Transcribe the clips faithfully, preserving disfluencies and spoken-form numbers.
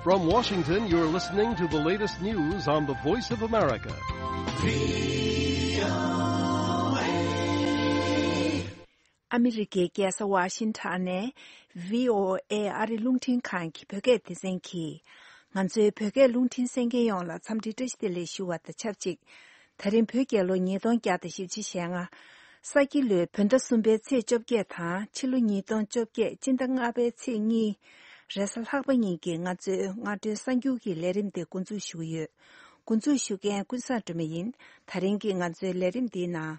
From Washington, you're listening to the latest news on the Voice of America. ཨ་མི་རི་ཀའི་རྒྱལ་ས་ཝ་ཤིང་ཊོན་ནས་བྷི་ཨོ་ཨེ་ཨ་རི་རླུང་འཕྲིན་ཁང་གི་བོད་སྐད་སྡེ་ཚན་གྱིས། ང་ཚོའི་བོད་སྐད་རླུང་འཕྲིན་གསན་མཁན་ཡོངས་ལ་འཚམས་འདྲི་བཀྲ་ཤིས་བདེ་ལེགས་ཞུ་བ་དང་ཆབས་ཅིག་ད་རིང་བོད་རྒྱལ་ལོ་ཉིས་སྟོང་བརྒྱ་དང་བཞི་བཅུ་ཞེ་ལྔ། ས་ཁྱི་ལོའི་བོད་ཟླ་གསུམ་པའི་ཚེས་བཅོ་བརྒྱད་དང་ཕྱི་ལོ་ཉིས་སྟོང་བཅོ་བརྒྱད་སྤྱི་ཟླ་ལྔ་པའི་ཚེས་གཉིས། རེས་གཟའ་ལྷག་པ་ཉིན་གྱི་ང་ཚོའི་སྔ་དྲོའི་གསར་འགྱུར་གྱི་ལས་རིམ་དེ་འགོ་འཛུགས་ཞུ་གི་ཡོད། འགོ་འཛུགས་ཞུ་མཁན་ཀུན་བཟང་སྒྲོལ་མ་ཡིན། ད་རིང་གི་ང་ཚོའི་ལས་རིམ་འདིའི་ནང་།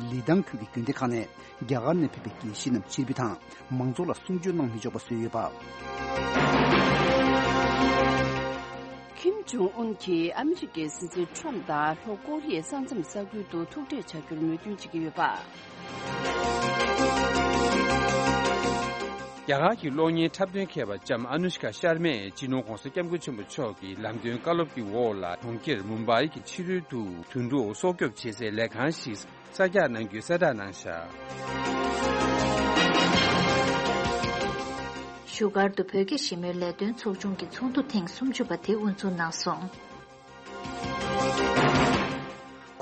ལི་ཐང་ཁུལ་གྱི་དགོན་སྡེ་ཁག་ནས་རྒྱ་གར་ནས་ཕེབས་པའི་དགེ་བཤེས་རྣམས་ཕྱིར་འབུད་དང་མང་ཚོགས་ལ་གསུང་ཆོས་གནང་མི་ཆོག་པ་བཟོས་ཡོད་པ། ཁིམ་ཇོང་ཨུན་གྱིས་ཨ་མི་རི་ཀའི་སྲིད་འཛིན་ཁྲོམ་དང་ལྷོ་ཀོ་རི་ཡའི་ས་མཚམས་ས་ཁུལ་དུ་ཐུག་འཕྲད་བྱ་རྒྱུར་མོས་མཐུན་བྱེད་ཀྱི་ཡོད་པ། རྒྱ་གར་གྱི་གློག་བརྙན་འཁྲབ་སྟོན་མཁས་པ་ལྕམ་ཨ་ནུ་ཤ་ཀ་ཤར་མས་སྤྱི་ནོར་༧གོང་ས་༧སྐྱབས་མགོན་ཆེན་པོ་མཆོག་གི་ལམ་སྟོན་བཀའ་སློབ་ཀྱི་འོག་ལ་གྲོང་ཁྱེར་མུམ་བྷའི་གྱི་ཕྱི་རོལ་དུ་དུད་འགྲོ་སྲོག་སྐྱོབ་བྱེད་སའི་ལས་ཁང་ཞིག་གསར་རྒྱག་གནང་རྒྱུའི་གསལ་བསྒྲགས་གནང་བཞག་བཞུགས་སྒར་དུ་བོད་རྒྱ་ཞི་མོལ་ལས་དོན་ཚོགས་ཆུང་གི་ཚོགས་འདུ་ཐེངས་སུམ་ཅུ་པ་དེ་དབུ་འཛུགས་གནང་སོང་།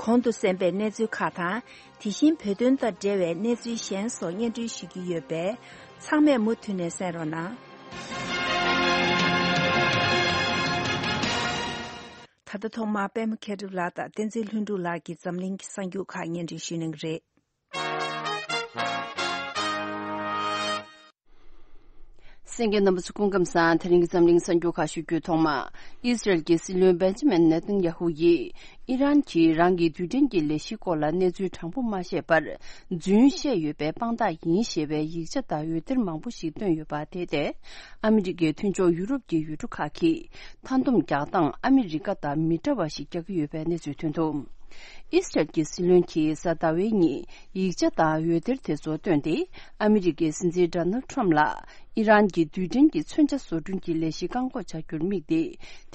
གོང་དུ་གསན་པའི་གནས་ཚུལ་ཁག་དང་། དེ་བཞིན་བོད་དོན་དང་འབྲེལ་བའི་གནས་ཚུལ་གཞན་སོགས་སྙན་སྒྲོན་ཞུ་རྒྱུ་ཡོད་པས། ཚང་མས་མུ་མཐུད་ནས་གསན་རོགས་གནང་། ད་ལྟ་ཐོག་མར་པད་མ་མཁས་གྲུབ་ལགས་དང་བསྟན་འཛིན་ལྷུན་གྲུབ་ལགས་ཀྱིས་འཛམ་གླིང་གི་གསར་འགྱུར་ཁག་སྙན་སྒྲོན་ཞུ་གནང་གི་རེད། གསན་མཁན་རྣམ་པ་ཚོ་སྐུ་ཁམས་བཟང་། དེ་རིང་གི་འཛམ་གླིང་གསར་འགྱུར་ཁག་ཞུ་རྒྱུའི་ཐོག་མ། ཨི་སི་རལ་གྱི་སྲིད་བློན་བེན་ཇི་མིན་ནེ་ཐན་ཡ་ཧུ་ཡིས། ཨི་རན་གྱིས་རང་གི་རྡུལ་ཕྲན་གྱི་ལས་གཞིའི་སྐོར་ལ་གནས་ཚུལ་དྲང་པོ་མ་བཤད་པར། རྫུན་བཤད་ཡོད་པའི་དཔང་རྟགས་ཡིན་ཞེས་པའི་ཡིག་ཆ་དང་འོད་སྡེར་མང་པོ་ཞིག་བཏོན་ཡོད་པ་དེ་ཐད། ཨ་མི་རི་ཀའི་མཐུན་ཕྱོགས་ཡུ་རོབ་ཀྱི་ཡུལ་གྲུ་ཁག་གིས། མཐའ་སྡོམ་རྒྱག་སྟངས་ཨ་མི་རི་ཀ་དང་མི་འདྲ་བ་ཞིག་རྒྱག་གི་ཡོད་པའི་གནས་ཚུལ་ཐོན་འདུག་ཨི་སི་རལ་གྱི་སྲིད་བློན་གྱིས་གཟའ་ཟླ་བའི་ཉིན་ཡིག་ཆ་དང་འོད་སྡེར་དེ་ཚོ་བཏོན་ཏེ། ཨ་མི་རི་ཀའི་སྲིད་འཛིན་ཌོ་ནལ་ཁྲོམ་ལ་ཨི་རན་གྱི་རྡུལ་ཕྲན་གྱི་མཚོན་ཆ་བཟོ་སྐྲུན་གྱི་ལས་གཞི་བཀག་འགོག་བྱ་རྒྱུར་དམིགས་ཏེ།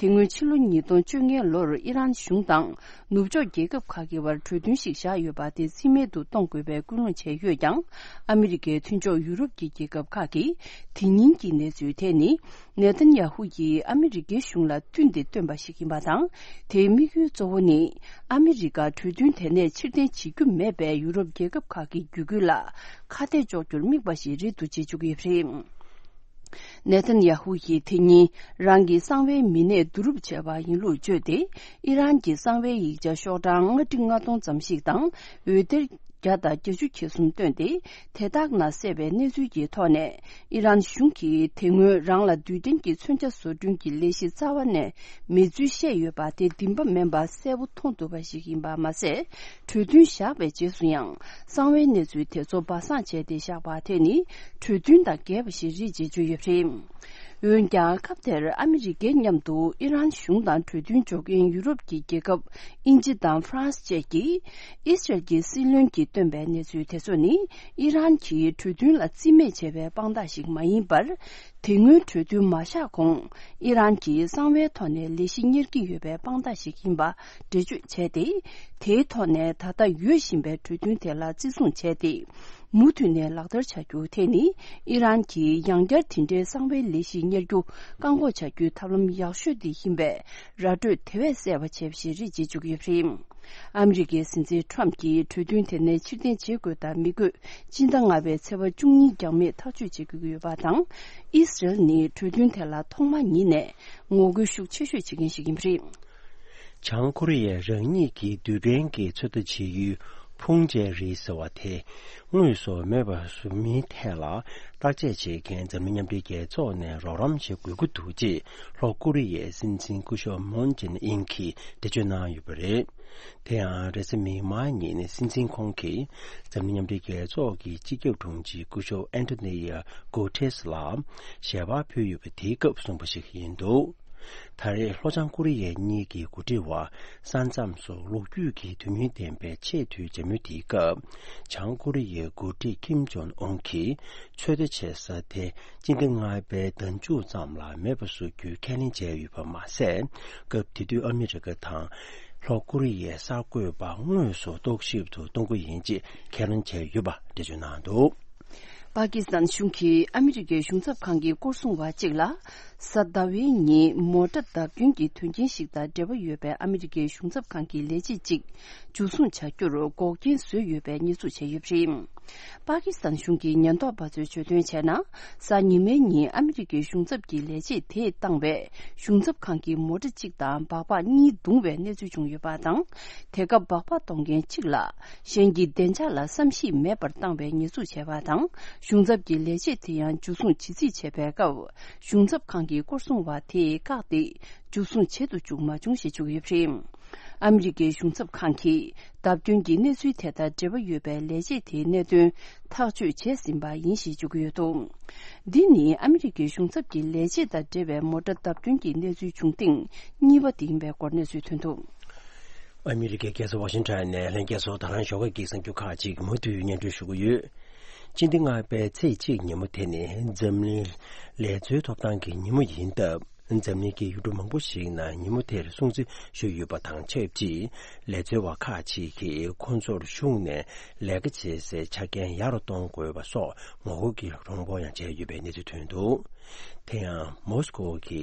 དེ་སྔོན་ཕྱི་ལོ་ཉིས་སྟོང་བཅོ་ལྔའི་ལོར་ཨི་རན་གཞུང་དང་ནུབ་ཕྱོགས་རྒྱལ་ཁབ་ཁག་གི་བར་གྲོས་མཐུན་ཞིག་བཞག་ཡོད་པ་དེ་རྩིས་མེད་དུ་གཏོང་དགོས་པའི་སྐུལ་སློང་བྱས་ཡོད་ཀྱང་། ཨ་མི་རི་ཀའི་མཐུན་ཕྱོགས་ཡུ་རོབ་ཀྱི་རྒྱལ་ཁབ་ཁག་གིས་དེ་ཉིན་གྱི་གནས་ཚུལ་དེ་ནི། ནེ་ཐན་ཡ་ཧུ་ཡིས་ཨ་མི་རི་ཀའི་གཞུང་ལ་བསྟུན་ཏེ་བཏོན་པ་ཞིག་ཡིན་པ་དང་། དེའི་དམིགས་ཡུལ་གཙོ་བོ་ནི། ཨ་མི་རི་ཀ་གྲོས་མཐུན་དེ་ནས་ཕྱིར་འཐེན་བྱེད་རྒྱུ་མེད་པའི་ཡུ་རོབ་རྒྱལ་ཁབ་ཁག་གི་བརྒྱུད་སྐུལ་ལ་ཁ་གཏད་གཅོག་རྒྱུར་དམིགས་པ་ཞིག་རེད་འདུག་ཅེས་བརྗོད་ཀྱི་ཡོད་པ་རེད། ནེ་ཐན་ཡ་ཧུ་ཡིས་དེ་ཉིན་རང་གི་གསང་བའི་མི་སྣས་བསྡུ་རུབ་བྱས་པ་ཡིན་ལུགས་བརྗོད་དེ། ཨི་རན་གྱི་གསང་བའི་ཡིག་ཆ་ཤོག་གྲངས་ལྔ་ཁྲི་ལྔ་སྟོང་ཙམ་ཞིག་དང་འོད་སྡེར་བརྒྱ་དང་བརྒྱད་ཅུ་གྱ་གསུམ་བཏོན་ཏེ། དེ་དག་ནང་གསལ་བའི་གནས་ཚུལ་གྱི་ཐོག་ནས། ཨི་རན་གཞུང་གིས་དེ་སྔོན་རང་ལ་རྡུལ་ཕྲན་གྱི་མཚོན་ཆ་བཟོ་སྐྲུན་གྱི་ལས་གཞི་རྩ་བ་ནས་མེད་ཚུལ་བཤད་ཡོད་པ་དེ་བདེན་པ་མིན་པ་གསལ་པོ་མཐོང་ཐུབ་པ་ཞིག་ཡིན་པ་མ་ཟད། གྲོས་མཐུན་བཞག་པའི་རྗེས་སུ་ཡང་གསང་བའི་གནས་ཚུལ་དེ་ཚོ་སྦ་གསང་བྱས་ཏེ་བཞག་པ་དེ་ནི་གྲོས་མཐུན་དང་འགལ་བ་ཞིག་རེད་ཅེས་བརྗོད་ཡོད་པ་རེད། འོན་ཀྱང་། སྐབས་དེར་ཨ་མི་རི་ཀའི་མཉམ་དུ་ཨི་རན་གཞུང་དང་གྲོས་མཐུན་འཇོག་མཁན་ཡུ་རོབ་ཀྱི་རྒྱལ་ཁབ་དབྱིན་ཇི་དང་ཧྥ་རན་སི་བཅས་ཀྱིས། ཨི་སི་རལ་གྱི་སྲིད་བློན་གྱིས་བཏོན་པའི་གནས་ཚུལ་དེ་ཚོ་ནི། ཨི་རན་གྱིས་གྲོས་མཐུན་ལ་རྩིས་མེད་བྱས་པའི་དཔང་རྟགས་ཤིག་མ་ཡིན་པར། དེ་སྔོན་གྲོས་མཐུན་མ་བཞག་གོང་། ཨི་རན་གྱིས་གསང་བའི་ཐོག་ནས་ལས་གཞི་གཉེར་གྱི་ཡོད་པའི་དཔང་རྟགས་ཤིག་ཡིན་པ་འགྲེལ་བརྗོད་བྱས་ཏེ། དེའི་ཐོག་ནས་ད་ལྟ་ཡོད་བཞིན་པའི་གྲོས་མཐུན་དེ་ལ་བརྩི་སྲུང་བྱས་ཏེ། མུ་མཐུད་ནས་ལག་བསྟར་བྱ་རྒྱུ་དེ་ནི། ཨི་རན་གྱིས་ཡང་བསྐྱར་དེ་འདྲའི་གསང་བའི་ལས་གཞི་གཉེར་རྒྱུ་བཀག་འགོག་བྱ་རྒྱུའི་ཐབས་ལམ་ཡག་ཤོས་དེ་ཡིན་པས། ར་སྤྲོད་དེ་བས་གསལ་བ་བྱས་པ་ཞིག་རེད་ཅེས་བརྗོད་ཀྱི་ཡོད་པ་རེད། ཨ་མི་རི་ཀའི་སྲིད་འཛིན་ཁྲོམ་གྱིས་གྲོས་མཐུན་དེ་ནས་ཕྱིར་འཐེན་བྱེད་དགོས་དང་མི་དགོས། སྤྱི་ཟླ་ལྔ་པའི་ཚེས་པ་བཅུ་གཉིས་འགྱངས་མེད་ཐག་གཅོད་བྱེད་དགོས་ཀྱི་ཡོད་པ་དང་། ཨི་སི་རལ་ནི་གྲོས་མཐུན་དེ་ལ་ཐོག་མ་ཉིད་ནས་ངོ་རྒོལ་ཤུགས་ཆེ་ཤོས་བྱེད་མཁན་ཞིག་ཡིན་པ་རེད། བྱང་ཀོ་རི་ཡས་རང་ཉིད་ཀྱི་རྡུལ་ཕྲན་གྱི་ཚོད་ལྟ་བྱེད་ཡུལ་ཕུང་ཅེ་རི་ཟེར་བ་དེ་དངོས་སུ་མེད་པ་བཟོ་མིན་ཐད་ལ་བརྟག་དཔྱད་བྱེད་མཁན་འཛམ་གླིང་མཉམ་འབྲེལ་རྒྱལ་ཚོགས་ནས་རོགས་རམ་བྱེད་དགོས་ཀྱི་འདུག་ཅེས་ལྷོ་ཀོ་རི་ཡའི་སྲིད་འཛིན་སྐུ་ཞབས་མོན་ཇིན་ཨིང་གིས་འགྲེལ་བརྗོད་གནང་ཡོད་པ་རེད། དེ་ཡང་རེས་གཟའ་མིག་དམར་ཉིན་སྲིད་འཛིན་ཁོང་གིས་འཛམ་གླིང་མཉམ་འབྲེལ་རྒྱལ་ཚོགས་ཀྱི་སྤྱི་ཁྱབ་དྲུང་ཆེ་སྐུ་ཞབས་ཨན་ཐོ་ནི་ཡ་གུ་ཏྲེས་ལ་ཞལ་པར་ཕུལ་ཡོད་པ་དེའི་སྐབས་གསུངས་པ་ཞིག་ཡིན་འདུག་ད་རེས་ལྷོ་བྱང་ཀོ་རི་ཡ་གཉིས་ཀྱི་འགོ་ཁྲིད་བར་ས་མཚམས་སུ་ལོ་རྒྱུས་ཀྱི་དོན་སྙིང་ལྡན་པའི་ཆེས་མཐོའི་མཇལ་མོལ་དེའི་སྐབས། བྱང་ཀོ་རི་ཡའི་འགོ་ཁྲིད་ཀིམ་ཇོང་ཨུན་གྱིས་ཚོད་ལྟ་བྱེད་ས་དེ་སྤྱི་ཟླ་ལྔ་པའི་ཟླ་མཇུག་ཙམ་ལ་མེད་པ་བཟོ་རྒྱུའི་ཁས་ལེན་བྱས་ཡོད་པ་མ་ཟད། སྐབས་དེ་དུས་ཨ་མི་རི་ཀ་དང་ལྷོ་ཀོ་རི་ཡའི་གསར་འགོད་པ་དངོས་སུ་རྟོག་ཞིབ་ཏུ་གཏོང་གི་ཡིན་ཅེས་ཁས་ལེན་བྱས་ཡོད་པ་འགྲེལ་བརྗོད་གནང་འདུག་པ་ཀི་སི་ཐན་གཞུང་གིས་ཨ་མི་རི་ཀའི་གཞུང་ཚབ་ཁང་གི་སྐོར་སྲུང་བ་གཅིག་ལ། གཟའ་ཟླ་བའི་ཉིན་མོ་ཊ་བརྡབ་སྐྱོན་གྱི་དོན་རྐྱེན་ཞིག་དང་འབྲེལ་བ་ཡོད་པའི་ཨ་མི་རི་ཀའི་གཞུང་ཚབ་ཁང་གི་ལས་བྱེད་ཅིག་འཇུ་བཟུང་བྱ་རྒྱུར་འགོག་རྐྱེན་བཟོས་ཡོད་པའི་ཉེས་འཛུགས་བྱས་ཡོད་པ་རེད། པ་ཀི་སི་ཐན་གཞུང་གི་ཉེན་རྟོག་པ་ཚོས་བརྗོད་དོན་བྱས་ན། གཟའ་ཉི་མའི་ཉིན་ཨ་མི་རི་ཀའི་གཞུང་ཚབ་ཀྱི་ལས་བྱེད་དེས་བཏང་བའི་གཞུང་ཚབ་ཁང་གི་མོ་ཊ་གཅིག་དང་སྦག་སྦག་གཉིས་བརྡུངས་པའི་གནས་ཚུལ་བྱུང་ཡོད་པ་དང་། དེ་སྐབས་སྦག་སྦག་གཏོང་མཁན་གཅིག་ལ། གཞན་གྱི་བདེ་འཇགས་ལ་བསམ་ཤེས་མེད་པར་བཏང་བའི་ཉེས་འཛུགས་བྱས་པ་དང་། གཞུང་ཚབ་ཀྱི་ལས་བྱེད་དེ་ཡང་འཇུ་བཟུང་བྱེད་རྩིས་བྱས་པའི་སྐབས། གཞུང་ཚབ་ཁང་གི་སྐོར་སྲུང་བ་དེས་བཀག་སྟེ། འཇུ་བཟུང་བྱེད་དུ་བཅུག་མ་བྱུང་ཞེས་བརྗོད་ཀྱི་ཡོད་པ་རེད། ཨ་མི་རི་ཀའི་གཞུང་ཚབ་ཁང་གིས་བརྡབ་སྐྱོན་གྱི་གནས་ཚུལ་དེ་དང་འབྲེལ་བ་ཡོད་པའི་ལས་བྱེད་དེའི་གནད་དོན་ཐག་གཅོད་བྱས་ཟིན་པ་ཡིན་ཞེས་བརྗོད་ཀྱི་ཡོད་འདུག་འདི་ནི་ཨ་མི་རི་ཀའི་གཞུང་ཚབ་ཀྱི་ལས་བྱེད་དང་འབྲེལ་བའི་མོ་ཊ་བརྡབ་སྐྱོན་གྱི་གནས་ཚུལ་བྱུང་སྟེང་གཉིས་པ་དེ་ཡིན་པའི་སྐོར་གནས་ཚུལ་ཐོན་འདུག་ཨ་མི་རི་ཀའི་རྒྱལ་ས་ཝ་ཤིང་ཊོན་ནས་ལྷན་རྒྱས་ཚོ་ད་རང་ཞོགས་ཀས་གསར་འགྱུར་ཁག་ཅིག་མུ་མཐུད་སྙན་སྒྲོན་ཞུ་གི་ཡོད། སྤྱི་ཟླ་ལྔ་པའི་ཚེས་གཅིག་ཉིན་མོ་དེ་ནི་འཛམ་གླིང་ལས་འཛོལ་ཐོབ་ཐང་གི་ཉིན་མོ་ཡིན་སྟབས། འཛམ་གླིང་གི་ཡུལ་གྲུ་མང་པོ་ཞིག་ནང་ཉིན་མོ་དེར་སྲུང་བརྩི་ཞུས་ཡོད་པ་དང་ཆབས་ཅིག་ལས་འཛོལ་བ་ཁག་ཅིག་གིས་ཁོང་ཚོར་གཞུང་ནས་ལས་ཀ་བྱེད་སའི་ཆ་རྐྱེན་ཡག་རུ་གཏོང་དགོས་པ་སོགས་ངོ་རྒོལ་གྱི་གྲངས་འབོར་ཡང་བྱས་ཡོད་པའི་གནས་ཚུལ་ཐོན་འདུག་དེ་ཡང་མོ་སི་ཀོ་གི་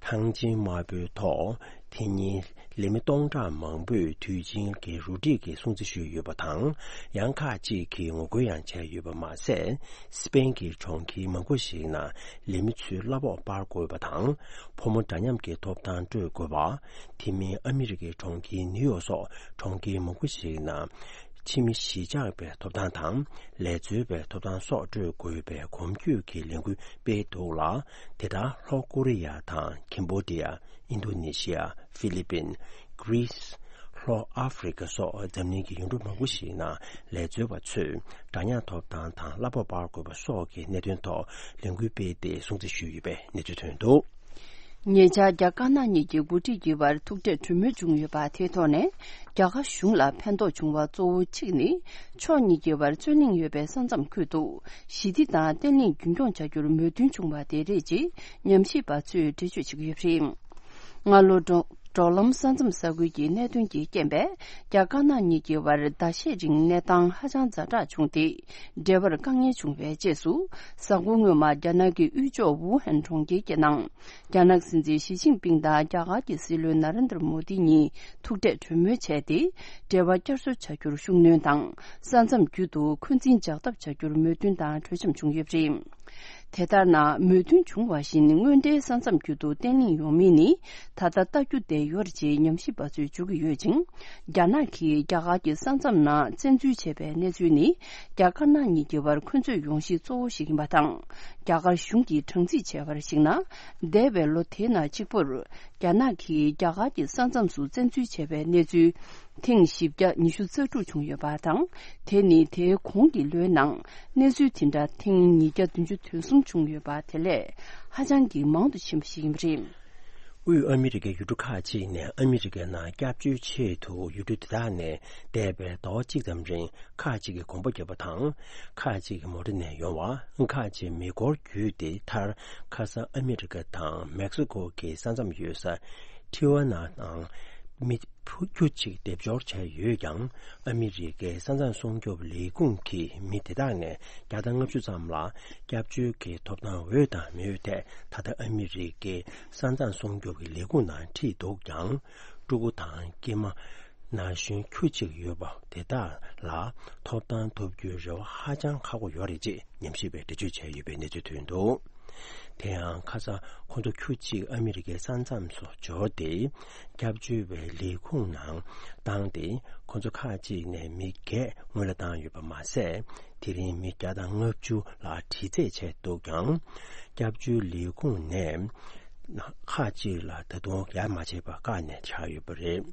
ཐང་ཆེན་དམར་པོའི་ཐོག་དེ་ཉིན་ལས་མི་སྟོང་ཕྲག་མང་པོས་དུས་ཆེན་གྱི་རུ་སྒྲིག་གི་སྲུང་བརྩི་ཞུས་ཡོད་པ་དང་། ཡང་ཁག་ཅིག་གིས་ངོ་རྒོལ་ཡང་བྱས་ཡོད་པ་མ་ཟད། སི་པེན་གྱི་གྲོང་ཁྱེར་མང་པོ་ཞིག་ནང་ལས་མི་ཚོས་གླ་ཕོགས་སྤར་དགོས་པ་དང་། ཕོ་མོ་འདྲ་མཉམ་གྱི་ཐོབ་ཐང་སྤྲོད་དགོས་པ། དེ་མིན་ཨ་མི་རི་ཀའི་གྲོང་ཁྱེར་ནིའུ་ཡོག་སོགས་གྲོང་ཁྱེར་མང་པོ་ཞིག་ནང་ཕྱི་མི་གཞིས་ཆགས་པའི་ཐོབ་ཐང་དང་། ལས་འཛོལ་བའི་ཐོབ་ཐང་སོགས་སྤྲོད་དགོས་པའི་གོམ་བགྲོད་ཀྱི་ལས་འགུལ་སྤེལ་འདུག་ལ། དེ་ལྟར་ལྷོ་ཀོ་རི་ཡ་དང་ཁེམ་བྷོ་ཌི་ཡ། ཨིན་རྡོ་ནེ་ཤི་ཡ། ཧྥི་ལི་པིན། གྷི་རིས། ལྷོ་ཨ་ཧྥི་རི་ཀ་སོགས་འཛམ་གླིང་གི་ཡུལ་གྲུ་མང་པོ་ཞིག་ནང་ལས་འཛོལ་བ་ཚོས་འདྲ་མཉམ་ཐོབ་ཐང་དང་གླ་ཕོགས་སྤར་དགོས་པ་སོགས་ཀྱི་གནད་དོན་ཐོག་ལས་འགུལ་སྤེལ་ཏེ་སྲུང་བརྩི་ཞུས་ཡོད་པའི་གནས་ཚུལ་ཐོན་འདུག་ཉེ་ཆར་རྒྱ་དཀར་ནག་གཉིས་ཀྱི་འགོ་ཁྲིད་ཀྱི་བར་ཐུག་འཕྲད་གྲོས་མོལ་བྱུང་ཡོད་པ་དེའི་ཐོག་ནས། རྒྱ་གར་གཞུང་ལ་ཕན་ཐོགས་བྱུང་བ་གཙོ་བོ་གཅིག་ནི། ཕྱོགས་གཉིས་ཀྱི་བར་རྩོད་གླེང་ཡོད་པའི་ས་མཚམས་ཁུལ་དུ་ཞི་བདེ་དང་བརྟན་ལྷིང་རྒྱུན་འཁྱོངས་བྱ་རྒྱུར་མོས་མཐུན་བྱུང་བ་དེ་རེད་ཅེས་ཉམས་ཞིབ་པ་ཚོས་འགྲེལ་བརྗོད་བྱེད་ཀྱི་ཡོད་པ་རེད། སྔ་ལོ་འབྲོག་འབྲོག་ལམ་ས་མཚམས་ས་ཁུལ་གྱི་གནད་དོན་གྱི་རྐྱེན་པས། རྒྱ་དཀར་ནག་གཉིས་ཀྱི་བར་ཟླ་ཤས་རིང་གནས་སྟངས་ཧ་ཅང་ཛ་དྲག་བྱུང་སྟེ། འབྲེལ་བར་དཀའ་ངལ་བྱུང་བའི་རྗེས་སུ། གཟའ་འཁོར་སྔོན་མ་རྒྱ་ནག་གི་དབུས་ཕྱོགས་ཝུ་ཧན་གྲོང་ཁྱེར་གྱི་ནང་། རྒྱ་ནག་སྲིད་འཛིན་ཞི་ཅིན་ཕིང་དང་རྒྱ་གར་གྱི་སྲིད་བློན་ན་རེན་དར་མོ་དི་གཉིས་ཐུག་འཕྲད་གྲོས་མོལ་བྱས་ཏེ། འབྲེལ་བ་བསྐྱར་གསོ་བྱ་རྒྱུར་ཤུགས་སྣོན་དང་། ས་མཚམས་བརྒྱུད་དུ་འཁོན་འཛིན་འཇགས་ཐབས་བྱ་རྒྱུར་མོས་མཐུན་དང་གྲོས་འཆམ་བྱུང་ཡོད་པ་རེད། དེ་ལྟར་ན། མོས་མཐུན་བྱུང་བ་བཞིན་དངོས་འབྲེལ་ས་མཚམས་བརྒྱུད་དུ་བརྟན་ལྷིང་ཡོང་མིན་ནི། ད་ལྟ་ལྟ་རྒྱུ་བསྡད་ཡོད་རེད་ཅེས་ཉམས་ཞིབ་པ་ཚོས་བརྗོད་ཀྱི་ཡོད་ཅིང་། རྒྱ་ནག་གིས་རྒྱ་གར་གྱི་ས་མཚམས་ནང་བཙན་འཛུལ་བྱས་པའི་གནས་ཚུལ་ནི། རྒྱ་དཀར་ནག་གཉིས་ཀྱི་བར་འཁོན་རྩོད་ཡོང་གཞི་གཙོ་བོ་ཞིག་ཡིན་པ་དང་། རྒྱ་གར་གཞུང་གིས་གྲངས་རྩིས་བྱས་པར་གཞིགས་ན། འདས་པའི་ལོ་དེའི་ནང་གཅིག་པུར། རྒྱ་ནག་གིས་རྒྱ་གར་གྱི་ས་མཚམས་སུ་བཙན་འཛུལ་བྱས་པའི་གནས་ཚུལ། ཐེངས་བཞི་བརྒྱ་ཉི་ཤུ་རྩ་དྲུག་བྱུང་ཡོད་པ་དང་། དེ་ནི་དེའི་གོང་གི་ལོའི་ནང་གནས་ཚུལ་དེ་འདྲ་ཐེངས་ཉིས་བརྒྱ་བདུན་ཅུ་དོན་གསུམ་བྱུང་ཡོད་པ་དེ་ལས་ཧ་ཅང་གི་མང་དུ་ཕྱིན་པ་ཞིག་ཡིན་པ་རེད། དབུས་ཨ་མི་རི་ཀའི་ཡུལ་གྲུ་ཁག་ཅིག་ནས་ཨ་མི་རི་ཀའི་ནང་སྐྱབས་བཅོལ་ཆེད་དུ་ཡུལ་གྲུ་དེ་དག་ནས་འདས་པའི་ཟླ་བ་གཅིག་ཙམ་རིང་ཁག་ཅིག་གིས་གོམ་པ་བརྒྱབ་པ་དང་། ཁག་ཅིག་གིས་མོ་ཊ་ནས་ཡོང་བ། ཁག་ཅིག་མེ་འཁོར་བརྒྱུད་དེ་མཐར་ཁ་སང་ཨ་མི་རི་ཀ་དང་མེག་སི་ཀོ་གི་ས་མཚམས་ཡོད་ས་ཐི་ཝ་ན་ནང་མི། ཕུ་ཁྱུ་གཅིག་སྡེབ་སྦྱོར་བྱས་ཡོད་ཀྱང་། ཨ་མི་རི་ཀའི་ས་མཚམས་སྲུང་སྐྱོབ་ལས་ཁུངས་ཀྱིས་མི་དེ་དག་ནས་བརྒྱ་དང་ལྔ་བཅུ་ཙམ་ལ་སྐྱབས་བཅོལ་གྱི་ཐོབ་ཐང་ཡོད་དང་མེད་ཐད་ད་ལྟ་ཨ་མི་རི་ཀའི་ས་མཚམས་སྲུང་སྐྱོབ་ཀྱི་ལས་ཁུངས་ནང་ཁྲིད་འདུག་ཀྱང་། ཕྲུ་གུ་དང་སྐྱེས་མ་ན་གཞོན་ཁྱུ་གཅིག་ཡོད་པ་དེ་དག་ལ་ཐོབ་ཐང་ཐོབ་རྒྱུའི་རེ་བ་ཧ་ཅང་ཁག་པོ་ཡོད་རེད་ཅེས་ཉམས་ཞིབ་པས་འགྲེལ་བརྗོད་བྱས་ཡོད་པའི་གནས་ཚུལ་ཐོན་འདུག་དེ་ཡང་ཁ་སང་ཁོ་ཚོ་ཁྱུ་གཅིག་ཨ་མི་རི་ཀའི་ས་མཚམས་སུ་འབྱོར་ཏེ། སྐྱབས་བཅོལ་བའི་ལས་ཁུངས་ནང་བཏང་སྟེ། ཁོ་ཚོ་ཁག་ཅིག་ནས་མི་བརྒྱད་སྔོན་ལ་བཏང་ཡོད་པ་མ་ཟད། དེ་རིང་མི་བརྒྱ་དང་ལྔ་བཅུ་ལ་དྲི་རྩད་བྱས་འདུག་ཀྱང་། སྐྱབས་བཅོལ་ལས་ཁུངས་ནས་ཁག་ཅིག་ལ་ད་དུང་ཡར་མ་བྱས་པར་བཀག་ནས་བཞག་ཡོད་པ་རེད།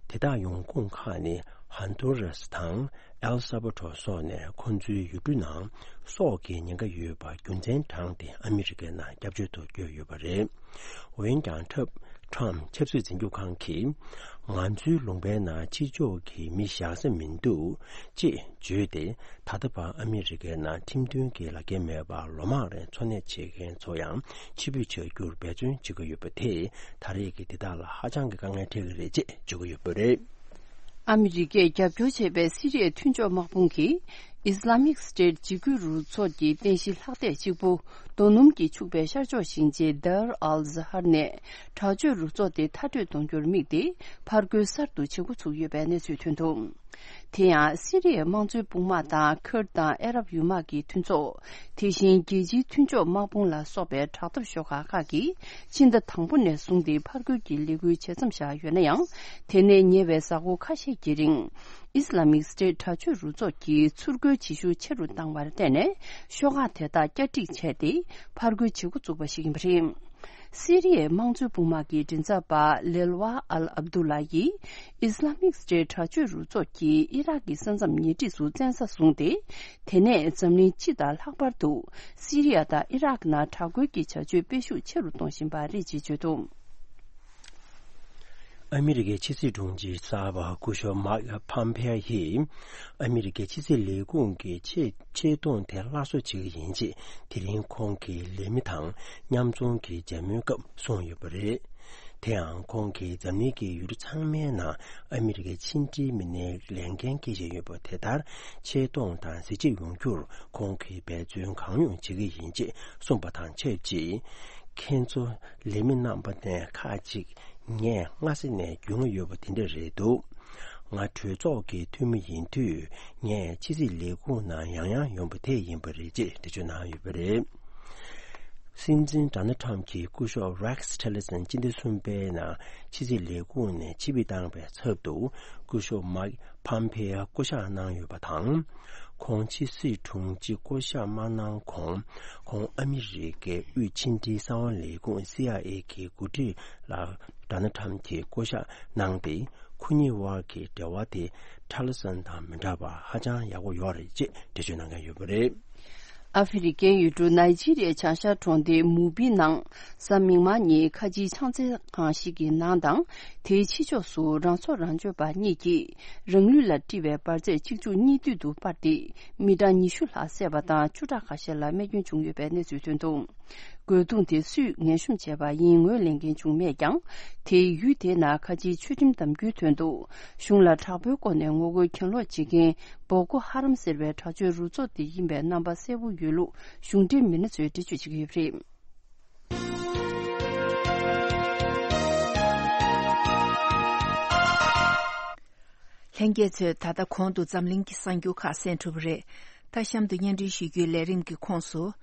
དེ་དག་ཡོང་ཁུངས་ཁག་ནི་ཧོན་དུ་རཱས་དང་། ཨེལ་ས་བ་ཏོར་སོགས་ནས་ཁོ་ཚོའི་ཡུལ་གྲུ་ནང་སྲོག་གི་ཉེན་ཁ་ཡོད་པ་རྒྱུ་མཚན་དྲངས་ཏེ་ཨ་མི་རི་ཀའི་ནང་སྐྱབས་བཅོལ་དུ་བསྐྱོད་ཡོད་པ་རེད། འོན་ཀྱང་ཁྲབ་ཁྲམ་ཆབ་སྲིད་འཛིན་སྐྱོང་ཁང་གིས། ང་ཚོའི་ལུང་པའི་ནང་ཕྱི་ཕྱོགས་ཀྱི་མི་བཞག་ས་མི་འདུག་ཅེས་བརྗོད་དེ། ད་ལྟ་བར་ཨ་མི་རི་ཀའི་ནང་ཁྲིམས་མཐུན་གྱི་ལག་འཁྱེར་མེད་པར་ལོ་མང་རིང་འཚོ་གནས་བྱེད་མཁན་ཚོ་ཡང་ཕྱིར་འབུད་བྱ་རྒྱུར་འབད་བརྩོན་བྱེད་ཀྱི་ཡོད་པ་དེས་ད་རེས་ཀྱི་དེ་དག་ལ་ཧ་ཅང་གི་དཀའ་ངལ་འཕྲད་ཀྱི་རེད་ཅེས་བརྗོད་ཀྱི་ཡོད་པ་རེད། ཨ་མི་རི་ཀས་རྒྱབ་སྐྱོར་བྱས་པའི་སི་རི་ཡའི་མཐུན་ཕྱོགས་དམག་དཔུང་གིས་ ཨིས་ལ་མིག་སི་ཏེཊ་འཇིགས་སྐུལ་རུ་ཚོགས་ཀྱི་རྟེན་གཞི་ལྷག་བསྡད་གཅིག་པུ་རྡོ་སྣུམ་གྱིས་ཕྱུག་པའི་ཤར་ཕྱོགས་ཞིང་ཆེན་དར་ཨལ་ཟ་ཧར་ནས་དྲག་སྤྱོད་རུ་ཚོགས་དེ་མཐར་སྐྲོད་གཏོང་རྒྱུར་དམིགས་ཏེ་ཕར་རྒོལ་གསར་དུ་བྱེད་འགོ་ཚུགས་ཡོད་པའི་གནས་ཚུལ་ཐོན་འདུག་དེ་ཡང་སི་རི་ཡའི་དམངས་གཙོའི་དཔུང་དམག་དང་ཁུར་དང་ཨ་རབ་ཡུལ་དམག་གི་མཐུན་ཚོགས། དེ་བཞིན་རྒྱལ་སྤྱིའི་མཐུན་ཕྱོགས་དམག་དཔུང་ལ་སོགས་པའི་དྲག་འཐབ་ཤོག་ཁག་ཁག་གིས་ཕྱི་ཟླ་དང་པོ་ནས་བཟུང་སྟེ་ཕར་རྒོལ་གྱི་ལས་འགུལ་ཇེ་མཚམས་བཞག་ཡོད་ན་ཡང་། དེ་ནས་ཉེ་བའི་གཟའ་འཁོར་ཁ་ཤས་ཀྱི་རིང་། ཨིས་ལ་མིག་སི་ཏེཊ་དྲག་སྤྱོད་རུ་ཚོགས་ཀྱིས་ཚུར་རྒོལ་བྱེད་ཤུགས་ཆེ་རུ་བཏང་བར་བརྟེན་ནས་ཤོག་ཁག་དེ་དག་བསྐྱར་སྒྲིག་བྱས་ཏེ་ཕར་རྒོལ་བྱེད་འགོ་བཙུགས་པ་ཞིག་ཡིན་པ་རེད། སི་རི་ཡའི་དམངས་གཙོའི་དཔུང་དམག་གི་མགྲིན་ཚབ་པ་ལེལ་ཝ་ཨལ་ཨབ་དུ་ལ་ཡིས། ཨིས་ལ་མིག་སི་ཏེཊ་དྲག་སྤྱོད་རུ་ཚོགས་ཀྱིས་ཨི་རག་གི་ས་མཚམས་ཉེ་འཁྲིས་སུ་བཙན་ས་བཟུང་སྟེ། དེ་ནས་འཛམ་གླིང་སྤྱི་དང་ལྷག་པར་དུ་སི་རི་ཡ་དང་ཨི་རག་ནང་དྲག་རྒོལ་གྱི་བྱ་སྤྱོད་སྤེལ་ཤུགས་ཆེ་རུ་གཏོང་བཞིན་པ་རེད་ཅེས་བརྗོད་འདུག་ཨ་མི་རི་ཀའི་ཕྱི་སྲིད་དྲུང་ཆེ་གསར་པ་སྐུ་ཞབས་མཱིཀ་ཕམ་ཕེ་ཡིས། ཨ་མི་རི་ཀའི་ཕྱི་སྲིད་ལས་ཁུངས་ཀྱི་ཆེ་ཆེ་མཐོང་དེ་སླར་གསོ་བྱེད་ཀྱི་ཡིན་ཅེས། དེ་རིང་ཁོང་གི་ལས་མི་དང་མཉམ་འཛོམས་ཀྱི་མཇལ་མོལ་སྐབས་གསུངས་ཡོད་པ་རེད། དེ་ཡང་ཁོང་གིས་འཛམ་གླིང་གི་ཡུལ་གྲུ་ཚང་མའི་ནང་ཨ་མི་རི་ཀའི་ཕྱི་འབྲེལ་མི་སྣའི་ལས་འགན་འཁྱེར་བཞིན་ཡོད་པ་དེ་ལྟར་ཆེ་མཐོང་དང་གཟི་བརྗིད་ཡོང་རྒྱུར་ཁོང་གིས་འབད་བརྩོན་གང་ཡོང་བྱེད་ཀྱི་ཡིན་ཅེས་གསུངས་པ་དང་ཆབས་ཅིག་ཁྱེད་ཚོ་ལས་མི་རྣམ་པ་ནས་ཁག་ཅིག་ངས་སྔ་ས་ནས་རྒྱུས་མངའ་ཡོད་པ་དེ་འདྲ་རེད་འདུག་ང་གྲོས་ཚོགས་ཀྱི་འཐུས་མི་ཡིན་དུས་ངས་ཕྱི་སྲིད་ལས་ཁུངས་ནང་ཡང་ཡང་ཡོང་པ་དེ་ཡིན་པ་རེད་ཅེས་འགྲེལ་བརྗོད་གནང་ཡོད་པ་རེད། སྲིད་འཛིན་ཌོ་ནལ་ཊམ་གྱི་སྐུ་ཞབས་རེག་སི་ཊི་ལར་སན་སྤྱི་ཟླ་གསུམ་པའི་ནང་ཕྱི་སྲིད་ལས་ཁུངས་ནས་ཕྱིར་འབུད་བཏང་བའི་ཚབ་ཏུ་སྐུ་ཞབས་མཱིཀ་ཕམ་ཕེ་ཡ་བསྐོ་གཞག་གནང་ཡོད་པ་དང་། ཁོང་ཕྱི་སྲིད་དྲུང་ཆེ་བསྐོ་གཞག་མ་གནང་གོང་ཁོང་ཨ་མི་རི་ཀའི་དབུས་ཕྱི་འབྲེལ་གསང་བ་ལས་ཁུངས་སི་ཨའི་ཨེ་གི་འགོ་ཁྲིད་ལ་ཌོ་ནལ་ཊམ་གྱིས་བསྐོ་གཞག་གནང་སྟེ། ཁོ་གཉིས་དབར་གྱི་འབྲེལ་བ་དེ་ཊི་ལར་སན་དང་མི་འདྲ་བར་ཧ་ཅང་ཡག་པོ་ཡོད་རེད་ཅེས་འགྲེལ་བརྗོད་གནང་མཁན་ཡོད་པ་རེད། ཨ་ཧྥེ་རི་ཁའི་ཡུལ་གྲུ་ནཱི་ཇི་རི་ཡའི་བྱང་ཤར་གྲོང་སྡེ་མུ་བི་ནང་གཟའ་མིག་དམར་ཉིན་ཁ་ཆེའི་ཕྱག་འཚལ་ཁང་ཞིག་གི་ནང་དང་དེའི་ཕྱི་ཕྱོགས་སུ་རང་སྲོག་རང་གཅོད་པ་གཉིས་ཀྱིས་རང་ལུས་ལ་དཀྲིས་པའི་འབར་རྫས་གཅིག་མཇུག་གཉིས་མཐུད་དུ་སྤར་ཏེ་མི་གྲངས་ཉི་ཤུ་ལྷག་བསད་པ་དང་བཅུ་ཕྲག་ཁ་ཤས་ལ་རྨས་སྐྱོན་བྱུང་ཡོད་པའི་གནས་ཚུལ་ཐོན་འདུག་རྒོལ་རྡུང་དེ་སུས་ངན་ཞུམ་བྱས་པ་ཡིན་ངོས་ལེན་མཁན་བྱུང་མེད་ཀྱང་། དེའི་ཡུལ་དེའི་ནང་ཁ་ཆེའི་ཆོས་ཁྲིམས་དམ་རྒྱུན་ཐོན་འདུག་གཞུང་ལ་དྲག་པོའི་སྒོ་ནས་ངོ་རྒོལ་གྱེན་ལོག་བྱེད་མཁན་བོ་ཀོ་ཧ་རམ་ཟེར་བའི་དྲག་སྤྱོད་རུ་ཚོགས་དེ་ཡིན་པའི་རྣམ་པ་གསལ་པོ་ཡོད་ལུགས་གཞུང་འབྲེལ་མི་སྣ་ཚོས་འགྲེལ་བརྗོད་བྱེད་ཀྱི་ཡོད་པ་རེད། ལྷན་རྒྱས་ཚོས་ད་ལྟ་གོང་དུ་འཛམ་གླིང་གི་གསར་འགྱུར་ཁག་གསན་གྲུབ་པ་རེད། ད་གཤམ་དུ་སྙན་སྒྲོན་ཞུ་རྒྱུའི་ལས་རིམ་གྱི་ཁོངས་སུ།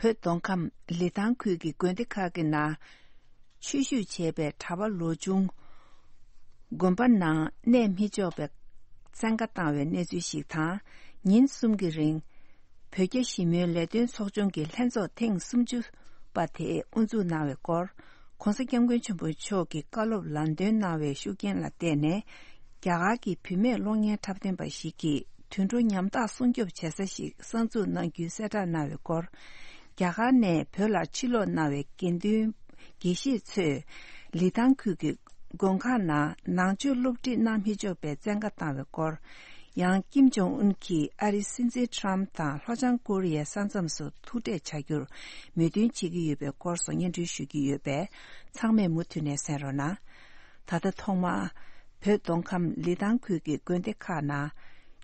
བོད་མདོ་ཁམས་ལི་ཐང་ཁུལ་གྱི་དགོན་སྡེ་ཁག་གི་ནང་ཆོས་ཞུགས་བྱས་པའི་གྲྭ་པ་ལོ་ཆུང་། དགོན་པ་ནང་གནས་མི་ཆོག་པའི་བཙན་བཀའ་བཏང་བའི་གནས་ཚུལ་ཞིག་དང་། ཉིན་གསུམ་གྱི་རིང་། བོད་རྒྱ་ཞི་མོལ་ལས་དོན་ཚོགས་ཆུང་གི་ལྷན་ཚོགས་ཐེངས་སུམ་ཅུ་པ་དེ་དབུ་འཛུགས་གནང་བའི་སྐོར། ྋགོང་ས་ྋསྐྱབས་མགོན་ཆེན་པོ་མཆོག་གིས་བཀའ་སློབ་ལམ་སྟོན་གནང་བའི་ཤུགས་རྐྱེན་ལ་བརྟེན་ནས། རྒྱ་གར་གྱི་བུད་མེད་གློག་བརྙན་འཁྲབ་སྟོན་པ་ཞིག་གིས་དུད་འགྲོ་ཉམ་ཐག་སྲུང་སྐྱོབ་བྱེད་ས་ཞིག་གསར་འཛུགས་གནང་རྒྱུའི་གསལ་བསྒྲགས་གནང་བའི་སྐོར། རྒྱ་གར་ནས་བོད་ལ་ཕྱིར་ལོག་གནང་བའི་དགེ་འདུན་དགེ་བཤེས་ཚོས་ལི་ཐང་ཁུལ་གྱི་དགོན་ཁག་ནང་ནང་ཆོས་སློབ་ཁྲིད་གནང་མི་ཆོག་པའི་བཙན་བཀའ་བཏང་བའི་སྐོར། ཡང་ཀིམ་ཇོང་ཨུན་གྱིས་ཨ་རིའི་སྲིད་འཛིན་ཊམ་དང་ལྷོ་བྱང་ཀོ་རི་ཡའི་ས་མཚམས་སུ་ཐུག་འཕྲད་བྱ་རྒྱུར་མོས་མཐུན་བྱེད་ཀྱི་ཡོད་པའི་སྐོར་སོགས་སྙན་སྒྲོན་ཞུ་གི་ཡོད་པས། ཚང་མས་མུ་མཐུད་ནས་གསན་རོགས་གནང་། ད་ལྟ་ཐོག་མར་བོད་མདོ་ཁམས་ལི་ཐང་ཁུལ་གྱི་དགོན་སྡེ་ཁག་ནང་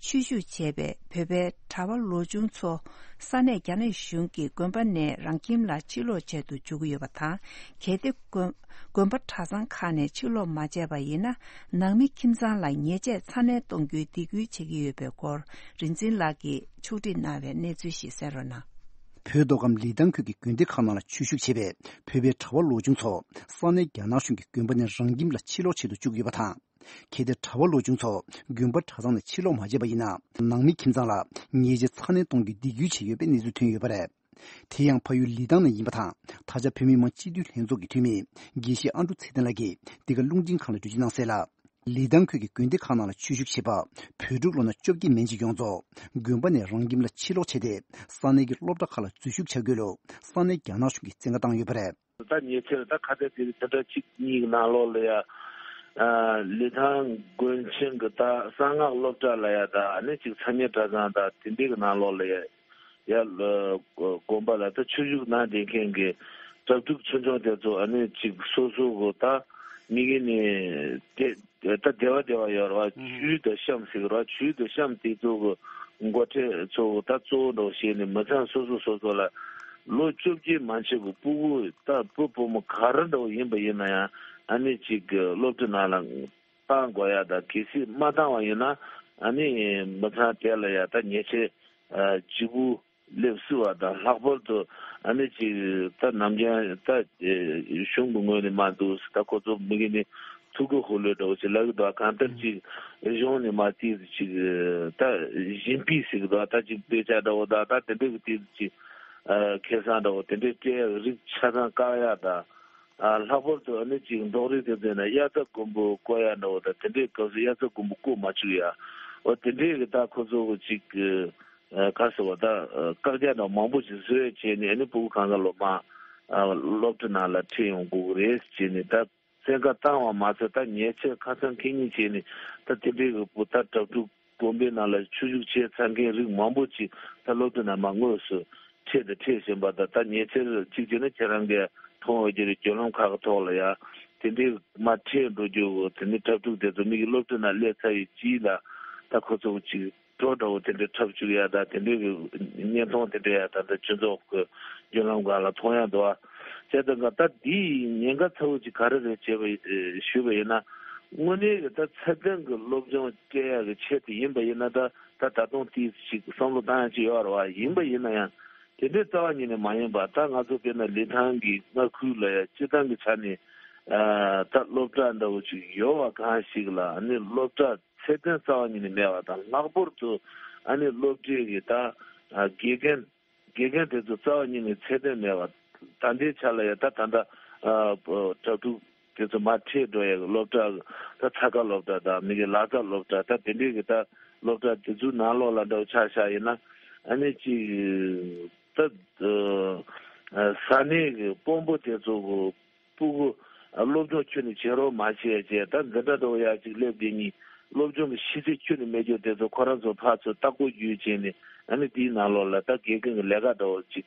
ཆོས་ཞུགས་བྱས་པའི་བོད་པའི་གྲྭ་པ་ལོ་ཆུང་ཚོ་ས་གནས་རྒྱ་ནག་གཞུང་གི་དགོན་པ་ནས་རང་ཁྱིམ་ལ་ཕྱིར་ལོག་བྱས་འདུག་འཇུག་གི་ཡོད་པ་དང་། གལ་ཏེ་དགོན་དགོན་པ་གྲྭ་ཚང་ཁག་ནས་ཕྱིར་ལོག་མ་བྱས་པ་ཡིན་ན། ནང་མི་ཁྱིམ་ཚང་ལ་ཉེས་ཆད་ཚ་ནན་གཏོང་རྒྱུའི་སྡིགས་སྐུལ་བྱེད་ཀྱི་ཡོད་པའི་སྐོར། རིག་འཛིན་ལགས་ཀྱིས་ཕྱོགས་སྒྲིག་གནང་བའི་གནས་ཚུལ་ཞིག་གསན་རོགས་གནང་། བོད་མདོ་ཁམས་ལི་ཐང་ཁུལ་གྱི་དགོན་སྡེ་ཁག་ནང་ལ་ཆོས་ཞུགས་བྱས་པའི་བོད་པའི་གྲྭ་པ་ལོ་ཆུང་ཚོ་ས་གནས་རྒྱ་ནག་གཞུང་གི་དགོན་པ་ནས་རང་ཁྱིམ་ལ་ཕྱིར་ལོག་བྱེད་དུ་བཅུག་ཡོད་པ་དང་། གལ་ཏེ་གྲྭ་པ་ལོ་ཆུང་ཚོ་དགོན་པ་གྲྭ་ཚང་ནས་ཕྱིར་ལོག་མ་བྱས་པ་ཡིན་ན། ནང་མི་ཁྱིམ་ཚང་ལ་ཉེས་ཆད་ཚ་ནན་གཏོང་རྒྱུའི་སྡིགས་སྐུལ་བྱས་ཡོད་པའི་གནས་ཚུལ་ཐོན་ཡོད་པ་རེད། དེ་ཡང་ཕ་ཡུལ་ལི་ཐང་ནས་ཡིན་པ་དང་། ད་ཆ་བོད་མི་མང་སྤྱི་འཐུས་ལྷན་ཚོགས་ཀྱི་འཐུས་མི་དགེ་བཤེས་ཨ་འབྲུག་ཚེ་བརྟན་ལགས་ཀྱིས་འདི་ག་རླུང་འཕྲིན་ཁང་ལ་འགྲེལ་བརྗོད་གནང་གསལ་ལ། ལི་ཐང་ཁུལ་གྱི་དགོན་སྡེ་ཁག་ནང་ལ་ཆོས་ཞུགས་བྱེད་པ་བོད་ཕྲུག་ལོ་ན་བཅོ་བརྒྱད་མན་ཆད་ཡོངས་རྫོགས་དགོན་པ་ནས་རང་ཁྱིམ་ལ་ཕྱིར་ལོག་བྱས་ཏེ། ས་གནས་ཀྱི་སློབ་གྲྭ་ཁག་ལ་འཛུལ་ཞུགས་བྱ་དགོས་ལུགས་ས་གནས་རྒྱ་ནག་གཞུང་གིས་བཙན་བཀའ་བཏང་ཡོད་པ་རེད། ད་ཉེ་ཆར་ད་ཁ་གཏད་དེ་ཐེངས་གཅིག་གཉིས་ཀྱི་ནང་ལོགས་ལ་ཡ། ཨ་ལི་ཐང་དགོན་ཆེན་གྱི་ད་གསང་སྔགས་སློབ་གྲྭ་ལ་ཡ། ད་ཨ་ནི་ཅིག་མཚམས་མེད་གྲྭ་ཚང་ད་དེ་འདྲའི་གི་ནང་ལོགས་ལ་ཡ། ཡ་ལ་དགོན་པ་ལ་ད་ཆོས་ཞུགས་གནང་བསྡད་མཁན་གྱི་གྲྭ་ཕྲུག་ཆུང་ཆུང་དེ་ཚོ་ཨ་ནི་ཅིག་སོ་སོ་གི་ད་ མི་གི་ནི་དེ་ད་སྡེ་བ་སྡེ་བ་ཡོད་རེད་བ། ཆུའི་དང་གཤམ་ཟེར་གི་རེད་བ། ཆུའི་དང་གཤམ་དེ་ཚོ་གི་འགོ་ཁྲིད་ཚོ་ད་གཙོ་བོ་འདྲ་བོ་བྱས་ནས་མི་ཚང་སོ་སོ་སོ་སོ་ལ་ལོ་བཅོ་བརྒྱད་མ་མཆིས་པའི་ཕྲུ་གུ་ད་བུ་བུ་མོ་ག་རེ་འདྲ་བོ་ཡིན་པ་ཡིན་ན་ཡང་ཨ་ནི་ཅིག་གི་སློབ་གྲྭ་ནང་ལ་བཏང་དགོས་ཡ། ད་གལ་སྲིད་མ་བཏང་བ་ཡིན་ན་ཨ་ནི་མི་ཚང་དེ་ལ་ཡ་ད་ཉེས་ཆད་ཨ་ལྗིད་པོ་སླེབས་སྲིད་པ་དང་། ལྷག་པར་དུ་ཨ་ནི་ཅིག་ད་ནམ་རྒྱུན་ད་ཨེ་གཞུང་གི་ངོས་ནས་མ་འདུག་ད་ཁོ་ཚོ་མི་གི་ནི་ཐུགས་ཁུར་ལོས་འདྲ་བོ་ཅིག་ལབ་གི་འདུག་གང་ལྟར་ཅིག་གཞུང་ནས་མ་ཏིས་ཅིག་ད་བཞིན་པའི་ཟེར་གི་འདུག་ད་ཅིག་དཔེ་ཆ་འདྲ་བོ་ད་ད་དེ་འདྲ་གི་ཏིས་ཅིག་ཨ་ཁེ་བཟང་འདྲ་བོ་དེ་འདྲའི་སྤྲད་ཡག་རིགས་ཆ་ཚང་བཀག་ཡག་དང་། ཨ་ལྷག་པར་དུ་ཨ་ནི་ཅིག་འབྲོག་རིགས་དེ་ཚོ་ན་དབྱར་རྩྭ་དགུན་འབུ་བརྐོ་ཡག་འདྲ་བོ་དང་། དེ་འདྲའི་སྐབས་སུ་དབྱར་རྩྭ་དགུན་འབུ་བརྐོ་མ་བཅུག་ཡག་འོ་དེ་འདྲའི་གི་ད་ཁོ་ཚོ་གི་ཅིག་ཨ་ག་ཟེར་བ་ད་ཨ་བཀག་རྒྱ་འདྲ་མང་པོ་ཞིག་བཟོས་བྱས་ནས། ཨ་ནི་ཕྲུ་གུ་གང་ག་ལོ་མ་ཨ་སློབ་གྲྭ་ནང་ལ་ཁྲིད་ཡོང་དགོས་ཀྱི་རེད་ཟེར་ནས། ད་བཙན་བཀའ་བཏང་བ་མ་ཟད་ད་ཉེས་ཆད་ཁ་སང་ཁེ་ཉིན་བྱས་ནས་ད་དེ་འདྲའི་གི་བུ་ད་དྲག་སྤྲུག་དགོན་པའི་ནང་ལ་ཆོས་ཞུགས་བྱས་ཚར་མཁན་རིགས་མང་པོ་ཅིག་ད་སློབ་གྲྭ་ནང་མར་དངོས་སུ་ཁྲིད་དང་ཁྲིད་བཞིན་པ་དང་། ད་ཉེ་ཆར་གཅིག་བྱས་ན་ཁྱེད་རང་གིས་མཐོང་འོས་ཀྱི་རེད། བརྒྱུད་ལམ་ཁག་གི་ཐོག་ལ་ཡ་དེ་འདྲའི་མར་ཁྲིད་འགྲོ་རྒྱུ་དེ་ནི་དྲག་སྤྲུག་དེ་ཚོ་མི་གི་སློབ་གྲྭ་ནང་སླེབས་ཚར་བའི་རྗེས་ལ་ད་ཁོ་ཚོ་ཅིག་བྲོ་འདྲ་བོ་དེ་འདྲའི་འཁྲབ་བཅུག་ཡ་ད་དེ་འདྲའི་གི་བརྙན་ཐུང་དེ་འདྲ་ཡ་ད་ལྟ་སྤྱི་ཚོགས་ཀྱི་བརྒྱུད་ལམ་སྒང་ལ་མཐོང་ཡ་འདུག་ཨ། བྱས་ཙང་ད་འདིའི་ཉེན་ཁ་ཚ་བོ་ཅིག་ག་རེ་རེད་ཅེས་པ་ཞུས་པ་ཡིན་ན། དངོས་གནས་ཀྱི་ད་ཚད་ལྡན་གྱི་སློབ་སྦྱོང་སྤྲད་ཡག་གི་ཆེད་དུ་ཡིན་པ་ཡིན་ན། ད་ད་ད་དུང་ཏིས་ཅིག་བསམ་བློ་བཏང་ཡག་ཅིག་ཡོད་རེད་བ། ཡིན་པ་ཡིན་ན་ཡང་དེ་འདྲའི་རྩ་བ་ཉིད་ནས་མ་ཡིན་པ། ད་ང་ཚོ་དཔེར་ན་ལི་ཐང་གི་མངའ་ཁུལ་ལ་ཡ་སྤྱི་བཏང་གི་ཆ་ནས་ཨ་ད་སློབ་གྲྭ་འདྲ་བོ་ཅིག་ཡོད་པ་གང་ཞིག་ལ་ཨ་ནི་སློབ་གྲྭ་ཚད་ལྡན་རྩ་བ་ཉིད་ནས་མེད་པ་དང་། ལྷག་པར་དུ་ཨ་ནི་སློབ་གྲྭའི་གི་ད་ཨ་དགེ་རྒན་དགེ་རྒན་དེ་ཚོ་རྩ་བ་ཉིད་ནས་ཚད་ལྡན་མེད་པ། ད་ལྟའི་ཆ་ལ་ཡ་ད་ད་ལྟ་ཨ་དྲག་སྤྲུག་དེ་ཚོ་མར་ཁྲིད་འགྲོ་ཡ་གི་སློབ་གྲྭ་ད་ཚ་ཁ་སློབ་གྲྭ་དང་མི་གི་ལག་རྩལ་སློབ་གྲྭ་ད་དེ་འདྲའི་གི་ད་སློབ་གྲྭ་དེ་ཚོའི་ནང་ལོགས་ལ་འདྲ་བོ་ཆ་བཞག་ཡིན་ན། ཨ་ནི་ཅིག་ད་ཨ་ས་གནས་གི་དཔོན་པོ་དེ་ཚོ་གི་ཕྲུ་གུ་སློབ་སྦྱོང་ཁྱོན་ནས་བྱེད་རོགས་མ་བྱས་བྱས། ད་འཛིན་གྲྭ་འདྲ་བོ་ཡར་ཅིག་སླེབས་དེ་ཉིད་སློབ་སྦྱོང་གི་ཤེས་ཚད་ཁྱོན་ནས་མེད་རྒྱུ་དེ་ཚོ་ཁོ་རང་ཚོ་ཕར་ཚུར་ལྟ་སྐོར་བརྒྱུད་བྱས་ནས། ཨ་ནི་དེའི་ནང་ལོགས་ལ་ད་དགེ་རྒན་གྱི་ལས་ཀ་འདྲ་བོ་ཅིག་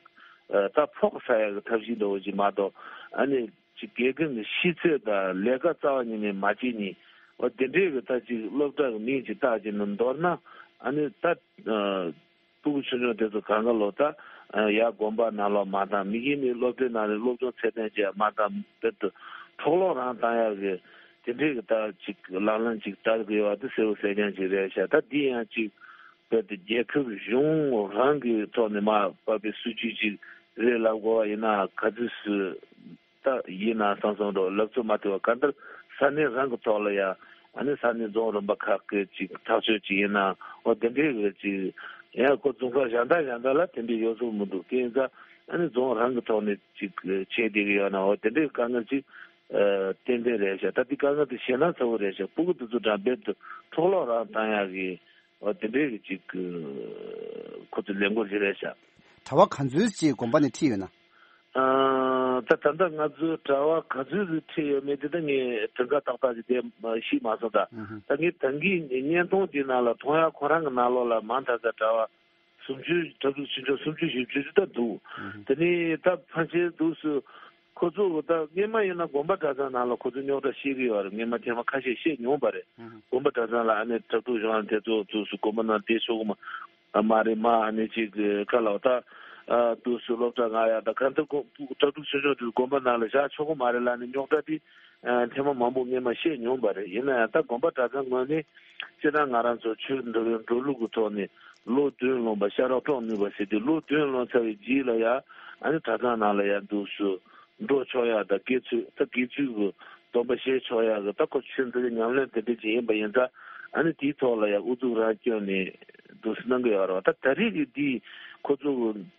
ཨ་ད་ཕོག་ཟ་ཡག་གི་ཐབས་ཤེས་འདྲ་བོ་ཅིག་མ་གཏོགས། ཨ་ནི་ཅིག་དགེ་རྒན་གྱི་ཤེས་ཚད་དང་ལས་ཀ་རྩ་བ་ཉིད་ནས་མ་བྱེད་ཉིན། འོ་དེ་འདྲའི་གི་ད་ཅིག་སློབ་གྲྭ་གི་མིང་ཅིག་བཏགས་བྱས་ནས། མདོར་ན་ཨ་ནི་ད་ཨ་ཕྲུ་གུ་ཆུང་ཆུང་དེ་ཚོ་གང་ག་ལོ་ད་ཨ་ཡར་དགོན་པ་ནང་ལོགས་མར་བཏང་། མི་གི་ནི་སློབ་གྲྭའི་ནང་ནས་སློབ་སྦྱོང་ཚད་ལྡན་ཅིག་མར་བཏང་། དཔེར་དུ་འཕྲོ་བརླག་རང་བཏང་ཡག་གི་དེ་འདྲའི་གི་ད་ཅིག་ལག་ལེན་ཅིག་བསྟར་དགོས་པ་དེ་གསལ་པོ་གསལ་རྐྱང་ཅིག་རེད་ཤག་ད་འདི་ཡང་ཅིག་དཔེར་དུ་རྒྱལ་ཁབ་གཞུང་རང་གི་ཐོག་ནས་མར་བབས་པའི་སྲིད་ཇུས་ཅིག་རེད་ལབ་དགོས་པ་ཡིན་ན། ག་ཚོད་སུ་ད་ཡིན་ན་བསམ་བསམ་འགྲོ་ལབ་ཚོད་མ་ཐུབ་པ། གང་ལྟར་ས་གནས་རང་གི་ཐོག་ལ་ཡ་ཨ་ནི་ས་གནས་རྫོང་རིམ་པ་ཁག་གི་ཅིག་ཐག་གཅོད་ཅིག་ཡིན་ན། འོ་དེ་འདྲའི་གི་ཅིག་ཡང་ཁོ་རྫོང་ཁག་གཞན་དག་གཞན་དག་ལ་དེ་འདྲའི་ཡོད་ཚོད་མི་འདུག་དེ་ཡིན་ཙང་ཨ་ནི་རྫོང་རང་གི་ཐོག་ནས་ཅིག་བྱས་བསྡད་གི་ཡོད་ན། འོ་དེ་འདྲའི་དཀའ་ངལ་ཅིག་ཨ་ཏན་ཏན་རེད་ཤག་ད་དེ་དཀའ་ངལ་དེ་ཞེད་སྣང་ཚ་བོ་རེད་ཤག་ཕྲུ་གུ་དེ་ཚོ་འདྲ་རྦད་དེ་འཕྲོ་བརླག་རང་བཏང་ཡག་གི་འོ་དེ་འདྲའི་གི་ཅིག་ཁོ་ཚོ་ལས་འགུལ་ཞིག་རེད་ཤག་གྲྭ་པ་ག་ཚོད་ཅིག་དགོན་པ་ནས་ཁྲིད་ཡོད་ན། ཨ་ད་ད་ལྟ་ང་ཚོའི་གྲྭ་པ་ག་ཚོད་ཅིག་ཁྲིད་ཡོད་མེད་དེ་ད་ངས་གྲངས་ཀ་ཏག་ཏག་ཅིག་དེ་ཤེས་མ་སོང་ད། ཨུ་ཧུ། ད་ངས་ད་གིན་བརྙན་ཐུང་དེ་ནང་ལ་མཐོང་ཡག་ཁོ་རང་གི་ནང་ལོགས་ལ་མང་ད་ད་གྲྭ་པ་སུམ་ཅུ། གྲྭ་ཚོགས་ཆུང་ཆུང་སུམ་ཅུ་བཞི་བཅུ་ཅིག་ད་འདུག་ཨུ་ཧུ། དེ་ནས་ད་ཕལ་ཆེར་འདུག་སུ། ཁོ་ཚོ་ད་སྔོན་མ་ཡིན་ན་དགོན་པ་གྲྭ་ཚང་ནང་ལ་ཁོ་ཚོ་རྙོག་དྲ་བཤད་ཀྱི་ཡོད་རེད། སྔོན་མ་ཐེངས་མ་ཁ་ཤས་བཤད་མྱོང་པ་རེད། ཨུ་ཧུ། དགོན་པ་གྲྭ་ཚང་ལ་ཨ་ནི་གྲྭ་ཚོགས་གཞུང་དེ་ཚོ་འདུག་སུ་དགོན་པ་ནང་བསྡད་ཆོག་གི་མ་མ་རེད། མ་ཨ་ནི་ཅིག་ག་ལ་བ་ད་ཨ་འདུག་སུ་སློབ་གྲྭ་ང་ཡ་ད་ག་འདི་དགོན་གྲྭ་ཚོགས་ཆུང་ཆུང་དེ་དགོན་པ་ནང་ལ་བཞག་ཆོག་གི་མ་རེད་ལབ་ནས་རྙོག་དྲ་དེ་ཨ་ཐེངས་མ་མང་པོ་སྔོན་མ་བཤད་མྱོང་པ་རེད། ཡིན་ན་ཡང་ད་དགོན་པ་གྲྭ་ཚང་ངོས་ནས་སྤྱིར་བཏང་ང་རང་ཚོ་ཆོས་འདུལ་བའི་འགྲོ་ལུགས་ཀྱི་ཐོག་ནས་ལོ་བདུན་ལོན་པ་ཤ་རོགས་གྲོགས་ནུས་པ་ཟེར་དུས། ལོ་བདུན་ལོན་ཚར་བའི་རྗེས་ལ་ཡ་ཨ་ནི་གྲྭ་ཚང་ནང་ལ་ཡ་འདུག་སུ་འགྲོ་ཆོག་ཡ་ད་དགེ་ཚུལ་ད་དགེ་ཚུལ་གྱི་སྡོམ་པ་བཞེས་ཆོག་ཡ་གི་ད་ཁོ་ཆོས་འདུལ་ཉམས་ལེན་དེ་འདྲ་ཅིག་ཡིན་པ་ཡིན་ཙང་། ཨ་ནི་དེའི་ཐོག་ལ་ཡང་ཨུ་ཚུགས་རང་བསྐྱོན་ནས་འདུག་སེ་གནང་གི་ཡོད་རེད་བ། ད་ད་རེས་ཀྱི་འདི་ཁོ་ཚོ་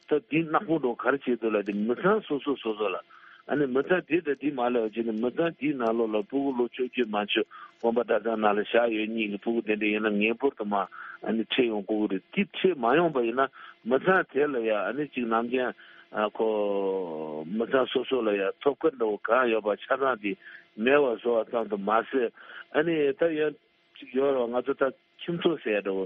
ད་འདི་ནག་པོ་འགྲོ་ག་རེ་བྱེད་འདུག་ལབ་དུས། མི་ཚང་སོ་སོ་སོ་སོ་ལ་ཨ་ནི་མི་ཚང་དེ་དང་དེ་མ་ལབ་བྱས་ནས་མི་ཚང་དེའི་ནང་ལོགས་ལ་ཕྲུ་གུ་ལོ་བཅོ་བརྒྱད་མ་མཆོད་དགོན་པ་གྲྭ་ཚང་ནང་ལ་བཞག་ཡོད་མཁན་གྱི་ཕྲུ་གུ་དེ་འདྲ་ཡིན་ན་ངེས་པར་དུ་མ་ཨ་ནི་ཁྲིད་ཡོང་དགོས་ཀྱི་རེད། དེ་ཁྲིད་མ་ཡོང་པ་ཡིན་ན་མི་ཚང་དེ་ལ་ཡང་ཨ་ནི་གཅིག་ནམ་རྒྱུན་ཨ་ཁོ་མི་ཚང་སོ་སོ་ལ་ཡང་ཐོབ་སྐལ་འདྲ་བོ་གང་ཡོད་པ་ཆ་ཚང་དེ་མེད་པ་བཟོ་བ་ཙམ་དུ་མ་ཟད། ཨ་ནི་ད་ཡང་ཅིག་ཡོད་རེད་བ། ང་ཚོ་ད་ཁྱིམ་ཚང་ཟེར་འདྲ་བོ།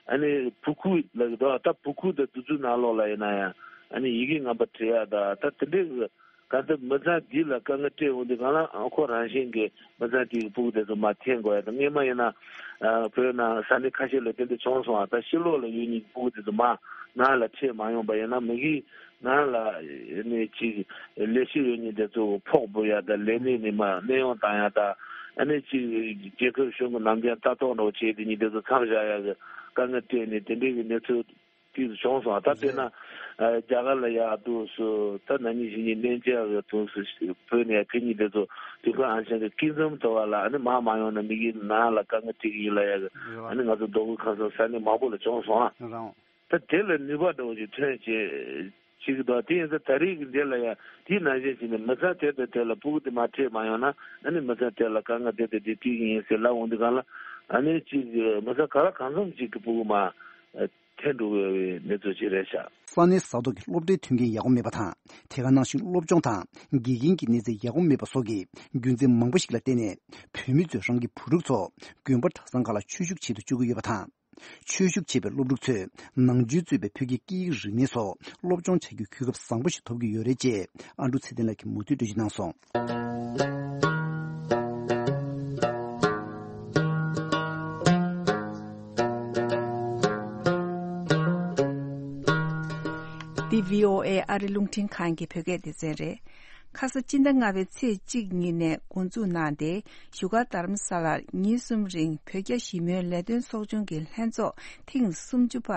ཨ་ནི་བུ་ཁུག་ལབ་ཀྱི་འདུག་ད་བུ་ཁུག་དང་དེ་ཚོའི་ནང་ལོགས་ལ་ཡིན་ན་ཡང་ཨ་ནི་ཡི་གེ་ངན་པ་བྲིས་ཡ་ད་ད་དེ་འདྲའི་ ད་ལྟ་མི་ཚང་འདི་ལ་དཀའ་ངལ་སྤྲད་འོང་དུས་གང་ལ་ཨ་ཁོ་རང་བཞིན་གྱི་མི་ཚང་དེ་གི་སྤུ་གུ་དེ་ཚོ་མར་འཐེན་དགོས་ཡ་དང་། སྔས་མ་ཡིན་ན་ཨ་བོད་ནང་ས་གནས་ཁ་ཤས་ལ་དེ་འདྲ་བྱུང་སོང་ཨ། ད་ཕྱི་ལོགས་ལ་ཡོད་མཁན་སྤུ་གུ་དེ་ཚོ་མར་ནང་ལ་ཁྲིད་མ་ཡོང་པ་ཡིན་ན། མི་གིས་ནང་ལ་ནས་ཅིག་ལས་བྱེད་ཡོད་མཁན་དེ་ཚོ་ཕོགས་འབུལ་ཡ་དང་། ལས་གནས་ནས་མར་གནས་དབྱུང་བཏང་ཡ་དང་། ཨ་ནི་ཅིག་རྒྱལ་ཁབ་གཞུང་གི་ནམ་རྒྱུན་ལྟ་རྟོག་འདྲ་བོ་བྱས་དེ་གཉིས་དེ་ཚོ་མཚམས་བཞག་ཡ་གི་དཀའ་ངལ་སྤྲད་ནས་དེ་འདྲའི་གི་གནས་ཚུལ་དེ་ཚོ་བྱུང་སོང་། ད་དཔེར་ན་ཨ་རྒྱ་གར་ལ་ཡ་ཨ་དུ་སུ་ད་ན་ནིང་གཞེས་ནིང་གནས་མཇལ་གི་དུ་སུ་བོད་ནས་ཡ་ཕེབས་མཁན་དེ་ཚོ་དུས་འཁོར་ཨན་ཆན་གི་སྐུ་མཚམས་དུ་བ་ལ་ཨ་ནི་མར་མ་ཡོང་ན་མི་གིས་ནང་ལ་དཀའ་ངལ་འཕྲད་གི་ཡིན་ལབ་ཡ་གི་ཨ་ནི་ང་ཚོ་མདོ་དབུས་ཁམས་གསུམ་ས་གནས་མང་པོ་ལ་བྱུང་སོང་ཨ། རང་། ད་དེ་ལ་ནུས་པ་འདྲ་བོ་ཞིག་ཐོན་བྱེད་བྱེད་ཀྱི་འདུག་དེ་ཡིན་ཙང་ད་རེས་ཀྱི་འདི་ལ་ཡང་དེའི་ནང་བཞིན་བྱས་ནས་མི་ཚང་དེ་དང་དེ་ལ་སྤུ་གུ་དེ་མར་ཁྲིད་མ་ཡོང་ན་ཨ་ནི་མི་ཚང་དེ་ལ་དཀའ་ངལ་དེ་དང་དེ་འཕྲད་ཀྱི་ཡིན་ཟེར་ལབ་འོང་དུས་གང་ལ་ཨ་ནི་གཅིག་མི་ཚང་ག་ལ་གང་འཚམ་ཅིག་གི་སྤུ་གུ་མར་འཐེན་འགྲོ་གི་ཡོད་པའི་གནས་ཚུལ་ཅིག་རེད་ཤག་ས་གནས་ས་ཐོག་གི་སློབ་གྲྭའི་མཐུན་རྐྱེན་ཡག་པོ་མེད་པ་དང་། དེ་ག་ནང་བཞིན་སློབ་སྦྱོང་དང་དགེ་རྒན་གྱི་གནས་ཚད་ཡག་པོ་མེད་པ་སོགས་ཀྱི་རྒྱུ་མཚན་མང་པོ་ཞིག་ལ་བརྟེན་ནས། བུད་མེད་ཚོས་རང་གི་བུ་ཕྲུག་ཚོ་དགོན་པ་གྲྭ་ཚང་ཁག་ལ་ཆོས་ཞུགས་བྱེད་དུ་བཅུག་གི་ཡོད་པ་དང་། ཆོས་ཞུགས་བྱེད་པའི་སློབ་ཕྲུག་ཚོས་ནང་ཆོས་གཙོས་པའི་བོད་ཀྱི་སྐད་ཡིག་རིག་གནས་སོགས་སློབ་སྦྱོང་བྱ་རྒྱུའི་གོ་སྐབས་བཟང་པོ་ཞིག་ཐོབ་ཀྱི་ཡོད་རེད་ཅེས་ཨ་འབྲུག་ཚེ་བརྟན་ལགས་ཀྱིས་མུ་མཐུད་འགྲེལ་བརྗོད་གནང་སོང་། འདི་བྷི་ཨོ་ཨེ་ཨ་རི་རླུང་འཕྲིན་ཁང་གི་བོད་སྐད་སྡེ་ཚན་རེད། ཁ་ས་སྤྱི་ཟླ་ལྔ་པའི་ཚེས་གཅིག་ཉིན་ནས་འགོ་འཛུགས་གནང་སྟེ། བཞུགས་སྒར་རྡ་རམ་ས་ལར་ཉིན་གསུམ་རིང་བོད་རྒྱ་ཞི་མོལ་ལས་དོན་ཚོགས་ཆུང་གི་ལྷན་ཚོགས་ཐེངས་སུམ་ཅུ་པ་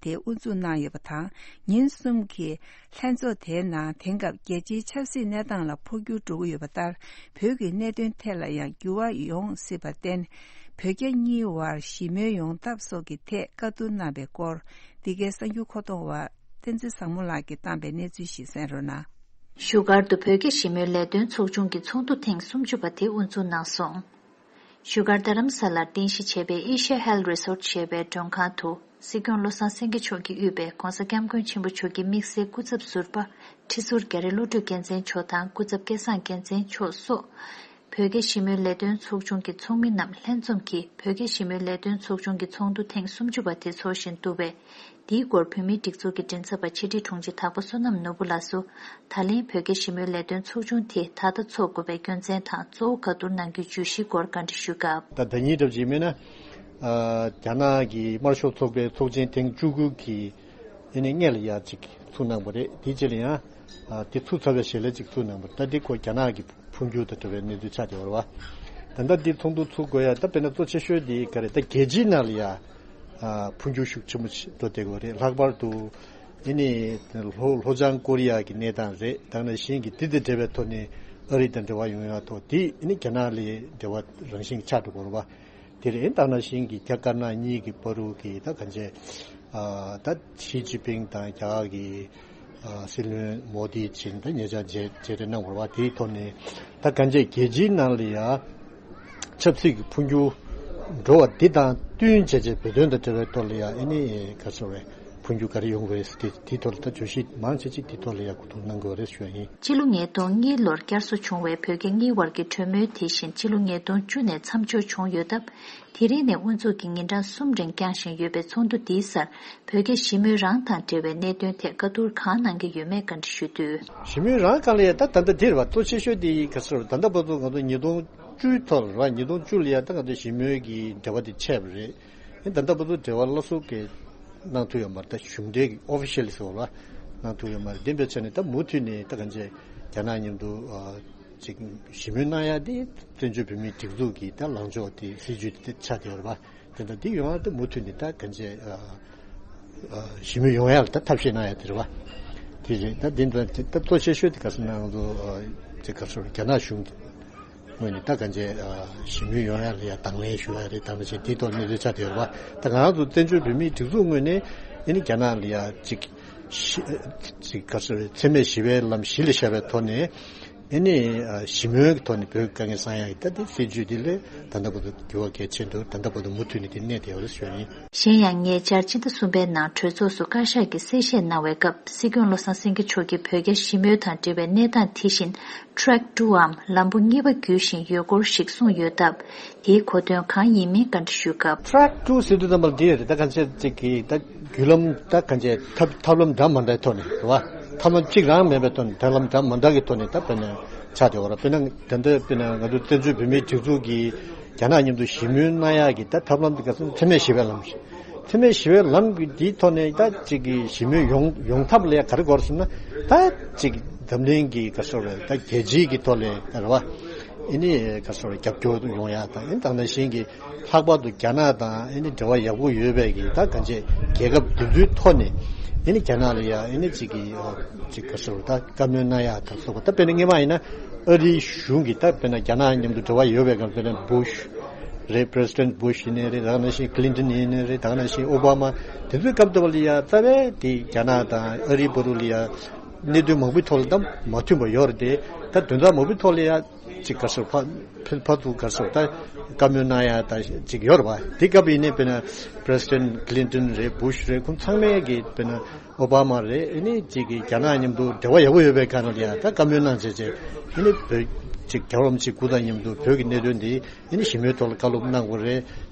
དེ་དབུ་འཛུགས་གནང་ཡོད་པ་དང་། ཉིན་གསུམ་གྱི་ལྷན་ཚོགས་དེའི་ནང་དེང་སྐབས་རྒྱལ་སྤྱིའི་ཆབ་སྲིད་གནས་སྟངས་ལ་འཕོ་འགྱུར་འགྲོ་གི་ཡོད་པ་ལྟར། བོད་ཀྱི་གནད་དོན་ཐད་ལ་ཡང་འགྱུར་བ་ཡོང་སྲིད་པར་བརྟེན། བོད་རྒྱ་གཉིས་བར་ཞི་མོལ་ཡོང་ཐབས་སོགས་ཀྱི་ཐད་བཀའ་བསྡུར་གནང་བའི་སྐོར། འདི་གའི་གསར་འགྱུར་མཁོ་གཏོང་བ་བསྟན་འཛིན་བཟང་མོ་ལགས་ཀྱིས་བཏང་པའི་གནས་ཚུལ་ཞིག་གསན་རོགས་གནང་། བཞུགས་སྒར་དུ་བོད་རྒྱ་ཞི་མོལ་ལས་དོན་ཚོགས་ཆུང་གི་ཚོགས་འདུ་ཐེངས་སུམ་ཅུ་པ་དེ་དབུ་འཛུགས་གནང་སོང་། བཞུགས་སྒར་རྡ་རམ་ས་ལར་རྟེན་གཞི་བྱས་པའི་ཨེ་ཤ་ཡ་ཧེལ་རི་སོར་ཊི་ཞེས་པའི་མགྲོན་ཁང་དུ། སྲིད་སྐྱོང་བློ་བཟང་སེང་གེ་མཆོག་གིས་དབུས་པའི་༧གོང་ས་༧སྐྱབས་མགོན་ཆེན་པོ་མཆོག་གི་དམིགས་བསལ་སྐུ་ཚབ་ཟུར་པ་ཁྲི་ཟུར་རྒྱ་རི་བློ་གྲོས་རྒྱལ་མཚན་མཆོག་དང་སྐུ་ཚབ་སྐལ་བཟང་རྒྱལ་མཚན་མཆོག་སོགས། བོད་རྒྱ་ཞི་མོལ་ལས་དོན་ཚོགས་ཆུང་གི་ཚོགས་མི་རྣམས་ལྷན་འཛོམས་ཀྱིས་བོད་རྒྱ་ཞི་མོལ་ལས་དོན་ཚོགས་ཆུང་གི་ཚོགས་འདུ་ཐེངས་སུམ་ཅུ་པ་དེ་འཚོགས་བཞིན་འདུག་པས། འདིའི་སྐོར་བོད་མིའི་སྒྲིག་འཛུགས་ཀྱི་མགྲིན་ཚབ་པ་ཕྱི་དྲིལ་དྲུང་ཆེ་དྭགས་པོ་བསོད་ནམས་ནོར་བུ་ལགས་སུ། ད་ལན་བོད་རྒྱ་ཞི་མོལ་ལས་དོན་ཚོགས་ཆུང་དེ་ད་ལྟ་འཚོགས་དགོས་པའི་རྒྱུ་མཚན་དང་གཙོ་བོ་བཀའ་བསྡུར་གནང་རྒྱུའི་བརྗོད་གཞིའི་སྐོར་བཀའ་འདྲི་ཞུས་སྐབས། ད་ཟླ་ཉིན་གྲབས་ཅིག་མིན་ན། ཨ་རྒྱ་ནག་གི་དམར་ཤོག་ཚོགས་པའི་ཚོགས་ཆེན་ཐེངས་བཅུ་དགུ་གི་ཨ་ནི་སྔོན་ལ་ཡ་ཅིག་ཚུགས་གནང་པ་རེད། དེའི་རྗེས་ལ་ཡང་ཨ་དེ་ཚུགས་ཚར་བའི་ཞལ་ལས་ཅིག་ཚུགས་གནང་པ་རེད། ད་དེ་ཁོ་རྒྱ་ནག་གི་འཕོ་འགྱུར་དང་འབྲེལ་བའི་གནས་ཚུལ་ཆགས་བསྡད་པ་རེད་བ། ད་ལྟ་འདི་ཚོགས་འདུ་ཚུགས་དགོས་ཡ་ད་དཔེར་ན་གཙོ་ཆེ་ཤོས་འདི་ག་རེ། ད་རྒྱལ་སྤྱིའི་ནང་ལ་ཡ་ཨ་འཕོ་འགྱུར་ཤུགས་ཆེན་པོ་ཞིག་འགྲོ་བསྡད་ཡོད་རེད། ལྷག་པར་དུ་ཨ་ནི་ལྷོ་ལྷོ་བྱང་ཀོ་རི་ཡ་གི་གནས་སྟངས་རེད། ད་ནང་བཞིན་གྱི་དེ་དང་འབྲེལ་བའི་ཐོག་ནས་ཨ་རི་དང་འབྲེལ་བ་ཡོང་ཡ་ཐོག་དེ་ཨ་ནི་རྒྱ་ནག་ལ་འབྲེལ་བ་རང་བཞིན་གྱི་ཆགས་འགྲོ་གི་རེད་བ། དེ་རེད། ད་ནང་བཞིན་གྱི་རྒྱ་དཀར་ནག་གཉིས་ཀྱི་བར་དུ་གི་ད་གང་བྱས་ཨ་ད་ཞི་ཅིན་ཕིང་དང་རྒྱ་གར་གྱི་ཨ་སྲིད་བློན་མོ་དི་བྱིན་ད་ཉེ་ཆར་མཇལ་མཇལ་འཕྲད་གནང་བ་རེད་བ། དེའི་ཐོག་ནས་ད་གང་བྱས་རྒྱལ་སྤྱིའི་ནང་ལ་ཡ་ཆབ་སྲིད་ཀྱི་འཕོ་འགྱུར་འགྲོ་བ་འདི་དང་བསྟུན་བྱས་བྱས་བོད་དོན་དང་འབྲེལ་བའི་ཐོག་ལ་ཡ་ཨ་ནི་ག་ཚོད་རེད། འཕོ་འགྱུར་ག་རེ་ཡོང་གི་རེད་ཟེར་དེ་དེའི་ཐོག་ལ་ད་བརྗོད་གཞི་མང་ཆེ་ཅིག་དེའི་ཐོག་ལ་ཡ་གོ་བསྡུར་གནང་དགོས་རེད་ཞུ་ཡ་ཡིན། སྤྱི་ལོ་ཉིས་སྟོང་གཉིས་ལོར་བསྐྱར་གསོ་བྱུང་བའི་བོད་རྒྱ་གཉིས་བར་གྱི་གྲོས་མོལ་དེ་བཞིན་ཕྱི་ལོ་ཉིས་སྟོང་བཅུ་ནས་མཚམས་འཇོག་བྱུང་ཡོད་སྟབས། དེ་རིང་ནས་དབུ་འཛུགས་ཀྱིས་ཉིན་གྲངས་གསུམ་རིང་བསྐྱངས་བཞིན་ཡོད་པའི་ཚོགས་འདུ་འདིའི་སར་བོད་རྒྱ་ཞི་མོལ་རང་དང་འབྲེལ་བའི་གནད་དོན་ཐད་བཀའ་བསྡུར་གང་གནང་གི་ཡོད་མེད་བཀའ་འདྲི་ཞུས་དུས། ཞི་མོལ་རང་སྒང་ལ་ཡ་ད་ད་ལྟ་འདིར་བ་གཙོ་ཆེ་ཤོས་དེ་ག་ཚོད་རེད། ད་ལྟ་བར་དུ་ང་ཚོ་ཉིས་སྟོང་བཅུའི་ཐོག་ལ་རེད་བ། ཉིས་སྟོང་བཅུ་ལ་ཡ་ད་ང་ཚོ་ཞི་མོལ་གྱི་འབྲེལ་བ་དེ་ཆད་པ་རེད། ཨེ་ད་ལྟ་བར་དུ་འབྲེལ་བ་སླར་གསོ་གི་གནང་ཐུབ་ཡོད་མ་རེད། ད་གཞུང་འབྲེལ་གྱི་ཨོ་ཕི་ཤལ་ཟེར་བ་ལ་གནང་ཐུབ་ཡོད་མ་རེད། དེ་འབད་བྱས་ནས་ད་མུ་མཐུད་ནས་ད་གང་བྱས་རྒྱ་ནག་མཉམ་དུ་ཨ་ཅིག་ཞི་མོལ་གནང་ཡ་དེ་བཙན་བྱོལ་བོད་མིའི་སྒྲིག་འཛུགས་ཀྱི་ད་ལངས་ཕྱོགས་དེ་སྲིད་ཇུས་དེ་ཆགས་བསྡད་ཡོད་རེད་པ། དེ་འདྲ་འདི་ཡོང་ཡ་ད་མུ་མཐུད་ནས་ད་གང་བྱས་ཨ་ཨ་ཞི་མོལ་ཡོང་ཡ་ལ་ད་ཐབས་ཤེས་གནང་ཡ་དེ་རེད་པ། དེ་རེད། ད་འདི་འདྲ་དེ་ད་གཙོ་ཆེ་ཤོས་དེ་ག་ཟེར་ན་ང་ཚོ་ཨ་ཅིག་ག་ཚོད་རྒྱ་ནག་གཞུང་དེ། ངོས་ནས་ད་གང་བྱས་ཨ་ཞི་མོལ་ཡོང་ཡ་ལ་ཡ་དང་ལེན་ཞུ་ཡ་རེད། དང་ལེན་བྱས་དེའི་ཐོག་གནས་ཚུལ་ཆགས་བསྡད་ཡོད་རེད་པ། ད་ང་རང་ཚོ་བཙན་བྱོལ་བོད་མིའི་སྒྲིག་འཛུགས་ངོས་ནས་ཨ་ནི་རྒྱ་ནག་ལ་ཡ་ཅིག་ཞི་ཅིག་ག་ཚོད་རེད། འཚེ་མེད་ཞི་བའི་ལམ་གཞི་ལ་བཞག་པའི་ཐོག་ནས་ཨ་ནི་ཨ་ཞི་མོལ་གྱི་ཐོག་ནས་བོད་ཀྱི་དཀའ་ངལ་སེལ་ཡ་གི་ད་དེ་སྲིད་ཇུས་དེ་ལས་ད་ལྟ་བར་དུ་འགྱུར་བ་གལ་ཆེན་འདུག་ད་ལྟ་བར་དུ་མུ་མཐུད་ནས་དེ་གནས་བསྡད་ཡོད་རེད་ཞུ་ཡ་ཡིན། གཞན་ཡང་ཉེ་ཆར་སྤྱི་ཟླ་གསུམ་པའི་ནང་གྲོས་ཚོགས་སུ་བཀའ་ཤག་གིས་གསལ་བཤད་གནང་བའི་སྐབས་སྲིད་སྐྱོང་བློ་བཟང་སེང་གེ་མཆོག་གིས་བོད་རྒྱ་ཞི་མོལ་དང་འབྲེལ་བའི་གནས་སྟངས་དེ་བཞིན། Track two འམ་ལམ་བུ་གཉིས་པ་བརྒྱུད་བཞིན་ཡོད་སྐོར་ཞིག་གསུངས་ཡོད་སྟབས། དེའི་གོ་དོན་གང་ཡིན་མིན་བཀའ་འདྲི་ཞུས་སྐབས། Track two ཟེར་དུས་ཙམ་པ་འདི་རེད། ད་གང་བྱས་ཅིག་གིས་ད་བརྒྱུད་ལམ་ད་གང་བྱས་ཐབས་ཐབས་ལམ་འདྲ་མ་འདྲའི་ཐོག་ནས་རེད་བ། ཐབས་ལམ་གཅིག་རང་མེད་པའི་ཐོག་ནས་ཐབས་ལམ་འདྲ་མ་འདྲ་གི་ཐོག་ནས་ད་དཔེར་ན་ཆགས་བསྡད་ཡོད་རེད། དཔེར་ན་ད་ལྟ་དཔེར་ན་ང་ཚོ་བཙན་བྱོལ་བོད་མིའི་སྒྲིག་འཛུགས་ཀྱིས་རྒྱ་ནག་མཉམ་དུ་ཞི་མོལ་གནང་ཡག་གི་ད་ཐབས་ལམ་དེ་ག་ཚོད་འཚེ་མེད་ཞི་བའི་ལམ་ཞིག་འཚེ་མེད་ཞི་བའི་ལམ་གྱི་འདིའི་ཐོག་ནས་ད་ཅིག་གི་ཞི་མོལ་ཡོང་ཡོང་ཐབས་ལ་ག་རེ་དགོས་རེད་ཟེར་ན། ད་ཅིག་འཛམ་གླིང་གི་ག་རེ་ཟེར་རེད། ད་རྒྱལ་སྤྱིའི་གི་ཐོག་ལ་རེད་བ། ཨེ་ནི་ག་རེ་ཟེར་རེད། རྒྱབ་སྐྱོར་ཡོང་ཡག་དང་། ཨེ་ནི་ད་ནང་བཞིན་གྱི་ལྷག་པར་དུ་རྒྱ་ནག་དང་ཨེ་ནི་འབྲེལ་བ་ཡག་པོ་ཡོད་པའི་གི་ད་གང་ཅི་རྒྱལ་ཁབ་དེ་ཚོའི་ཐོག་ནས་ཨེ་ནི་རྒྱ་ནག་ལ་ཡ་ཨེ་ནི་ཅིག་གི་ཨ་ཅིག་ག་རེ་ཟེར་རེད། ད་བཀའ་མོལ་གནང་ཡག་དང་སོགས་པ། ད་དཔེར་ན་སྔོན་མ་ཡིན་ན་ཨ་རིའི་གཞུང་གིས་ད་དཔེར་ན་རྒྱ་ནག་མཉམ་དུ་འབྲེལ་བ་ཡོད་པའི་སྒང་། དཔེར་ན་བུ་ཤ་རེད། President Bush ཡིན་ནའི་རེད། ད་ནང་བཞིན་Clinton ཡིན་ནའི་རེད། ད་ནང་བཞིན་ཨོ་བྷ་མ། དེ་ཚོའི་སྐབས་དེ་བ་ལ་ཡ་རྩ་བའི་དེ་རྒྱ་ནག་དང་ཨ་རིའི་བར་དུ་ལ་ཡ་གནད་དོན་མང་པོའི་ཐོག་ལ་ད་མ་མཐུན་པ་ཡོད་རེད་དེ། ད་དོན་དག་མང་པོའི་ཐོག་ལ་ཡ་ཅིག་ག་རེ་ཟེར། ཕར་ཕར་ཕར་ཚུར་ག་རེ་ཟེར། ད་བཀའ་མོལ་གནང་ཡ་ད་ཅིག་ཡོད་རེད་བ། དེ་སྐབས་ཡིན་ནའི་དཔེར་ན་President Clinton རེད། Bush རེད། ཁོང་ཚང་མས་གི་དཔེར་ན་ཨོ་བྷ་མ་རེད། ཨེ་ནི་ཅིག་གི་རྒྱ་ནག་མཉམ་དུ་འབྲེལ་བ་ཡག་པོ་ཡོད་པའི་སྒང་ལ་ཡ་ད་བཀའ་མོལ་གནང་བྱས་བྱས། ཨེ་ནི་བོད་ཅིག་རྒྱལ་བ་རིན་པོ་ཆེའི་སྐུ་དང་མཉམ་དུ་བོད་ཀྱི་གནད་དོན་འདི་ཨེ་ནི་ཞི་མོལ་ཐོག་ལ་བཀའ་སློབ་གནང་དགོས་རེད།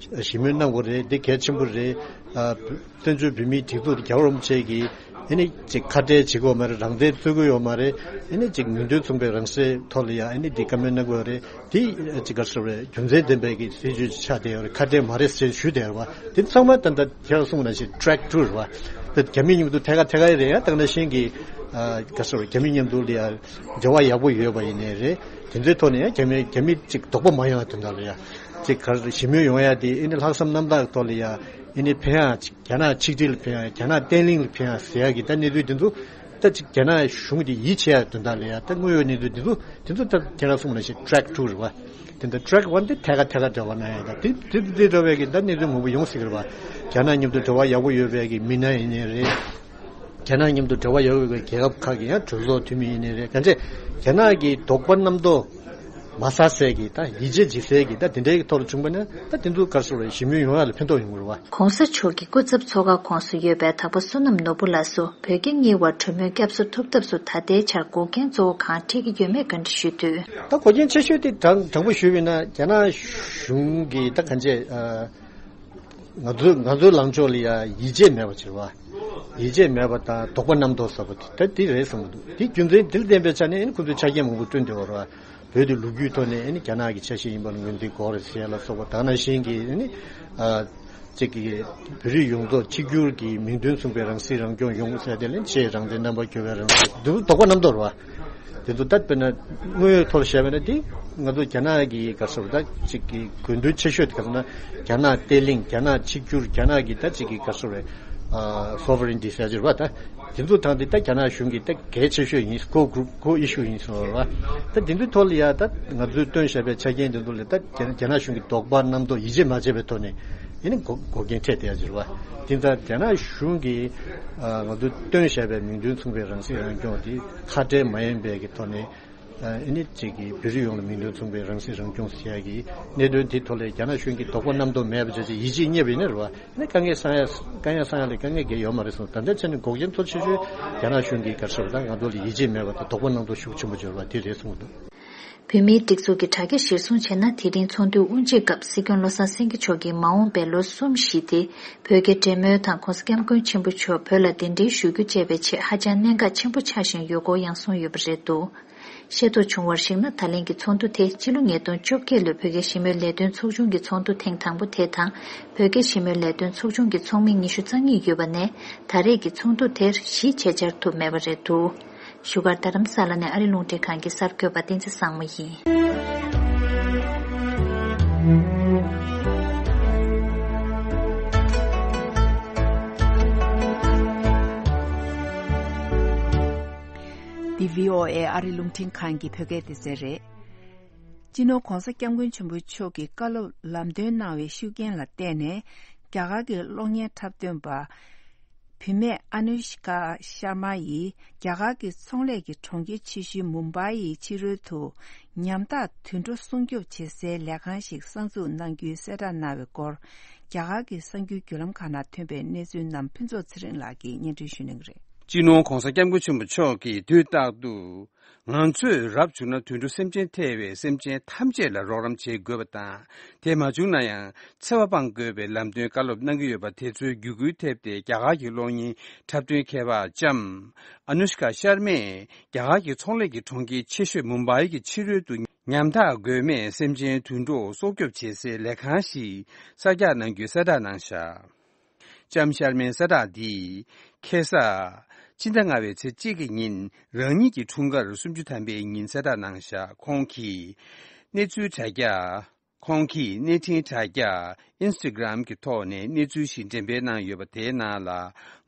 ཞི་མོལ་གནང་དགོས་རེད། འདི་གལ་ཆེན་པོ་རེད། ཨ། བཙན་བྱོལ་བོད་མིའི་སྒྲིག་འཛུགས་དེ་རྒྱལ་བ་རིན་པོ་ཆེ་གིས་ཨེ་ནི་ཅིག་ཁ་བྲལ་བྱེད་དགོས་མ་རེད། རང་བཙན་རྩོད་ཀྱི་ཡོད་མ་རེད། ཨེ་ནི་ཅིག་མིང་དོན་མཚུངས་པའི་རང་བཞིན་ཐོག་ལ་ཡ་ཨེ་ནི་འདི་བཀའ་མོལ་གནང་དགོས་རེད། དེ་ཅིག་ག་རེ་ཟེར་རེད། རྒྱུ་མཚན་ལྡན་པའི་གི་སྲིད་བྱུས་ཆགས་བསྡད་ཡོད་རེད། ཁ་བྲལ་མ་རེད་ཟེར་ཞུས་བསྡད་ཡོད་རེད་བ། དེ་ཚང་མ་ད་ལྟ་ཁྱེད་རང་གསུངས་ནང་བཞིན་track two རེད་བ། ད་རྒྱ་མི་མཉམ་དུ་ཐད་ཀར་ཐད་ཀར་རེད་ཡ། ད་ནང་བཞིན་གི་ཨ་ག་རེ་ཟེར་རེད། རྒྱ་མི་མཉམ་དུ་ལ་ཡ་འབྲེལ་བ་ཡག་པོ་ཡོད་པ་ཡིན་ནའི་རེད། དེ་ཚོའི་ཐོག་ནས་ཡ་རྒྱ་མི་རྒྱ་མི་ཅིག་དོགས་པ་མ་ཡོང་བ་དོན་དག་ལ་ཡ་ཅིག་ག་རེ་ཞི་མོལ་ཡོང་ཡ་དེ་ཨེ་ནི་ལྷག་བསམ་རྣམ་དག་ཐོག་ལ་ཡ་ཨེ་ནི་ཕན་ཡ། རྒྱ་ནག་ཆིག་སྒྲིལ་ལ་ཕན་ཡ། རྒྱ་ནག་བརྟན་ལྷིང་ལ་ཕན་ཡ་ཟེར་ཡ་གི་ད་གནས་ཚུལ་དེ་ཚོ་ད་ཅིག་རྒྱ་ནག་གཞུང་གིས་ཡིད་ཆེས་ཡ་དོན་དག་ལ་ཡ་ད་དངོས་ཡོད་གནས་ཚུལ་དེ་ཚོ་དེ་ཚོ་ད་ཁྱེད་རང་གསུངས་ནང་བཞིན་track two རེད་བ། དེ་འདྲ་track one དེ་ཐད་ཀར་ཐད་ཀར་འབྲེལ་བ་གནང་ཡ་ད་དེ་དེ་དེ་འདྲ་བའི་གི་ད་གནས་ཚུལ་མང་པོ་ཡོང་སྲིད་ཀྱི་རེད་བ། རྒྱ་ནག་མཉམ་དུ་འབྲེལ་བ་ཡག་པོ་ཡོད་པའི་གི་མི་སྣ་ཡིན་ནའི་རེད། རྒྱ་ནག་མཉམ་དུ་འབྲེལ་བ་ཡོད་པའི་རྒྱལ་ཁབ་ཁག་གི་ཡང་གྲོས་ཚོགས་འཐུས་མི་ཡིན་ནའི་རེད། གང་ཅི་རྒྱ་ནག་གི་དོགས་པ་རྣམ་རྟོག་མ་ཟ་སའི་གི་ད་ཡིད་ཆེས་བྱེད་སའི་གི་ད་དེ་འདྲའི་གི་ཐོག་ལ་བྱུང་པ་ན་ད་དེ་ཚོ་ག་རེ་ཟེར་རེད། ཞི་མོལ་ཡོང་ཡ་ལ་ཕན་ཐོགས་ཡོང་གི་རེད་བ། ༸གོང་ས་མཆོག་གི་སྐུ་ཚབ་ཚོགས་ཁང་ཁོངས་སུ་ཡོད་པའི་དྭགས་པོ་བསོད་ནམས་ནོར་བུ་ལགས་སུ་བོད་རྒྱ་གཉིས་དབར་གྲོས་མོལ་བསྐྱར་གསོ་ཐུབ་ཐབས་སུ་ད་ལྟའི་ཆར་འགོག་རྐྱེན་གཙོ་བོ་གང་འཕྲད་ཀྱི་ཡོད་མེད་བཀའ་འདྲི་ཞུས་དུས། ད་འགོག་རྐྱེན་ཆེ་ཤོས་དེ་དྲང་དྲང་པོ་ཞུས་པ་ཡིན་ན་རྒྱ་ནག་གཞུང་གི་ད་གང་ཅི་ཨ། ང་ཚོའི་ང་ཚོའི་ལངས་ཕྱོགས་ལ་ཡ་ཡིད་ཆེས་མེད་པ་བྱེད་པ། ཡིད་ཆེས་མེད་པ་དང་དོགས་པ་རྣམ་རྟོག་ཟ་བ་དེ་ད་དེ་རེད་བསམ་གྱི་འདུག་དེ་རྒྱུ་མཚན་དེ་ལ་བརྟེན་པའི་ཆ་ནས་ཨ་ནི་ཁོ་ཚོས་ཆ་རྐྱེན་མང་པོ་བསྐྲུན་བསྡད་ཡོད་རེད་བ། བོད་དེ་ལོ་རྒྱུས་ཐོག་ནས་ཨ་ནི་རྒྱ་ནག་གི་ཆ་ཤས་ཡིན་པ་ལ་ངོས་འཛིན་དགོས་རེད་ཟེར་ཡ་ལ་སོགས་པ། དེ་ནང་བཞིན་གྱི་ཨ་ནི་ཨ་གཅིག་གི་བོད་རིགས་ཡོངས་རྫོགས་གཅིག་གྱུར་གྱི་མིང་དོན་མཚུངས་པའི་རང་སྲིད་རང་སྐྱོང་ཡོང་དགོས་ཟེར་ཡ་དེ་ལ་ཆེས་རང་བཙན་རྣམ་པར་གྱུར་པའི་རང་སྲིད་འདི་ཚོ་དོགས་པ་རྣམ་རྟོག་རེད་བ། དེ་ཚོ་ད་དཔེར་ན་དངོས་ཡོད་ཐོག་བཤད་པ་ན་དེ་ང་ཚོ་རྒྱ་ནག་གི་ག་རེ་ཟེར་ད་ཅིག་གི་དགོས་འདུན་ཆེ་ཤོས་དེ་ག་རེ་ཟེར་ན་རྒྱ་ནག་བརྟན་ལྷིང་། རྒྱ་ནག་གཅིག་གྱུར། རྒྱ་ནག་གི་ད་ཅིག་གི་ག་རེ་ཟེར་རེད། ཨ་sovereignty ཟེར་གྱི་རེད་བ། ད་དེ་ཚོ་དང་དེ་ད་རྒྱ་ནག་གཞུང་གི་ད་གལ་ཆེ་ཤོས་ཡིན། core group core issue ཡིན་ཟེར་བ་རེད་བ། ད་དེ་ཚོའི་ཐོག་ལ་ཡ་ད་ང་ཚོས་བཏོན་བཞག་པའི་ཆ་རྐྱེན་དེ་ཚོ་ལ་ད་རྒྱ་རྒྱ་ནག་གཞུང་གི་དོགས་པ་རྣམ་རྟོག་ཡིད་ཆེས་མ་བྱས་པའི་ཐོག་ནས་ཡིན་ན་འགོག་འགོག་རྐྱེན་འཕྲད་བསྡད་ཡ་ཅིག་རེད་བ། དེ་ད་རྒྱ་ནག་གཞུང་གིས་ཨ་ང་ཚོས་བཏོན་བཞག་པའི་མིང་དོན་མཚུངས་པའི་རང་སྲིད་རང་སྐྱོང་དེ་ཁ་བྲལ་མ་ཡིན་པའི་གི་ཐོག་ནས། ཨ་ནི་གཅིག་གིས་བོད་རིགས་ཡོངས་ལ་མིང་དོན་མཚུངས་པའི་རང་སྲིད་རང་སྐྱོང་ཟེར་ཡ་གི་གནད་དོན་དེའི་ཐོག་ལ་རྒྱ་ནག་གཞུང་གིས་དོགས་པ་རྣམ་རྟོག་མེད་པ་བྱས་བྱས་ཡིད་ཆེས་རྙེད་པ་ཡིན་ན་རེད་བ། ཨ་ནི་དཀའ་ངལ་སེལ་ཡ་དཀའ་ངལ་སེལ་ཡ་ལ་དཀའ་ངལ་གང་ཡང་ཡོད་མ་རེད་གསུངས། ད་ལྟའི་ཆ་ནས་འགོག་རྐྱེན་གཙོ་ཆེ་ཤོས་རྒྱ་ནག་གཞུང་གིས་ག་རེ་ཟེར་བ་ད་ང་ཚོ་ལ་ཡིད་ཆེས་མེད་པ་དང་དོགས་པ་རྣམ་རྟོག་ཤུགས་ཆེན་པོ་བྱས་པ་དེ་རེད་གསུངས་འདུག་བོད་མིའི་སྒྲིག་འཛུགས་ཀྱི་དྲ་རྒྱ་གཞིར་བཟུང་བྱས་ན། དེ་རིང་ཚོགས་འདུའི་དབུ་འབྱེད་སྐབས་སྲིད་སྐྱོང་བློ་བཟང་སེང་གེ་མཆོག་གིས་མ་འོངས་པའི་ལོ་གསུམ་བཞི་དེ་བོད་རྒྱ་འབྲེལ་མོལ་དང་༸གོང་ས་༸སྐྱབས་མགོན་ཆེན་པོ་མཆོག་བོད་ལ་གདན་འདྲེན་ཞུ་རྒྱུ་བཅས་པའི་ཆེད་ཧ་ཅང་གནད་འགག་ཆེན་པོ་ཆགས་བཞིན་ཡོད་སྐོར་ཡང་གསུངས་ཡོད་པ་རེད་འདུག་ཤེས་རྟོགས་བྱུང་བར་གཞིགས་ན། ད་ལན་གྱི་ཚོགས་འདུ་དེ་ཕྱི་ལོ་ཉིས་སྟོང་བཅོ་བརྒྱད་ལོའི་བོད་རྒྱ་ཞི་མོལ་ལས་དོན་ཚོགས་ཆུང་གི་ཚོགས་འདུ་ཐེངས་དང་པོ་དེ་དང་། བོད་རྒྱ་ཞི་མོལ་ལས་དོན་ཚོགས་ཆུང་གི་ཚོགས་མི་ཉི་ཤུ་རྩ་གཉིས་ཡོད་པ་ནས། ད་རེས་ཀྱི་ཚོགས་འདུ་དེར་བཞི་བྱས་བཅར་ཐུབ་མེད་པ་རེད་འདུག་བཞུགས་སྒར་རྡ་རམ་ས་ལ་ནས་ཨ་རི་རླུང་འཕྲིན་ཁང་གི་གསར་འགོད་པ་བསྟན་འཛིན་བཟང་མོ་ཡིན། འདི་བྷི་ཨོ་ཨེ་ཨ་རི་རླུང་འཕྲིན་ཁང་གི་བོད་སྐད་སྡེ་ཚན་རེད། སྤྱི་ནོར་༸གོང་ས་༸སྐྱབས་མགོན་ཆེན་པོ་མཆོག་གིས་བཀའ་སློབ་ལམ་སྟོན་གནང་བའི་ཤུགས་རྐྱེན་ལ་བརྟེན་ནས། རྒྱ་གར་གྱི་གློག་བརྙན་འཁྲབ་སྟོན་པ། བུད་མེད་ཨ་ནུ་ཤི་ཀ་ཤར་མ་ཡིས་རྒྱ་གར་གྱི་ཚོང་ལས་ཀྱི་གྲོང་ཁྱེར་ཆེ་ཤོས་མུམ་བྷའི་ཡི་ཕྱི་རོལ་དུ་ཉམ་ཐག་དུད་འགྲོ་སྲུང་སྐྱོབ་བྱེད་སའི་ལས་ཁང་ཞིག་གསར་འཛུགས་གནང་རྒྱུའི་གསལ་བསྒྲགས་གནང་བའི་སྐོར། རྒྱ་གར་གྱི་གསར་འགྱུར་བརྒྱུད་ལམ་ཁག་ནང་ཐོན་པའི་གནས་ཚུལ་རྣམས་ཕུན་ཚོགས་ཚེ་རིང་ལགས་ཀྱིས་སྙན་སྒྲོན་ཞུ་གནང་གི་རེད། སྤྱི་ནོར་༧གོང་ས་༧སྐྱབས་མགོན་ཆེན་པོ་མཆོག་གིས་དུས་རྟག་ཏུ། ང་ཚོས་རབ་བྱུང་ན་དུད་འགྲོ་སེམས་ཅན་ཐེ་བའི་སེམས་ཅན་ཐམས་ཅད་ལ་རོགས་རམ་བྱེད་དགོས་པ་དང་། དེ་མ་བྱུང་ན་ཡང་། འཚེ་བ་སྤང་དགོས་པའི་ལམ་སྟོན་བཀའ་སློབ་གནང་གི་ཡོད་པ་དེ་ཚོའི་བརྒྱུད་སྐུལ་ཐེབས་ཏེ། རྒྱ་གར་གྱི་གློག་བརྙན་འཁྲབ་སྟོན་མཁས་པ་ལྕམ་ཨ་ནུ་ཤི་ཀ་ཤར་མས། རྒྱ་གར་གྱི་ཚོང་ལས་ཀྱི་གྲོང་ཁྱེར་ཆེ་ཤོས་མུམ་བྷའི་གྱི་ཕྱི་རོལ་དུ་ཉམ་ཐག་མགོན་མེད་སེམས་ཅན་དུད་འགྲོ་སྲོག་སྐྱོབ་བྱེད་སའི་ལས་ཁང་ཞིག་གསར་རྒྱག་གནང་རྒྱུའི་གསལ་བསྒྲགས་གནང་བཞག་ལྕམ་ཤར་མའི་གསལ་བསྒྲགས་འདིས། ཁ་སང་། སྤྱི་ཟླ་ལྔ་པའི་ཚེས་གཅིག་གི་ཉིན། རང་ཉིད་ཀྱི་འཁྲུངས་སྐར་སུམ་ཅུ་ཐམ་པའི་ཉིན་གསལ་བསྒྲགས་གནང་བཞག་ཁོང་གིས། གནས་ཚུལ་དྲ་རྒྱ། ཁོང་གིས་གནས་འཕྲིན་དྲ་རྒྱ། ཨིན་སི་ཊ་གྷི་རམ་གྱི་ཐོག་ནས་གནས་ཚུལ་ཞིག་འགྲེམས་སྤེལ་གནང་ཡོད་པ་དེའི་ནང་ལ།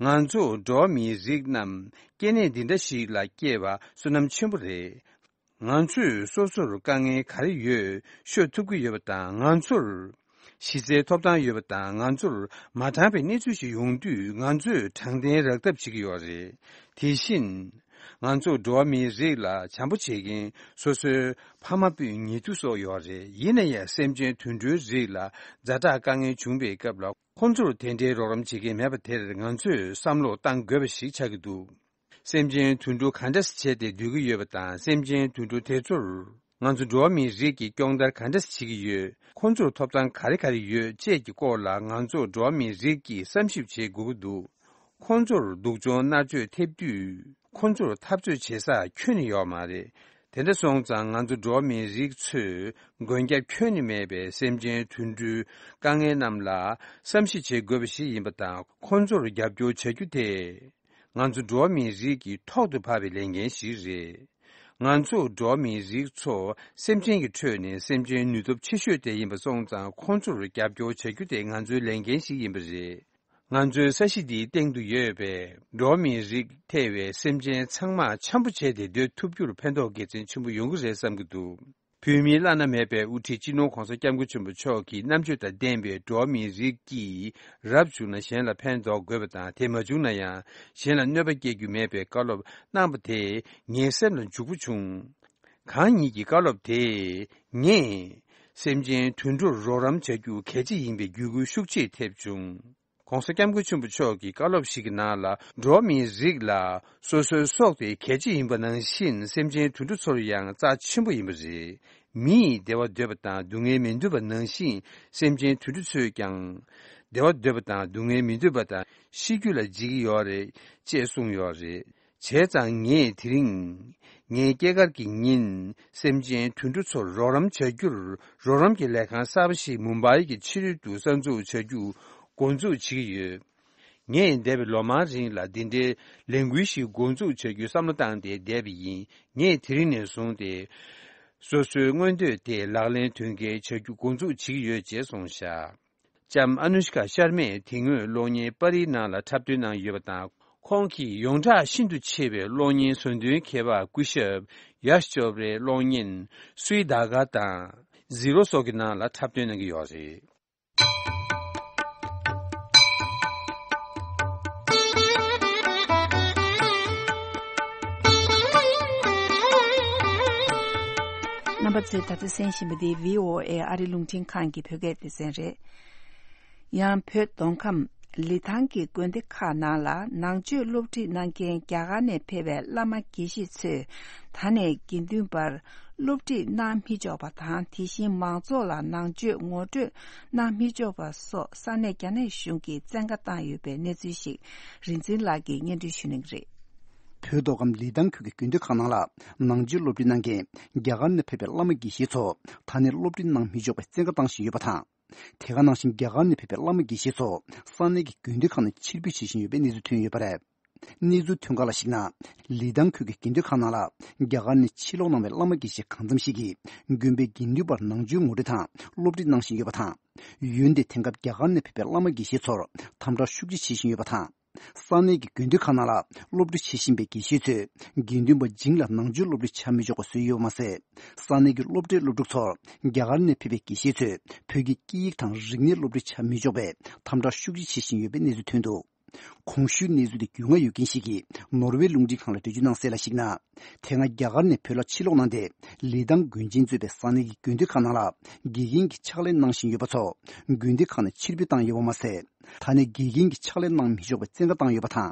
ང་ཚོ་འགྲོ་བ་མིའི་རིགས་རྣམས་སྐྱེ་གནས་འདི་འདྲ་ཞིག་ལ་སྐྱེས་པ་བསོད་ནམས་ཆེན་པོ་རེད། ང་ཚོས་སོ་སོར་དཀའ་ངལ་ག་རེ་ཡོད་ཤོད་ཐུབ་ཀྱི་ཡོད་པ་དང་། ང་ཚོར་གཞི་རྩའི་ཐོབ་ཐང་ཡོད་པ་དང་། ང་ཚོར་མ་དྲང་པའི་གནས་ཚུལ་ཞིག་ཡོང་དུས། ང་ཚོས་དྲང་བདེན་རག་ཐབས་བྱེད་ཀྱི་ཡོད་རེད། དེ་བཞིན། ང་ཚོ་འགྲོ་བ་མིའི་རིགས་ལ་བྱམས་པོ་བྱེད་མཁན་སོ་སོའི་ཕ་མ་སྤུན་ཉེ་དུ་སོགས་ཡོད་རེད། ཡིན་ན་ཡང་སེམས་ཅན་དུད་འགྲོའི་རིགས་ལ་ཛ་དྲག་དཀའ་ངལ་བྱུང་བའི་སྐབས་ལ། ཁོང་ཚོར་དེ་འདྲའི་རོགས་རམ་བྱེད་མཁན་མེད་པ་དེར་ང་ཚོས་བསམ་བློ་གཏང་དགོས་པ་ཞིག་ཆགས་ཀྱི་འདུག་སེམས་ཅན་དུད་འགྲོ་ག་འདྲ་བྱས་ཏེ་སྡོད་ཀྱི་ཡོད་པ་དང་། སེམས་ཅན་དུད་འགྲོ་དེ་ཚོར། ང་ཚོ་འགྲོ་བ་མིའི་རིགས་ཀྱིས་སྐྱོང་བརྡར་ག་འདྲ་བྱེད་ཀྱི་ཡོད། ཁོང་ཚོར་ཐོབ་ཐང་ག་རེ་ག་རེ་ཡོད་བཅས་ཀྱི་སྐོར་ལ། ང་ཚོ་འགྲོ་བ་མིའི་རིགས་ཀྱིས་བསམ་ཞིབ་བྱེད་དགོས་ཀྱི་འདུག་ཁོང་ཚོར་སྡུག་སྦྱོང་མནར་གཅོད་ཐེབས་དུས། ཁོང་ཚོར་འཐབ་རྩོད་བྱེད་ས་ཁྱོན་ནས་ཡོད་མ་རེད། དེ་འདྲ་སོང་ཙང་། ང་ཚོ་འགྲོ་བ་མིའི་རིགས་ཚོས་མགོན་སྐྱབས་ཁྱོན་ནས་མེད་པའི་སེམས་ཅན་དུད་འགྲོའི་དཀའ་ངལ་རྣམས་ལ་བསམ་ཤེས་བྱེད་དགོས་པ་ཞིག་ཡིན་པ་དང་། ཁོང་ཚོར་རྒྱབ་སྐྱོར་བྱ་རྒྱུ་དེ། ང་ཚོ་འགྲོ་བ་མིའི་རིགས་ཀྱི་ཐོག་ཏུ་བབས་པའི་ལས་འགན་ཞིག་རེད། ང་ཚོ་འགྲོ་བ་མིའི་རིགས་ཚོ་སེམས་ཅན་གྱི་ཁྲོད་ནས་སེམས་ཅན་ནུས་སྟོབས་ཆེ་ཤོས་དེ་ཡིན་པ་སོང་ཙང་། ཁོང་ཚོར་རྒྱབ་སྐྱོར་བྱ་རྒྱུ་དེ་ང་ཚོའི་ལས་འགན་ཞིག་ཡིན་པ་རེད། ང་ཚོའི་ས་གཞི་འདིའི་སྟེང་དུ་ཡོད་པའི་འགྲོ་བ་མིའི་རིགས་ཐེ་བའི་སེམས་ཅན་ཚང་མ་འཆམ་པོ་བྱས་ཏེ་སྡོད་ཐུབ་རྒྱུར་ཕན་ཐོགས་དགེ་མཚན་ཆེན་པོ་ཡོང་གི་རེད་བསམ་གྱི་འདུག་བོད་མིའི་བླ་ན་མེད་པའི་དབུ་ཁྲིད་སྤྱི་ནོར་༧གོང་ས་༧སྐྱབས་མགོན་ཆེན་པོ་མཆོག་གི་རྣམ་དཔྱོད་དང་ལྡན་པའི་འགྲོ་བ་མིའི་རིགས་ཀྱིས་རབ་བྱུང་ན་གཞན་ལ་ཕན་འདོགས་དགོས་པ་དང་། དེ་མ་བྱུང་ན་ཡང་གཞན་ལ་གནོད་པ་སྐྱེལ་རྒྱུ་མེད་པའི་བཀའ་སློབ་གནང་པ་དེ་ངའི་སེམས་ལ་འཇུག་པོ་བྱུང་། གང་ཉིད་ཀྱི་བཀའ་སློབ་དེས་ངས་སེམས་ཅན་དུད་འགྲོར་རོགས་རམ་བྱ་རྒྱུ་གལ་ཆེ་ཡིན་པའི་བརྒྱུད་སྐུལ་ཤུགས་ཆེ་ཐེབས་བྱུང་། ༸གོང་ས་༸སྐྱབས་མགོན་ཆེན་པོ་མཆོག་གི་བཀའ་སློབ་ཞིག་གི་ནང་ལ། འགྲོ་བ་མིའི་རིགས་ལ་སོ་སོའི་སྲོག་དེ་གལ་ཆེ་ཡིན་པ་ནང་བཞིན། སེམས་ཅན་དུད་འགྲོ་ཚོར་ཡང་རྩ་ཆེན་པོ་ཡིན་པ་རེད། མི་ཡིས་བདེ་བ་འདོད་པ་དང་སྡུག་བསྔལ་མི་འདོད་པ་ནང་བཞིན། སེམས་ཅན་དུད་འགྲོ་ཚོས་ཀྱང་བདེ་བ་འདོད་པ་དང་སྡུག་བསྔལ་མི་འདོད་པ་དང་། ཤི་རྒྱུ་ལ་འཇིགས་ཀྱི་ཡོད་རེད་ཅེས་གསུངས་ཡོད་རེད། བྱས་ཙང་ངས་དེ་རིང་ངའི་སྐྱེས་སྐར་གྱི་ཉིན། སེམས་ཅན་དུད་འགྲོ་ཚོར་རོགས་རམ་བྱ་རྒྱུར། རོགས་རམ་གྱི་ལས་ཁང་གསར་པ་ཞིག་མུམ་བྷའི་གི་ཕྱི་རོལ་དུ་གསར་འཛུགས་བྱ་རྒྱུ་འགོ་འཛུགས་བྱེད་ཀྱི་ཡོད། ངས་འདས་པའི་ལོ་མང་རིང་ལ་འདི་འདྲའི་ལས་འགུལ་ཞིག་འགོ་འཛུགས་བྱ་རྒྱུའི་བསམ་བློ་བཏང་སྟེ་བསྡད་པ་ཡིན། ངས་དེ་རིང་ནས་བཟུང་སྟེ། སོ་སོའི་མངོན་འདོད་དེ་ལག་ལེན་དོན་འཁྱོལ་བྱ་རྒྱུ་འགོ་འཛུགས་བྱེད་ཀྱི་ཡོད་ཅེས་གསུངས་བཞག་ལྕམ་ཨ་ནུ་ཤི་ཀ་ཤར་མས་དེ་སྔོན་གློག་བརྙན་པར་རིས་ནང་ལ་འཁྲབ་སྟོན་གནང་ཡོད་པ་དང་། ཁོང་གིས་ཡོངས་གྲགས་ཤིན་ཏུ་ཆེ་བའི་གློག་བརྙན་བཟོ་འདུན་མཁས་པ་སྐུ་ཞབས་ཡཱཤ་ཅོབ་རའི་གློག་བརྙན་སུའི་ད་ག་དང་ཟི་རོ་སོགས་ཀྱི་ནང་ལ་འཁྲབ་སྟོན་གནང་གི་ཡོད་རེད། རྣམ་པ་ཚོས་ད་ལྟ་གསན་བཞིན་པ་འདི་བྷི་ཨོ་ཨེ་ཨ་རི་རླུང་འཕྲིན་ཁང་གི་བོད་སྐད་སྡེ་ཚན་རེད། ཡང་བོད་མདོ་ཁམས་ལི་ཐང་གི་དགོན་སྡེ་ཁག་ནང་ལ་ནང་ཆོས་སློབ་ཁྲིད་གནང་མཁན་རྒྱ་གར་ནས་ཕེབས་པའི་བླ་མ་དགེ་བཤེས་ཚོས་ད་ནས་དགེ་འདུན་པར་སློབ་ཁྲིད་གནང་མི་ཆོག་པ་དང་། དེ་བཞིན་མང་ཚོགས་ལ་ནང་ཆོས་ངོ་སྤྲོད་གནང་མི་ཆོག་པ་སོགས་ས་གནས་རྒྱ་ནག་གཞུང་གིས་བཙན་བཀའ་བཏང་ཡོད་པའི་གནས་ཚུལ་ཞིག་རིག་འཛིན་ལགས་ཀྱིས་སྙན་སྒྲོན་ཞུ་གནང་གི་རེད། བོད་མདོ་ཁམས་ལི་ཐང་ཁུལ་གྱི་དགོན་སྡེ་ཁག་ནང་ལ་ནང་ཆོས་སློབ་ཁྲིད་གནང་མཁན་རྒྱ་གར་ནས་ཕེབས་པའི་བླ་མ་དགེ་བཤེས་ཚོ་ད་ནས་སློབ་ཁྲིད་གནང་མི་ཆོག་པའི་བཙན་བཀའ་བཏང་བཞིན་ཡོད་པ་དང་། དེ་ག་ནང་བཞིན་རྒྱ་གར་ནས་ཕེབས་པའི་བླ་མ་དགེ་བཤེས་ཚོ་ས་གནས་ཀྱི་དགོན་སྡེ་ཁག་ནས་ཕྱིར་འབུད་བྱེད་བཞིན་ཡོད་པའི་གནས་ཚུལ་ཐོན་ཡོད་པ་རེད། གནས་ཚུལ་ཐོན་ཁག་ལ་གཞིགས་ན། ལི་ཐང་ཁུལ་གྱི་དགོན་སྡེ་ཁག་ནང་ལ་རྒྱ་གར་ནས་ཕྱིར་ལོག་གནང་བའི་བླ་མ་དགེ་བཤེས་གང་འཚམ་ཞིག་གིས་དགོན་པའི་དགེ་འདུན་པར་ནང་ཆོས་ངོ་སྤྲོད་དང་སློབ་ཁྲིད་གནང་བཞིན་ཡོད་པ་དང་། འོན་ཏེ་དེང་སྐབས་རྒྱ་གར་ནས་ཕེབས་པའི་བླ་མ་དགེ་བཤེས་ཚོར་དམ་དྲག་ཤུགས་ཆེ་བྱེད་བཞིན་ཡོད་པ་དང་། ས་གནས་ཀྱི་དགོན་སྡེ་ཁག་ནང་ལ་སློབ་ཁྲིད་བྱེད་བཞིན་པའི་དགེ་བཤེས་ཚོས་དགེ་འདུན་པ་བྱིངས་ལ་ནང་ཆོས་སློབ་ཁྲིད་བྱ་མི་ཆོག་པ་བཟོས་ཡོད་པ་མ་ཟད། ས་གནས་ཀྱི་སློབ་གྲྭའི་སློབ་ཕྲུག་ཚོར་རྒྱ་གར་ནས་ཕེབས་པའི་དགེ་བཤེས་ཚོས་བོད་ཀྱི་སྐད་ཡིག་དང་རིག་གནས་སློབ་ཁྲིད་བྱ་མི་ཆོག་པའི་དམ་དྲག་ཤུགས་ཆེ་བྱེད་བཞིན་ཡོད་པའི་གནས་ཚུལ་ཐོན་འདུག་གོང་ཞུས་གནས་ཚུལ་དེ་རྒྱུས་མངའ་ཡོད་མཁན་ཞིག་གིས་ནོར་ཝེ་རླུང་འཕྲིན་ཁང་ལ་འགྲེལ་བརྗོད་གནང་གསལ་ལ་གཞིགས་ན། དེ་སྔ་རྒྱ་གར་ནས་བོད་ལ་ཕྱིར་ལོག་གནང་སྟེ། ལི་ཐང་དགོན་ཆེན་གཙོས་པའི་ས་གནས་ཀྱི་དགོན་སྡེ་ཁག་ནང་ལ་དགེ་རྒན་གྱི་ཕྱག་ལས་གནང་བཞིན་ཡོད་པ་ཚོ་དགོན་སྡེ་ཁག་ནས་ཕྱིར་འབུད་བཏང་ཡོད་པ་མ་ཟད། ད་ནས་དགེ་རྒན་གྱི་ཕྱག་ལས་གནང་མི་ཆོག་པའི་བཙན་བཀའ་བཏང་ཡོད་པ་དང་།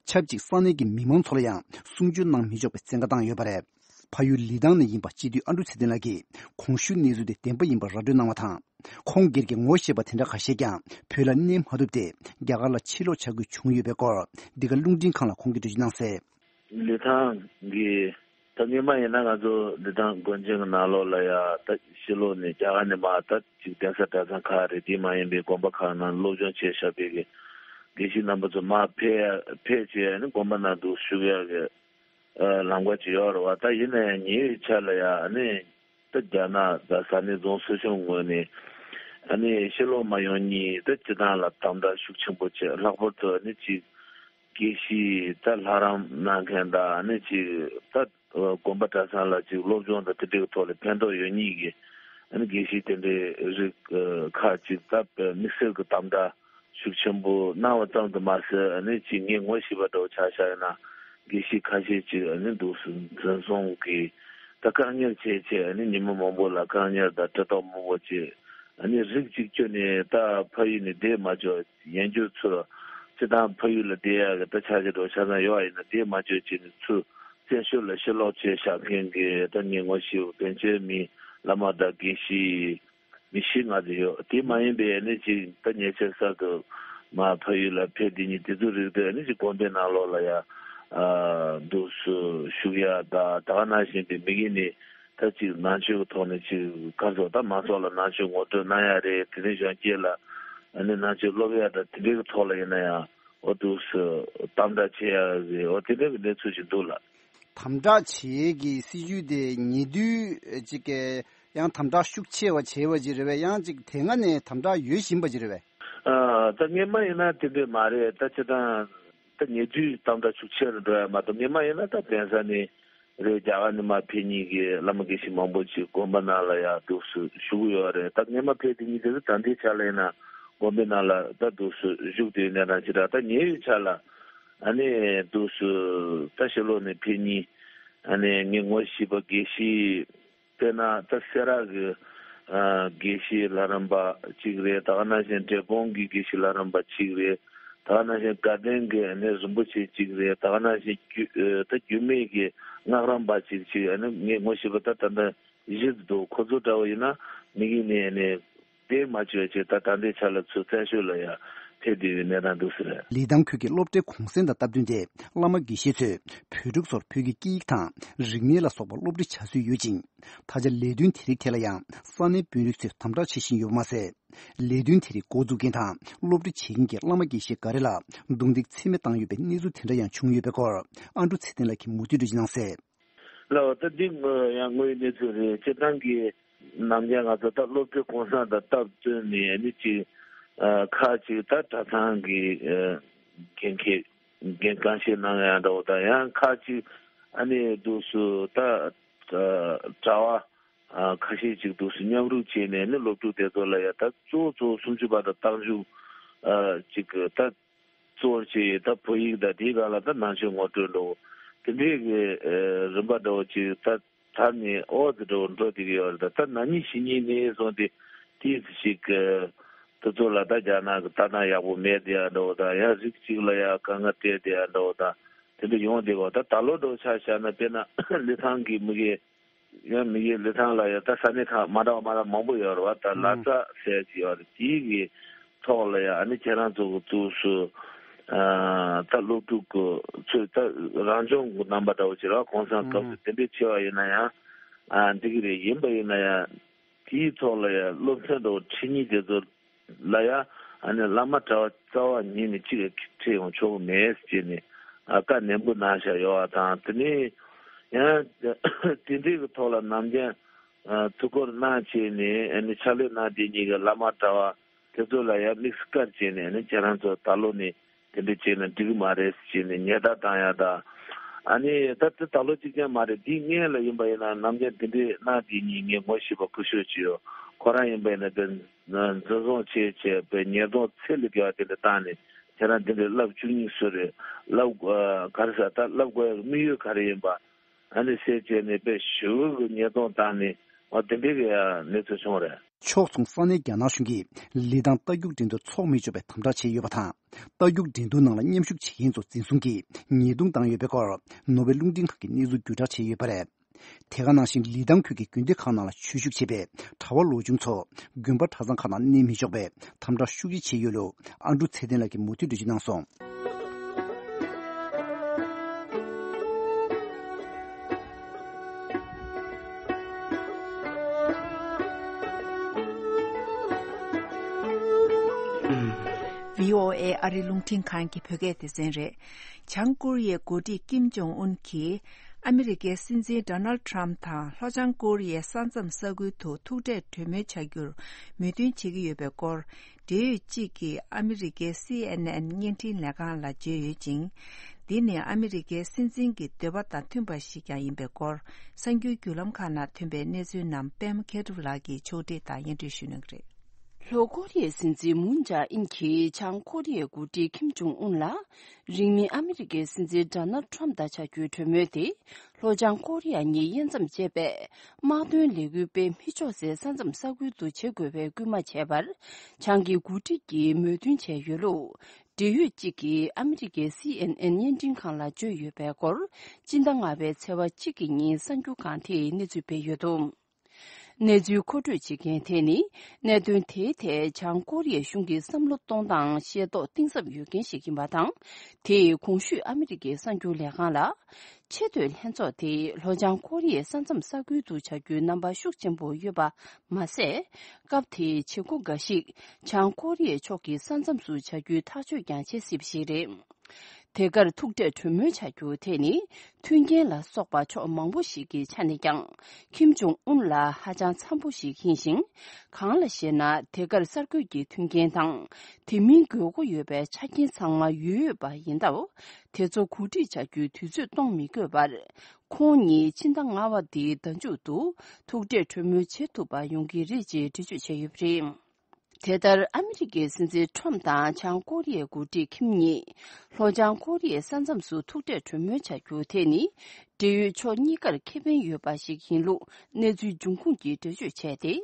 ཆབས་ཅིག་ས་གནས་ཀྱི་མི་མང་ཚོ་ལ་ཡང་གསུང་ཆོས་གནང་མི་ཆོག་པའི་བཙན་བཀའ་བཏང་ཡོད་པ་རེད། ཕ་ཡུལ་ལི་ཐང་ནས་ཡིན་པ་སྤྱི་འཐུས་ཨ་འབྲུག་ཚེ་བརྟན་ལགས་ཀྱིས་གོང་ཞུས་གནས་ཚུལ་དེ་བདེན་པ་ཡིན་པ་ར་སྤྲོད་གནང་བ་དང་། ཁོང་སྒེར་གྱི་ངོ་ཤེས་པ་དེ་འདྲ་ཁ་ཤས་ཀྱང་བོད་ལ་གནས་མ་ཐུབ་སྟེ། རྒྱ་གར་ལ་ཕྱིར་ལོག་བྱ་དགོས་བྱུང་ཡོད་པའི་སྐོར། འདི་ག་རླུང་འཕྲིན་ཁང་ལ་ཁོང་གིས་འགྲེལ་བརྗོད་གནང་གསལ། ལི་ཐང་གི་ད་སྔོན་མ་ཡིན་ན་ང་ཚོ་ལི་ཐང་དགོན་ཆེན་གྱི་ནང་ལོགས་ལ་ཡ་ད་ཕྱིར་ལོག་ནས་རྒྱ་གར་ནས་མར་ད་ཅིག་གདན་ས་གྲྭ་ཚང་ཁག་རེད། དེ་མ་ཡིན་པའི་དགོན་པ་ཁག་ནང་སློབ་སྦྱོང་བྱས་བཞག་པའི་གི་དགེ་བཤེས་རྣམ་པ་ཚོ་མར་ཕེབས་ཡ་ཕེབས་བྱས་ནས་དགོན་པ་ནང་དུ་བཞུགས་ཡ་གི་ལམ་ཁ་ཅིག་ཡོད་རེད་བ། ད་ཡིན་ན་ཡང་ཉེ་བའི་ཆར་ལ་ཡ་ཨ་ནི་ད་རྒྱ་ནག་ད་ས་གནས་རྫོང་སྲིད་གཞུང་ངོས་ནས་ཨ་ནི་ཕྱིར་ལོག་མ་ཡོང་སྙིང་ད་སྤྱི་བཏང་ལ་དམ་དྲག་ཤུགས་ཆེན་པོ་བྱས། ལྷག་པར་དུ་ཨ་ནི་ཅིག་དགེ་བཤེས་ད་ལྷ་རམས་གནང་མཁན་དང་ཨ་ནི་ཅིག་ད་དགོན་པ་གྲྭ་ཚང་ལ་ཅིག་སློབ་སྦྱོང་དང་དེ་འདྲའི་ཐོག་ལ་ཕན་ཐོགས་ཡོད་སྙིང་གི་ཨ་ནི་དགེ་བཤེས་དེ་འདྲའི་རིགས་ཁག་ཅིག་ད་དམིགས་བསལ་གྱི་དམ་དྲག་ཤུགས་ཆེན་པོ་གནང་བ་ཙམ་དུ་མ་ཟད། ཨ་ནི་ཅིག་ངས་ངོ་ཤེས་པ་འདྲ་བོ་ཆ་བཞག་ཡིན་ན་དགེ་བཤེས་ཁ་ཤས་ཅིག་ཨ་ནི་འདུག་སེ་འཛིན་བཟུང་གིས་ད་བཀག་ཉར་བྱས་བྱས་ཨ་ནི་ཉི་མ་མང་པོ་ལ་བཀག་ཉར་དང་འབྲེལ་ཐོག་མང་པོ་བྱས། ཨ་ནི་རིགས་གཅིག་གྱུར་ནས་ད་ཕ་ཡུལ་ནས་བསྡད་མ་ཆོག་ཡན་རྒྱུ་ཚུར་སྤྱི་བཏང་ཕ་ཡུལ་ལ་བསྡད་ཡག་གི་ད་ཆ་རྐྱེན་འདྲ་བོ་ཆ་ཚང་ཡོད་པ་ཡིན་ན་བསྡད་མ་ཆོག་བྱས་ནས་ཚུར་བཙན་བྱོལ་ལ་ཕྱིར་ལོག་བྱས་བཞག་མཁན་གྱི་ད་ངས་ངོ་ཤེས་པ་བོད་ཆོལ་མི་བླ་མ་དང་དགེ་བཤེས། མི་ཤི་ང་ཚོ་ཡོད། དེ་མ་ཡིན་པའི་ཨ་ནི་ཅིག་ད་ཉེ་ཆར་གསར་དུ་མར་ཕ་ཡུལ་ལ་ཕེབས་དེ་ཉིད་དེ་ཚོ་རིགས་དེ་ཨ་ནི་ཅིག་དགོན་པའི་ནང་ལོགས་ལ་ཡ་ཨ་འདུག་སེ་བཞུགས་ཡ་དང་། ད་ག་ནང་བཞིན་པའི་མི་གི་ནི་ད་ཅིག་ནང་ཆོས་ཀྱི་ཐོག་ནས་ཅིག་ག་ཚོད་ད་མང་ཚོགས་ལ་ནང་ཆོས་ངོ་སྤྲོད་གནང་ཡ་རེད། དེ་ནས་གཞོན་སྐྱེས་ལ་ཨ་ནི་ནང་ཆོས་སློབ་ཡ་དང་དེ་འདྲའི་གི་ཐོག་ལ་ཡིན་ན་ཡང་འོ་འདུག་སེ་དམ་དྲག་བྱེད་ཡ་རེད། འོ་དེ་འདྲའི་གི་གནས་ཚུལ་ཞིག་འདུག་ལགས། དམ་དྲག་བྱེད་ཀྱི་སྲིད་ཇུས་དེ་ཉེ་དུས་ཅིག་གི་ཡང་དམ་དྲག་ཤུགས་ཆེ་བ་བྱས་པ་ཅིག་རེད་པས། ཡང་ཅིག་དེ་སྔ་ནས་དམ་དྲག་ཡོད་བཞིན་པ་ཅིག་རེད་པས། ཨ་ད་སྔོན་མ་ཡིན་ན་དེ་འདྲས་མ་རེད། ད་སྤྱིར་བཏང་ད་ཉེ་དུས་དམ་དྲག་ཤུགས་ཆེ་རུ་འགྲོ་ཡ་མ་གཏོགས། སྔོན་མ་ཡིན་ན་ད་གདན་ས་ནས་རེད། རྒྱ་གར་ནས་མར་ཕེབས་མཁན་གྱི་བླ་མ་དགེ་བཤེས་མང་པོ་ཅིག་དགོན་པ་ནང་ལ་ཡ་འདུག་སེ་བཞུགས་ཡོད་རེད། ད་སྔོན་མ་ཕེབས་དེ་ཉིད་དེ་ད་ལྟའི་ཆ་ལ་ཡིན་ན་དགོན་པའི་ནང་ལ་ད་འདུག་སེ་བཞུགས་བསྡད་ཡོད་གནས་སྟངས་ཅིག་རེད། ད་ཉེ་བའི་ཆར་ལ་ཨ་ནི་འདུག་སེ་ད་ཕྱི་ལོགས་ནས་ཕེབས་མཁན་ཨ་ནི་ངས་ངོ་ཤེས་པ་དགེ་བཤེས། དཔེར་ན་ད་སེ་ར་གི་ཨ་དགེ་བཤེས་ལྷ་རམས་པ་གཅིག་རེད། ད་ག་ནང་བཞིན་འབྲས་སྤུངས་ཀྱི་དགེ་བཤེས་ལྷ་རམས་པ་གཅིག་རེད། ད་ག་ནང་བཞིན་དགའ་ལྡན་གྱི་ཨ་ནི་རིན་པོ་ཆེ་གཅིག་རེད། ད་ག་ནང་བཞིན་རྒྱུད་ཨ་ད་རྒྱུད་སྨད་ཀྱི་སྔགས་རམས་པ་གཅིག་གཅིག་ཨ་ནི་ངས་ངོ་ཤེས་པ་ད་ད་ལྟ་བཞི་འདུག། ཁོ་ཚོ་འདྲ་བོ་ཡིན་ན་མི་གི་ནས་ཨ་ནི་བསྡད་མ་བཅུག་བྱས་ད་ད་ལྟའི་ཆ་ལ་ཚུར་བཙན་བྱོལ་ལ་ཡ་ཕེབས་བསྡད་ཡོད་གནས་སྟངས་འདུག་ཟེར། ལི་ཐང་ཁུལ་གྱི་སློབ་གྲྭའི་གུང་སེང་དང་སྟབས་བསྟུན་ཏེ། བླ་མ་དགེ་བཤེས་ཚོས་བོད་ཕྲུག་ཚོར་བོད་ཀྱི་སྐད་ཡིག་དང་རིག་གནས་ལ་སོགས་པ་སློབ་ཁྲིད་བྱ་སྲོལ་ཡོད་ཅིང་། ད་ཆ་ལས་དོན་དེ་རིགས་ཐད་ལ་ཡང་ས་གནས་དཔོན་རིགས་ཚོས་དམ་དྲག་བྱེད་བཞིན་ཡོད་པ་མ་ཟད། ལས་དོན་དེ་རིགས་འགོ་འཛུགས་མཁན་དང་སློབ་ཁྲིད་བྱེད་མཁན་གྱི་བླ་མ་དགེ་བཤེས་འགའ་རེ་ལ་རྡུང་རྡེག་ཚད་མེད་བཏང་ཡོད་པའི་གནས་ཚུལ་དེ་འདྲ་ཡང་བྱུང་ཡོད་པའི་སྐོར། ཨ་འབྲུག་ཚེ་བརྟན་ལགས་ཀྱིས་མུ་མཐུད་འགྲེལ་བརྗོད་གནང་གསལ། ལགས་འོ། ད་འདི་ཡང་དངོས་ཡོད་གནས་ཚུལ་རེད། སྤྱིར་བཏང་གི་ནམ་རྒྱུན་ང་ཚོ་ད་སློབ་གྲྭའི་གུང་སེང་དང་སྟབས་བསྟུན་ནས་ཨ་ནི་ཅིག་ཨ་ཁག་ཅིག་ད་གྲྭ་ཚང་གི་ཨ་འགན་འཁྱེར་འགན་གཙང་བཞེས་གནང་ཡ་འདྲ་བོ་དང་། ཡང་ཁག་ཅིག་ཨ་ནི་འདུག་སེ་ད་ཨ་གྲྭ་བ་ཨ་ཁ་ཤས་ཅིག་འདུག་སེ་མཉམ་རུབ་བྱས་ནས་ཨ་ནི་སློབ་ཕྲུག་དེ་ཚོ་ལ་ཡ་ད་གཙོ་བོ་གཙོ་བོ་སུམ་ཅུ་པ་དང་རྟགས་འཇུག་ཨ་ཅིག་ད་གཙོ་བོར་བྱས་ད་བོད་ཡིག་དང་དེའི་སྒང་ལ་ད་ནང་ཆོས་ངོ་སྤྲོད་འདྲ་བོ་དེ་འདྲའི་གི་ཨ་རིམ་པ་འདྲ་བོ་ཅིག་ད་དར་ནས་འོ་དེ་འདྲ་བོ་འགྲོ་བསྡད་ཀྱི་ཡོད་རེད། ད་ད་ན་ནིང་གཞེས་ནིང་ནས་བཟུང་སྟེ་དེ་ཅིག་ཨ་དེ་ཚོ་ལ་ད་རྒྱ་ནག་གི་ལྟ་སྟངས་ཡག་པོ་མེད་དེ་ཡ་འདྲ་བོ་དང་། ཡང་རིགས་གཅིག་ལ་ཡ་དཀའ་ངལ་སྤྲད་དེ་ཡ་འདྲ་བོ་དང་དེ་འདྲ་ཡོང་བསྡད་པ། ད་ད་ལོ་འདྲ་བོ་ཆ་བཞག་ན་དཔེར་ན་ལི་ཐང་གི་མི་གི་ཡང་མི་གི་ལི་ཐང་ལ་ཡང་ད་ས་གནས་ཁག་མ་འདྲ་བ་མ་འདྲ་མང་པོ་ཡོད་རེད་བ། ད་ལ་ཙ་ཟེར་གྱི་ཡོད་རེད། དེའི་གི་ཐོག་ལ་ཡང་ཨ་ནི་ཁྱེད་རང་ཚོ་གི་ཚུགས་སུ་ཨ་ད་སློབ་ཕྲུག་གི་ཚོས་ད་རང་སྦྱོང་གི་རྣམ་པ་འདྲ་བོ་ཅིག་རེད་བ། གུང་སེང་སྐབས་སུ་དེ་འདྲའི་ཆེ་བ་ཡིན་ན་ཡང་ཨ་འགྲིག་གི་རེད། ཡིན་པ་ཡིན་ན་ཡང་དེའི་ཐོག་ལ་ཡང་སློབ་ཚན་འདྲ་བོ་ཁྲིད་མཁན་དེ་ཚོ་ལ་ཡ་ཨ་ནི་བླ་མ་གྲྭ་བ་རྩ་བ་ཉིད་ནས་གཅིག་ཁྲིད་ཡོང་ཆོག་གི་མེད་ཟེར་ནས་ཨ་བཀའ་ནན་པོ་གནང་བཞག་ཡོད་པ་དང་། དེ་ནས་ཡང་དེ་འདྲའི་གི་ཐོག་ལ་ནམ་རྒྱུན་ཨ་ཐུགས་ཁུར་གནང་བྱས་ནས་ཨ་ནི་ཕྱག་ལས་གནང་བསྡད་མཁན་གྱི་བླ་མ་གྲྭ་བ་དེ་ཚོ་ལ་ཡ་དམིགས་སུ་བཀར་བྱས་ནས་ཨ་ནི་ཁྱེད་རང་ཚོ་ད་ལོ་ནས་དེ་འདྲ་བྱས་ན་འགྲིག་གི་མ་རེད་ཟེར་ནས་ཉེས་རྡུང་བཏང་ཡ་དང་། ཨ་ནི་ད་དེ་ད་ལོ་གཅིག་ཀྱང་མ་རེད། དེའི་སྔོན་ལ་ཡིན་པ་ཡིན་ན་ནམ་རྒྱུན་དེ་འདྲའི་གནང་དེ་ཉིད་ངས་ངོ་ཤེས་པ་སྐུ་ཞབས་ཅིག་ཡོད། ཁོ་རང་ཡིན་པ་ཡིན་ན་དེ་འཛིན་བཟུང་བྱས་བྱས་པའི་ཉེས་རྡུང་ཚད་ལས་བརྒལ་བ་དེ་འདྲ་བཏང་ནས་ ཁྱེད་རང་འདི་འདྲའི་ལབ་བཅུ་གཉིས་བཟོས་རེད། ལབ་ཨ་ག་རེ་ཟེར། ད་ལབ་དགོས་ཡག་དམིགས་ཡུལ་ག་རེ་ཡིན་པ། ཨ་ནི་བཤད་བྱས་ནས་དཔེ་ཞེ་པོ་གི་ཉེས་རྡུང་བཏང་ནས་འོ་དེ་འདྲའི་གི་ཡ་གནས་ཚུལ་བྱུང་བ་རེད། ཕྱོགས་མཚུངས་ས་གནས་རྒྱ་ནག་གཞུང་གིས་ལི་ཐང་རྟ་རྒྱུག་འགྲན་བསྡུར་འཚོགས་མི་ཆོག་པའི་དམ་དྲག་བྱས་ཡོད་པ་དང་། རྟ་རྒྱུག་འགྲན་བསྡུར་ནང་ལ་མཉམ་ཞུགས་བྱེད་མཁན་ཚོ་འཛིན་བཟུང་གིས་ཉེས་རྡུང་བཏང་ཡོད་པའི་སྐོར་ནོར་ཝེ་རླུང་འཕྲིན་ཁང་གིས་གནས་ཚུལ་བརྒྱུད་བསྒྲགས་བྱས་ཡོད་པ་རེད། དེ་ག་ནང་བཞིན་ལི་ཐང་ཁུལ་གྱི་དགོན་སྡེ་ཁག་ནང་ལ་ཆོས་ཞུགས་བྱེད་པའི་གྲྭ་བ་ལོ་ཆུང་ཚོ་དགོན་པ་གྲྭ་ཚང་ཁག་ནང་གནས་མི་ཆོག་པའི་དམ་དྲག་ཤུགས་ཆེ་བྱས་ཡོད་ལུགས་ཨ་འབྲུག་ཚེ་བརྟན་ལགས་ཀྱིས་མུ་མཐུད་འགྲེལ་བརྗོད་གནང་སོང་། བྷི་ཨོ་ཨེ་ཨ་རི་རླུང་འཕྲིན་ཁང་གི་བོད་སྐད་སྡེ་ཚན་རེད། བྱང་ཀོ་རི་ཡའི་འགོ་ཁྲིད་ཀིམ་ཇོང་ཨུན་གྱིས་ཨ་མི་རི་ཀའི་སྲིད་འཛིན་ཌོ་ནལ་ཊམ་དང་ལྷོ་བྱང་ཀོ་རི་ཡའི་ས་མཚམས་ས་ཁུལ་དུ་ཐུག་འཕྲད་གྲོས་མོལ་བྱ་རྒྱུར་མོས་མཐུན་བྱེད་ཀྱི་ཡོད་པའི་སྐོར། འབྲེལ་ཡོད་གཅིག་གིས་ཨ་མི་རི་ཀའི་སི་ཨེན་ཨེན་བརྙན་འཕྲིན་ལས་ཁང་ལ་བརྗོད་ཡོད་ཅིང་། འདི་ནི་ཨ་མི་རི་ཀའི་སྲིད་འཛིན་གྱི་འདོད་པ་དང་མཐུན་པ་ཞིག་ཀྱང་ཡིན་པའི་སྐོར། གསར་འགྱུར་བརྒྱུད་ལམ་ཁག་ནང་ཐོན་པའི་གནས་ཚུལ་རྣམས་པད་མ་མཁས་གྲུབ་ལགས་ཀྱིས་ཕྱོགས་སྒྲིག་དང་སྙན་སྒྲོན་ཞུ་གནང་གི་རེད། ལྷོ་ཀོ་རི་ཡའི་སྲིད་འཛིན་མུན་ཇཱ་ཨིན་གྱིས་བྱང་ཀོ་རི་ཡའི་འགོ་ཁྲིད་ཁིམ་ཇོང་ཨུན་ལ། རིང་མིན་ཨ་མི་རི་ཀའི་སྲིད་འཛིན་ཌོ་ནལ་ཊམ་དང་བྱ་རྒྱུའི་གྲོས་མོལ་དེ། ལྷོ་བྱང་ཀོ་རི་ཡ་གཉིས་དབྱེ་མཚམས་བཅད་པའི་དམག་དོན་ལས་འགུལ་སྤེལ་མི་ཆོག་སའི་ས་མཚམས་ས་ཁུལ་དུ་བྱེད་དགོས་པའི་སྐུལ་མ་བྱས་པར། བྱང་གི་འགོ་ཁྲིད་ཀྱིས་མོས་མཐུན་བྱས་ཡོད་ལུགས། འབྲེལ་ཡོད་གཅིག་གིས་ཨ་མི་རི་ཀའི་སི་ཨེན་ཨེན་བརྙན་འཕྲིན་ཁང་ལ་བརྗོད་ཡོད་པའི་སྐོར། སྤྱི་ཟླ་ལྔ་པའི་ཚེས་པ་གཅིག་གི་ཉིན་གསར་འགྱུར་ཁང་དེས་གནས་ཚུལ་སྤེལ་ཡོད་འདུག་གནས་ཚུལ་མཁོ་སྤྲོད་བྱེད་མཁན་དེ་ནི། གནད་དོན་དེའི་ཐད་བྱང་ཀོ་རི་ཡའི་གཞུང་གི་བསམ་བློ་གཏོང་སྟངས་ཤེས་རྟོགས་གཏིང་ཟབ་ཡོད་མཁན་ཞིག་ཡིན་པ་དང་། དེས་གོང་ཞུས་ཨ་མི་རི་ཀའི་གསར་འགྱུར་ལས་ཁང་ལ། ཆེས་མཐོའི་ལྷན་ཚོགས་དེས་ལྷོ་བྱང་ཀོ་རི་ཡའི་ས་མཚམས་ས་ཁུལ་དུ་བྱ་རྒྱུའི་རྣམ་པ་ཤུགས་ཆེན་པོ་ཡོད་པ་མ་ཟད། སྐབས་དེའི་བྱེད་སྒོ་འགའ་ཞིག་བྱང་ཀོ་རི་ཡའི་ཕྱོགས་ཀྱི་ས་མཚམས་སུ་བྱ་རྒྱུའི་ཐག་གཅོད་ཀྱང་བྱེད་སྲིད་པ་ཞིག་རེད། དེ་གར་ཐུག་འཕྲད་གྲོས་མོལ་བྱ་རྒྱུ་དེ་ནི། མཐུན་རྐྱེན་ལ་སོགས་པ་ཕྱོགས་མང་པོ་ཞིག་གི་ཆ་ནས་ཀྱང་། ཁིམ་ཇོང་ཨུན་ལ་ཧ་ཅང་འཚམ་པོ་ཞིག་ཡིན་ཞིང་། གང་ལ་ཞེ་ན། དེ་གར་གསར་འགོད་ཀྱི་མཐུན་རྐྱེན་དང་། དེ་མིན་དགོས་མཁོ་ཡོད་པའི་ཆ་རྐྱེན་ཚང་མ་ཡོད་ཡོད་པ་ཡིན་སྟབས། དེ་ཚོ་གོ་སྒྲིག་བྱ་རྒྱུའི་དུས་ཚོད་གཏོང་མི་དགོས་པར། ཁོང་ཉིད་ཕྱི་ཟླ་ལྔ་པ་འདིའི་ཟླ་མཇུག་ཏུ་ཐུག་འཕྲད་གྲོས་མོལ་བྱེད་ཐུབ་པ་ཡོང་གི་རེད་ཅེས་འགྲེལ་བརྗོད་བྱས་ཡོད་པ་རེད། དེ་ལྟར་ཨ་མི་རི་ཀའི་སྲིད་འཛིན་ཁྲོམ་དང་བྱང་ཀོ་རི་ཡའི་འགོ་ཁྲིད་ཁིམ་གཉིས། ལྷོ་བྱང་ཀོ་རི་ཡའི་ས་མཚམས་སུ་ཐུག་འཕྲད་གྲོས་མོལ་བྱ་རྒྱུ་དེ་ནི། འབྲེལ་ཡོད་ཕྱོགས་གཉིས་ཀར་ཁེ་ཕན་ཡོད་པ་ཞིག་ཡིན་ལུགས་གནས་ཚུལ་འབྱུང་ཁུངས་ཀྱིས་འགྲེལ་བརྗོད་བྱས་ཏེ།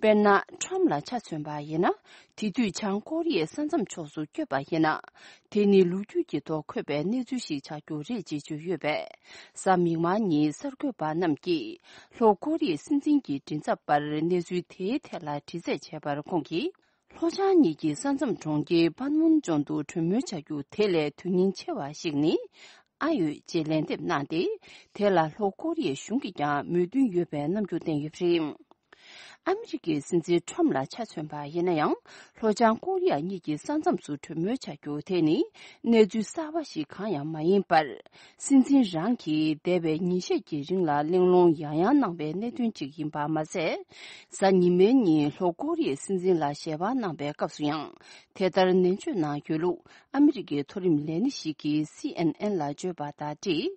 དཔེར་ན། ཁྲོམ་ལ་ཆ་མཚོན་པ་ཡིན་ན། དེ་དུས་བྱང་ཀོ་རི་ཡའི་ས་མཚམས་ཕྱོགས་སུ་བསྐྱོད་པ་ཡིན་ན། དེ་ནི་ལོ་རྒྱུས་ཀྱི་ཐོག་འཁོད་པའི་གནས་ཚུལ་ཞིག་ཆགས་རྒྱུ་རེད་ཅེས་བརྗོད་ཡོད་པས། གཟའ་མིག་དམར་ཉིན་གསར་འགོད་པ་རྣམས་ཀྱིས། ལྷོ་ཀོ་རི་ཡའི་སྲིད་འཛིན་གྱི་མགྲིན་ཚབ་པར་གནས་ཚུལ་དེའི་ཐད་ལ་དྲི་རྩད་བྱས་པར། ཁོང་གིས། ལྷོ་བྱང་གཉིས་ཀྱི་ས་མཚམས་གྲོང་ཁྱེར་པན་མུན་ཇོང་དུ་གྲོས་མོལ་བྱ་རྒྱུ་དེ་ལས་དོན་སྙིང་ཆེ་བ་ཞིག་ནི། ཨ་ཡོད་ཅེས་ལན་འདེབས་གནང་སྟེ། དེ་ལ་ལྷོ་ཀོ་རི་ཡའི་གཞུང་གིས་ཀྱང་མོས་མཐུན་ཡོད་པའི་རྣམ་འགྱུར་བསྟན་ཡོད་པ་རེད། ཨ་མི་རི་ཀའི་སྲིད་འཛིན་ཁྲོམ་ལ་ཆ་མཚོན་པ་ཡིན་ན་ཡང་། ལྷོ་བྱང་ཀོ་རི་ཡ་གཉིས་ཀྱི་ས་མཚམས་སུ་གྲོས་མོལ་བྱ་རྒྱུ་དེ་ནི། གནས་ཚུལ་གསར་བ་ཞིག་གང་ཡང་མ་ཡིན་པར། སྲིད་འཛིན་རང་གིས་འདས་པའི་ཉིན་ཤས་ཀྱི་རིང་ལ་གླེང་སློང་ཡང་ཡང་གནང་བའི་གནད་དོན་ཅིག་ཡིན་པ་མ་ཟད། གཟའ་ཉི་མའི་ཉིན་ལྷོ་ཀོ་རི་ཡའི་སྲིད་འཛིན་ལ་ཞལ་པར་གནང་བའི་སྐབས་སུ་ཡང་། དེ་ལྟར་ནན་བརྗོད་གནང་ཡོད་ལུགས། ཨ་མི་རི་ཀའི་མཐོ་རིམ་ལས་སྣེ་ཞིག་གིས་སི་ཨེན་ཨེན་ལ་བརྗོད་པ་དང་འབྲེལ།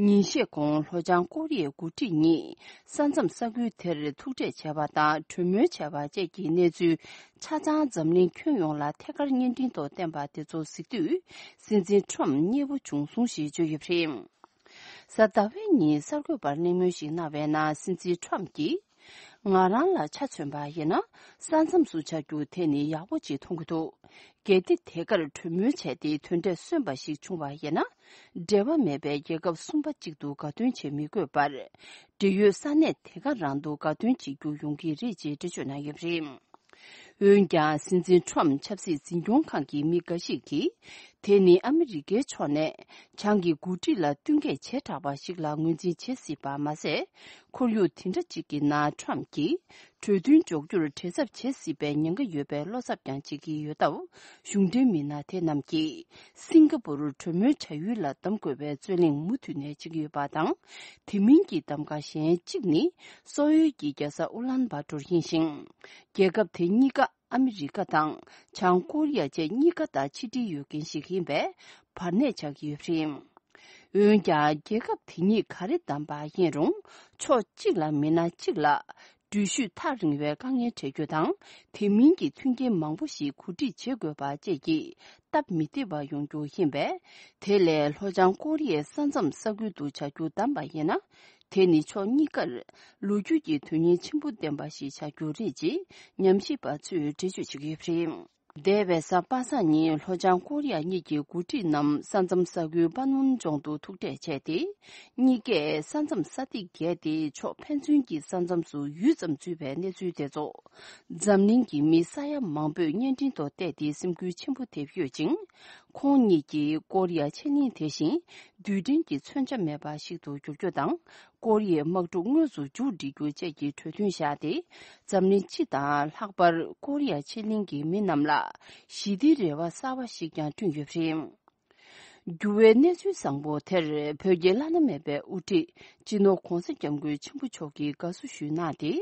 ཉིན་ཤས་གོང་ལྷོ་བྱང་ཀོ་རི་ཡའི་འགོ་ཁྲིད་གཉིས་ས་མཚམས་ས་ཁུལ་དེར་ཐུག་འཕྲད་བྱས་པ་དང་གྲོས་མོལ་བྱས་པ་བཅས་ཀྱི་གནས་ཚུལ་ཆ་ཚང་འཛམ་གླིང་ཁྱོན་ཡོངས་ལ་ཐད་ཀར་བརྙན་འཕྲིན་ཐོག་བསྟན་པ་དེ་ཚོ་གཟིགས་དུས། སྲིད་འཛིན་ཁྲོམ་མཉེས་པོ་བྱུང་སོང་ཞེས་བརྗོད་ཡོད་པ་རེད། གཟའ་ཟླ་བའི་ཉིན་གསར་འགོད་པར་གླེང་མོལ་ཞིག་གནང་བའི་ནང་སྲིད་འཛིན་ཁྲོམ་གྱིས། ང་རང་ལ་ཆ་མཚོན་པ་ཡིན་ན། ས་མཚམས་སུ་བྱ་རྒྱུ་དེ་ནི་ཡག་པོ་ཅིག་མཐོང་གི་འདུག་གལ་ཏེ་དེ་གར་གྲོས་མོལ་བྱས་ཏེ་དོན་འབྲས་སོན་པ་ཞིག་བྱུང་བ་ཡིན་ན། འབྲེལ་བ་མེད་པའི་རྒྱལ་ཁབ་གསུམ་པ་གཅིག་ཏུ་དགའ་སྟོན་བྱེད་མི་དགོས་པར། འབྲེལ་ཡོད་ས་གནས་དེ་ག་རང་དུ་དགའ་སྟོན་བྱེད་རྒྱུ་ཡོང་གི་རེད་ཅེས་འགྲེལ་བརྗོད་གནང་ཡོད་པ་རེད། འོན་ཀྱང་། སྲིད་འཛིན་ཁྲོམ་ཆབ་སྲིད་འཛིན་སྐྱོང་ཁང་གི་མི་འགའ་ཞིག་གིས། དེ་ནི་ཨ་མི་རི་ཀའི་ཕྱོགས་ནས། བྱང་གི་འགོ་ཁྲིད་ལ་བསྟུན་མཁས་བྱེ་བྲག་པ་ཞིག་ལ་ངོས་འཛིན་བྱེད་སྲིད་པ་མ་ཟད། ཁོར་ཡུག་དེ་འདྲ་ཅིག་གི་ནང་ཁྲོམ་གྱིས། གྲོས་མཐུན་འཇོག་རྒྱུར་བྲེལ་འཚབ་བྱེད་སྲིད་པའི་ཉེན་ཁ་ཡོད་པའི་བློ་འཚབ་ཀྱང་བྱེད་ཀྱི་ཡོད་སྟབས། གཞུང་འབྲེལ་མི་སྣ་དེ་རྣམས་ཀྱིས། སིང་ག་པུར་གྲོས་མོལ་བྱ་ཡུལ་ལ་གདམ་དགོས་པའི་རྩོད་གླེང་མུ་མཐུད་ནས་བྱེད་ཀྱི་ཡོད་པ་དང་། དེ་མིན་གྱི་གདམ་ག་གཞན་གཅིག་ནི། སོག་ཡུལ་གྱི་རྒྱལ་ས་ཨུ་ལན་བྷ་ཏོར་ཡིན་ཞིང་། རྒྱལ་ཁབ་དེ་གཉིས་ཀ་ཨ་མི་རི་ཀ་དང་བྱང་ཀོ་རི་ཡ་བཅས་གཉིས་ཀ་དང་ཕྱི་འབྲེལ་ཡོད་མཁན་ཞིག་ཡིན་པས་བར་གནས་ཆགས་ཀྱི་ཡོད་པ་རེད། འོན་ཀྱང་། རྒྱལ་ཁབ་དེ་གཉིས་ག་རེ་བདམས་པ་ཡིན་རུང་། ཕྱོགས་གཅིག་ལ་མིན་ན་གཅིག་ལ། འགྲུལ་བཞུད་ཐག་རིང་བའི་དཀའ་ངལ་འཕྲད་རྒྱུ་དང་། དེ་མིན་གྱི་མཐུན་རྐྱེན་མང་པོ་ཞིག་གོ་སྒྲིག་བྱེད་དགོས་པ་བཅས་ཀྱི་སྟབས་མི་བདེ་བ་ཡོང་རྒྱུ་ཡིན་པས། དེ་ལས་ལྷོ་བྱང་ཀོ་རི་ཡའི་ས་མཚམས་ས་ཁུལ་དུ་བྱ་རྒྱུ་བདམས་པ་ཡིན་ན། དེ་ནི་ཕྱོགས་གཉིས་ཀར་ལོ་རྒྱུས་ཀྱི་དོན་སྙིང་ཆེན་པོ་ལྡན་པ་ཞིག་བྱ་རྒྱུ་རེད་ཅེས་ཉམས་ཞིབ་པ་ཚོས་འགྲེལ་བརྗོད་བྱེད་ཀྱི་ཡོད་པ་རེད། འདས་པའི་གཟའ་པ་སངས་ཉིན་ལྷོ་བྱང་ཀོ་རི་ཡ་གཉིས་ཀྱི་འགོ་ཁྲིད་རྣམས་ས་མཚམས་ས་ཁུལ་པ་ནུན་ལྗོངས་དུ་ཐུག་འཕྲད་བྱས་ཏེ། གཉིས་ཀས་ས་མཚམས་ས་ཐིག་བརྒལ་ཏེ་ཕྱོགས་ཕན་ཚུན་གྱི་ས་མཚམས་སུ་ཡུད་ཙམ་འཛུལ་བའི་གནས་ཚུལ་དེ་ཚོ། འཛམ་གླིང་གི་མི་ས་ཡ་མང་པོས་བརྙན་འཕྲིན་ཐོག་བལྟས་ཏེ་སེམས་འགུལ་ཆེན་པོ་ཐེབས་ཡོད་ཅིང་། ཁོང་གཉིས་ཀྱིས་ཀོ་རི་ཡ་ཕྱེད་གླིང་དེ་བཞིན་རྡུལ་ཕྲན་གྱི་མཚོན་ཆ་མེད་པ་ཞིག་ཏུ་འགྱུར་རྒྱུ་དང་། ཀོ་རི་ཡའི་དམག་འཁྲུག་དངོས་སུ་མཇུག་སྒྲིལ་རྒྱུ་བཅས་ཀྱི་གྲོས་མཐུན་བཞག་སྟེ། འཛམ་གླིང་སྤྱི་དང་ལྷག་པར་ཀོ་རི་ཡ་ཕྱེད་གླིང་གི་མི་རྣམས་ལ་ཞི་བདེའི་རེ་བ་གསར་བ་ཞིག་ཀྱང་བསྐྲུན་ཡོད་པ་རེད། འགྱུར་བའི་གནས་ཚུལ་བཟང་པོ་དེར་བོད་ཀྱི་བླ་ན་མེད་པའི་དབུ་ཁྲིད་སྤྱི་ནོར་༧གོང་ས་༧སྐྱབས་མགོན་ཆེན་པོ་མཆོག་གིས་དགའ་བསུ་ཞུས་གནང་སྟེ།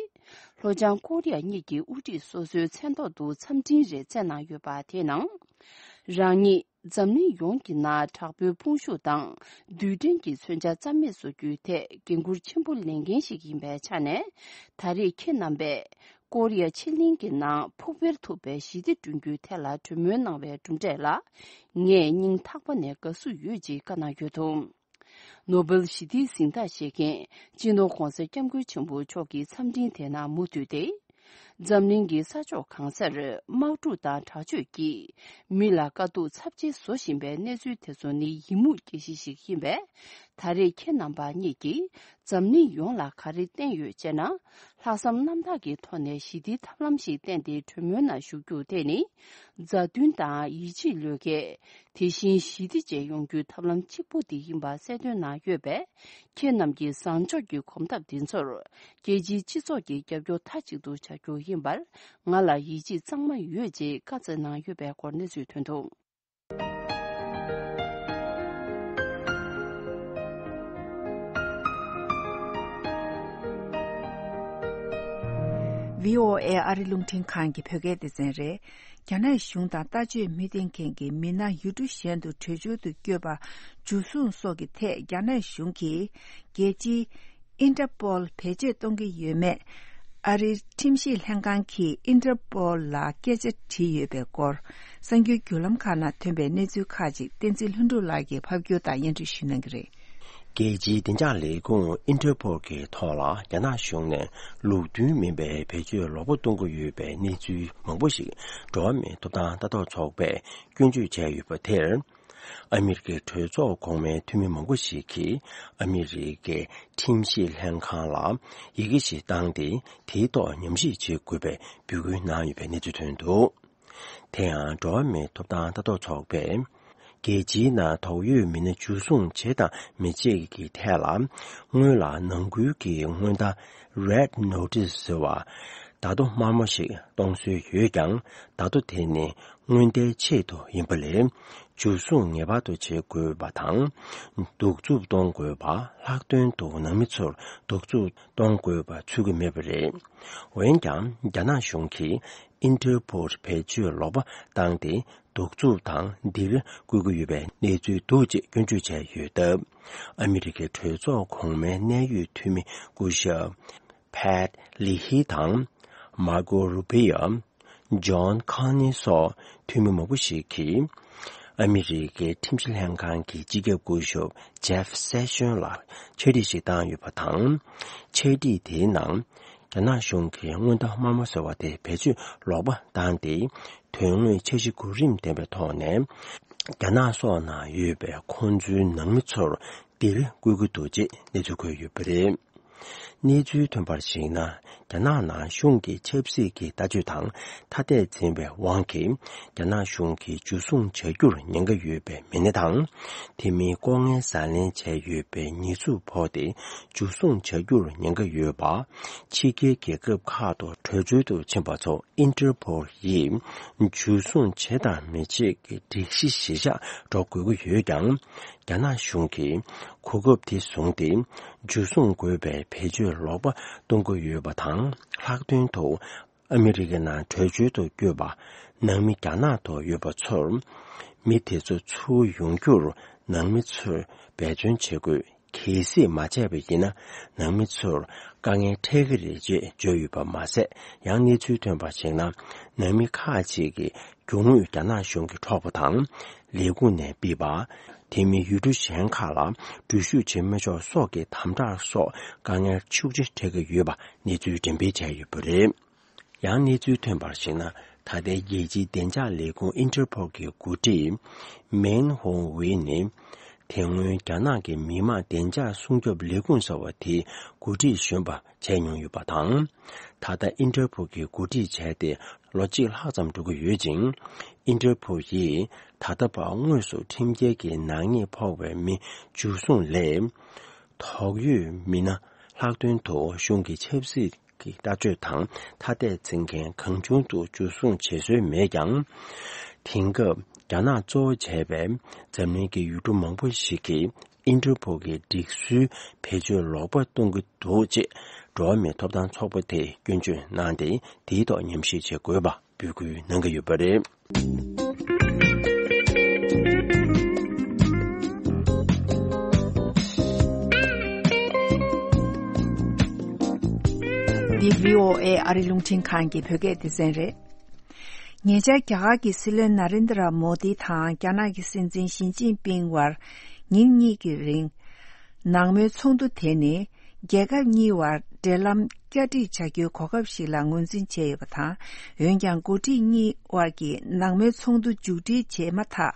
ལྷོ་བྱང་ཀོ་རི་ཡ་གཉིས་ཀྱི་དབུ་ཁྲིད་སོ་སོའི་མཚན་ཐོག་ཏུ་འཚམས་འཕྲིན་རེ་བསྩལ་གནང་ཡོད་པ་དེའི་ནང་། རང་ཉིད་འཛམ་གླིང་ཡོངས་ཀྱི་ནང་དྲག་པོའི་དཔུང་ཤུགས་དང་རྡུལ་ཕྲན་གྱི་མཚོན་ཆ་རྩ་མེད་བཟོ་རྒྱུའི་ཐད་འགན་འཁུར་ཆེན་པོ་ལེན་མཁན་ཞིག་ཡིན་པའི་ཆ་ནས། ད་རེས་ཁྱེད་རྣམ་པས་ཀོ་རི་ཡ་ཕྱེད་གླིང་གི་ནང་ཕུགས་འཕེར་ཐུབ་པའི་ཞི་བདེ་བསྐྲུན་རྒྱུའི་ཐད་ལ་གྲོས་མོལ་གནང་བའི་གྲུབ་འབྲས་ལ། ངས་སྙིང་ཐག་པ་ནས་དགའ་བསུ་ཡོད་ཅེས་བཀའ་གནང་ཡོད་འདུག་ནོ་བེལ་ཞི་བདེའི་གཟེངས་རྟགས་བཞེས་མཁན་སྤྱི་ནོར་༧གོང་ས་༧སྐྱབས་མགོན་ཆེན་པོ་མཆོག་གི་འཚམས་འཕྲིན་དེ་ནང་མུ་མཐུད་དེ། འཛམ་གླིང་གི་ས་ཕྱོགས་གང་སར་དམག་འཁྲུག་དང་དྲག་སྤྱོད་ཀྱིས་མི་ལ་དཀའ་སྡུག་ཚབས་ཆེ་བཟོ་བཞིན་པའི་གནས་ཚུལ་དེ་ཚོ་ནི་ཡི་མུག་སྐྱེ་གཞི་ཞིག་ཡིན་པས། ད་རེས་ཁྱེད་རྣམ་པ་གཉིས་ཀྱིས་འཛམ་གླིང་ཡོངས་ལ་ག་རེ་བསྟན་ཡོད་ཅེ་ན། ལྷག་བསམ་རྣམ་དག་གི་ཐོག་ནས་ཞི་བདེའི་ཐབས་ལམ་ཞིག་བསྟན་ཏེ་གྲོས་མོལ་ནང་ཞུགས་རྒྱུ་དེ་ནི། མཛའ་མཐུན་དང་ཡིད་ཆེས་བློས་འགེལ། དེ་བཞིན་ཞི་བདེ་བཅས་ཡོང་རྒྱུའི་ཐབས་ལམ་གཅིག་པུ་དེ་ཡིན་པ་གསལ་སྟོན་གནང་ཡོད་པས། ཁྱེད་རྣམས་ཀྱི་བཟང་ཕྱོགས་ཀྱི་གོམ་སྟབས་འདི་ཚོར་རྒྱལ་སྤྱིའི་སྤྱི་ཚོགས་ཀྱིས་རྒྱབ་སྐྱོར་མཐའ་གཅིག་ཏུ་བྱ་རྒྱུ་ཡིན་པར་ང་ལ་ཡིད་ཆེས་གཙང་མ་ཡོད་ཅེས་བཀའ་སྩལ་གནང་ཡོད་པའི་སྐོར་གནས་ཚུལ་ཐོན་འདུག་བྷི་ཨོ་ཨེ་ཨ་རི་རླུང་འཕྲིན་ཁང་གི་བོད་སྐད་སྡེ་ཚན་རེད། རྒྱ་ནག་གཞུང་དང་ལྟ་སྤྱོད་མི་མཐུན་མཁན་གྱི་མི་སྣ་ཡུལ་གྲུ་གཞན་དུ་བྲོས་བྱོལ་དུ་བསྐྱོད་པ་འཇུ་བཟུང་སོགས་ཀྱི་ཐད་རྒྱ་ནག་གཞུང་གིས་རྒྱལ་སྤྱིའི་ཨིན་ཊར་པོལ་བེད་སྤྱོད་གཏོང་གི་ཡོད་མེད། ཨ་རིའི་ཁྲིམས་ཞིབ་ལྷན་ཁང་གིས་ཨིན་ཊར་པོལ་ལ་སྐད་ཆ་དྲིས་ཡོད་པའི་སྐོར། གསར་འགྱུར་བརྒྱུད་ལམ་ཁག་ནང་ཐོན་པའི་གནས་ཚུལ་ཁག་ཅིག་བསྟན་འཛིན་ལྷུན་གྲུབ་ལགས་ཀྱིས་ཕབ་སྒྱུར་དང་སྙན་སྒྲོན་ཞུ་གནང་གི་རེད། རྒྱལ་སྤྱིའི་བདེ་འཇགས་ལས་ཁུངས་ཨིན་ཊར་པོལ་གྱི་ཐོག་ལ་རྒྱ་ནག་གཞུང་ནས་ལུགས་མཐུན་མིན་པའི་བེད་སྤྱོད་ལོག་པ་གཏོང་གི་ཡོད་པའི་གནས་ཚུལ་མང་པོ་ཞིག་འགྲོ་བ་མིའི་ཐོབ་ཐང་ལྟ་རྟོག་ཚོགས་པས་སྐྱོན་བརྗོད་བྱས་ཡོད་པ་དེར། ཨ་མི་རི་ཀའི་གྲོས་ཚོགས་གོང་མའི་འཐུས་མི་མང་པོ་ཞིག་གིས་ཨ་མི་རི་ཀའི་ཁྲིམས་ཞིབ་ལྷན་ཁང་ལ་ཡི་གེ་ཞིག་བཏང་སྟེ། དེའི་ཐོག་ཉམས་ཞིབ་བྱེད་དགོས་པའི་འབོད་སྐུལ་གནང་ཡོད་པའི་གནས་ཚུལ་ཐོན་འདུག་དེ་ཡང་འགྲོ་བ་མིའི་ཐོབ་ཐང་ལྟ་རྟོག་ཚོགས་པས། རྒྱལ་སྤྱིའི་ནང་དོགས་ཡོད་མི་སྣ་འཇུ་བཟུང་བྱེད་དང་མི་བྱེད་ཀྱི་ཐད་ལ། སྔོན་ལ་ནང་ཁུལ་གྱི་སྔོན་བརྡ་Red Notice ཟེར་བ། བརྡ་ཐོ་དམར་མོ་ཞིག་གཏོང་སྲོལ་ཡོད་ཀྱང་། བརྡ་ཐོ་དེ་ནི་སྔོན་བརྡའི་ཆེད་དུ་ཡིན་པ་ལས། འཇུ་བཟུང་ངེས་པར་དུ་བྱེད་དགོས་པ་དང་། གདུག་རྩུབ་གཏོང་དགོས་པ། ལྷག་དོན་དུ་ནང་མི་ཚོར་གདུག་རྩུབ་གཏོང་དགོས་པ་ཚུད་ཀྱི་མེད་པ་རེད། འོན་ཀྱང་། རྒྱ་ནག་གཞུང་གིས་ཨིན་ཊར་པོལ་བེད་སྤྱོད་ལོག་པ་བཏང་སྟེ། གདུག་རྩུབ་དང་སྡིགས་ར་བསྐུལ་གྱི་ཡོད་པའི་གནས་ཚུལ་འདུག་ཅེས་སྐྱོན་བརྗོད་བྱས་ཡོད་སྟབས། ཨ་མི་རི་ཀའི་གྲོས་ཚོགས་གོང་མའི་གནད་ཡོད་འཐུས་མི་སྐུ་ཞབས་Pat Leahy དང་། Marco Rubio། John Carney སོགས་འཐུས་མི་མང་པོ་ཞིག་གིས། ཨ་མི་རི་ཀའི་ཁྲིམས་ཞིབ་ལྷན་ཁང་གི་སྤྱི་ཁྱབ་སྐུ་ཞབས་Jeff Sessions ལ་འཆད་ཁྲིད་ཞིག་བཏང་ཡོད་པ་དང་། འཆད་ཁྲིད་དེའི་ནང་། རྒྱ་ནག་གཞུང་གིས་སྔོན་བརྡ་དམར་མོ་ཟེར་བ་དེ་བེད་སྤྱོད་ལོག་པ་བཏང་སྟེ། དོན་དངོས་འཆར་གཞི་གོ་རིམ་ལྡན་པའི་ཐོག་ནས། རྒྱ་ནག་སོགས་ནང་ཡོད་པའི་ཁོང་ཚོའི་ནང་མི་ཚོར་སྡིགས་ར་བསྐུལ་གྱི་འདུག་ཅེས་གནས་ཚུལ་འཁོད་ཡོད་པ་རེད། གནས་ཚུལ་ཐོན་པར་གཞིགས་ན། རྒྱ་ནག་ནང་གཞུང་གི་ཆབ་སྲིད་ཀྱི་ལྟ་སྤྱོད་དང་ཐ་དད་འཛིན་པའི་དབང་གིས། རྒྱ་ནག་གཞུང་གིས་འཇུ་བཟུང་བྱ་རྒྱུར་ཉེན་ཁ་ཡོད་པའི་མི་སྣ་དང་། དེ་མིན་ལྐོག་རྔན་ཟ་ལེན་བྱས་ཡོད་པའི་ཉེས་འཛུགས་ཕོག་སྟེ། འཇུ་བཟུང་བྱ་རྒྱུར་ཉེན་ཁ་ཡོད་པ། ཕྱི་རྒྱལ་རྒྱལ་ཁབ་ཁག་ཏུ་བྲོས་བྱོལ་དུ་ཕྱིན་པ་ཚོ་ཨིན་ཊར་པོལ་ཡིས་འཇུ་བཟུང་བྱེད་དང་མི་བྱེད་ཀྱི་སྒྲིག་གཞི་གཞིར་བཞག་འགྲོ་དགོས་ཀྱི་ཡོད་ཀྱང་། རྒྱ་ནག་གཞུང་གིས་གོ་སྐབས་དེ་བཟུང་སྟེ། འཇུ་བཟུང་དགོས་པའི་བེད་སྤྱོད་ལོག་པ་གཏོང་གི་ཡོད་པ་དང་། ལྷག་དོན་དུ། ཨ་མི་རི་ཀའི་ནང་བྲོས་བྱོལ་དུ་བསྐྱོད་པ། ནང་མི་རྒྱ་ནག་ཏུ་ཡོད་པ་ཚོར། མི་དེ་ཚོ་ཚུར་ཡོང་རྒྱུར་ནང་མི་ཚོས་འབད་བརྩོན་བྱེད་དགོས། གལ་སྲིད་མ་བྱས་པ་ཡིན་ན། ནང་མི་ཚོར་དཀའ་ངལ་འཕྲད་ཀྱི་རེད་ཅེས་བརྗོད་ཡོད་པ་མ་ཟད། ཡང་གནས་ཚུལ་ཐོན་པར་གཞིགས་ན། ནང་མི་ཁག་ཅིག་གིས་རྒྱུ་དངོས་རྒྱ་ནག་གཞུང་གིས་འཕྲོག་པ་དང་། ལས་ཁུངས་ནས་ཕུད་པ། དེ་མིན་ཡུལ་གྲུ་གཞན་ཁག་ལ་འགྲུལ་བཞུད་བྱེད་མི་ཆོག་སོགས་ཀྱི་དམ་དྲག་སོགས་དཀའ་ངལ་ཤུགས་ཆེ་འཕྲད་ཀྱི་ཡོད་པ་གནས་ཚུལ་འགྲེམས་སྤེལ་བྱས་ཡོད་པ་རེད། ཡང་གནས་ཚུལ་ཐོན་པར་གཞིགས་ན། ད་ལྟའི་རྒྱལ་སྤྱིའི་བདེ་འཇགས་ལས་ཁུངས་ཨིན་ཊར་པོལ་གྱི་འགོ་ཁྲིད་མེན་ཧོང་ཝེ་ནི། དེ་སྔོན་རྒྱ་ནག་གི་མི་དམངས་བདེ་འཇགས་སྲུང་སྐྱོབ་ལས་ཁུངས་ཟེར་བ་དེའི་འགོ་ཁྲིད་གཞོན་པ་བྱས་མྱོང་ཡོད་པ་དང་། ད་ལྟ་ཨིན་ཊར་པོལ་གྱི་འགོ་ཁྲིད་བྱས་ཏེ་ལོ་གཅིག་ལྷག་ཙམ་འགྲོ་གི་ཡོད་ཅིང་། ཨིན་ཊར་པོལ་ཡིས་ད་ལྟ་བར་དངོས་སུ་ཁྲིམས་འགལ་གྱི་ནག་ཉེས་ཕོག་པའི་མི་འཇུ་བཟུང་ལས། དོགས་ཡོད་མི་སྣ་ལྷག་དོན་དུ་གཞུང་གི་ཆབ་སྲིད་ཀྱི་ལྟ་སྤྱོད་དང་ཐ་དད་འཛིན་མཁན་གང་བྱུང་དུ་འཇུ་བཟུང་བྱེད་སྲོལ་མེད་ཀྱང་། དེང་སྐབས་རྒྱ་ནག་གཙོ་བོ་བྱས་པའི་འཛམ་གླིང་གི་ཡུལ་གྲུ་མང་པོ་ཞིག་གིས་ཨིན་ཊར་པོལ་གྱི་སྒྲིག་སྲོལ་བེད་སྤྱོད་ལོག་པ་གཏོང་གི་འདུག་ཅེས་འགྲོ་བ་མིའི་ཐོབ་ཐང་ཚོགས་པ་དེས་སྐྱོན་བརྗོད་གནང་སྟེ། དེའི་ཐོག་ཉམས་ཞིབ་བྱེད་དགོས་པ་འབོད་སྐུལ་གནང་གི་ཡོད་པ་རེད། འདི་བྷི་ཨོ་ཨེ་ཨ་རི་རླུང་འཕྲིན་ཁང་གི་བོད་སྐད་སྡེ་ཚན་རེད། ཉེ་ཆར་རྒྱ་གར་གྱི་སྲིད་བློན་ན་རེན་དྲ་མོ་དི་དང་རྒྱ་ནག་གི་སྲིད་འཛིན་ཞི་ཅིན་ཕིང་དབར་ཉིན་གཉིས་ཀྱི་རིང་ནང་མོལ་ཚོགས་འདུ་དེ་ནི། རྒྱལ་ཁབ་གཉིས་བར་འབྲེལ་ལམ་བསྐྱར་སྒྲིག་བྱ་རྒྱུའི་གོ་སྐབས་ཤིག་ལ་ངོས་འཛིན་བྱས་ཡོད་པ་དང་། འོན་ཀྱང་འགོ་ཁྲིད་གཉིས་བར་གྱི་ནང་མོལ་ཚོགས་འདུ་མཇུག་སྒྲིལ་བྱས་མ་ཐག་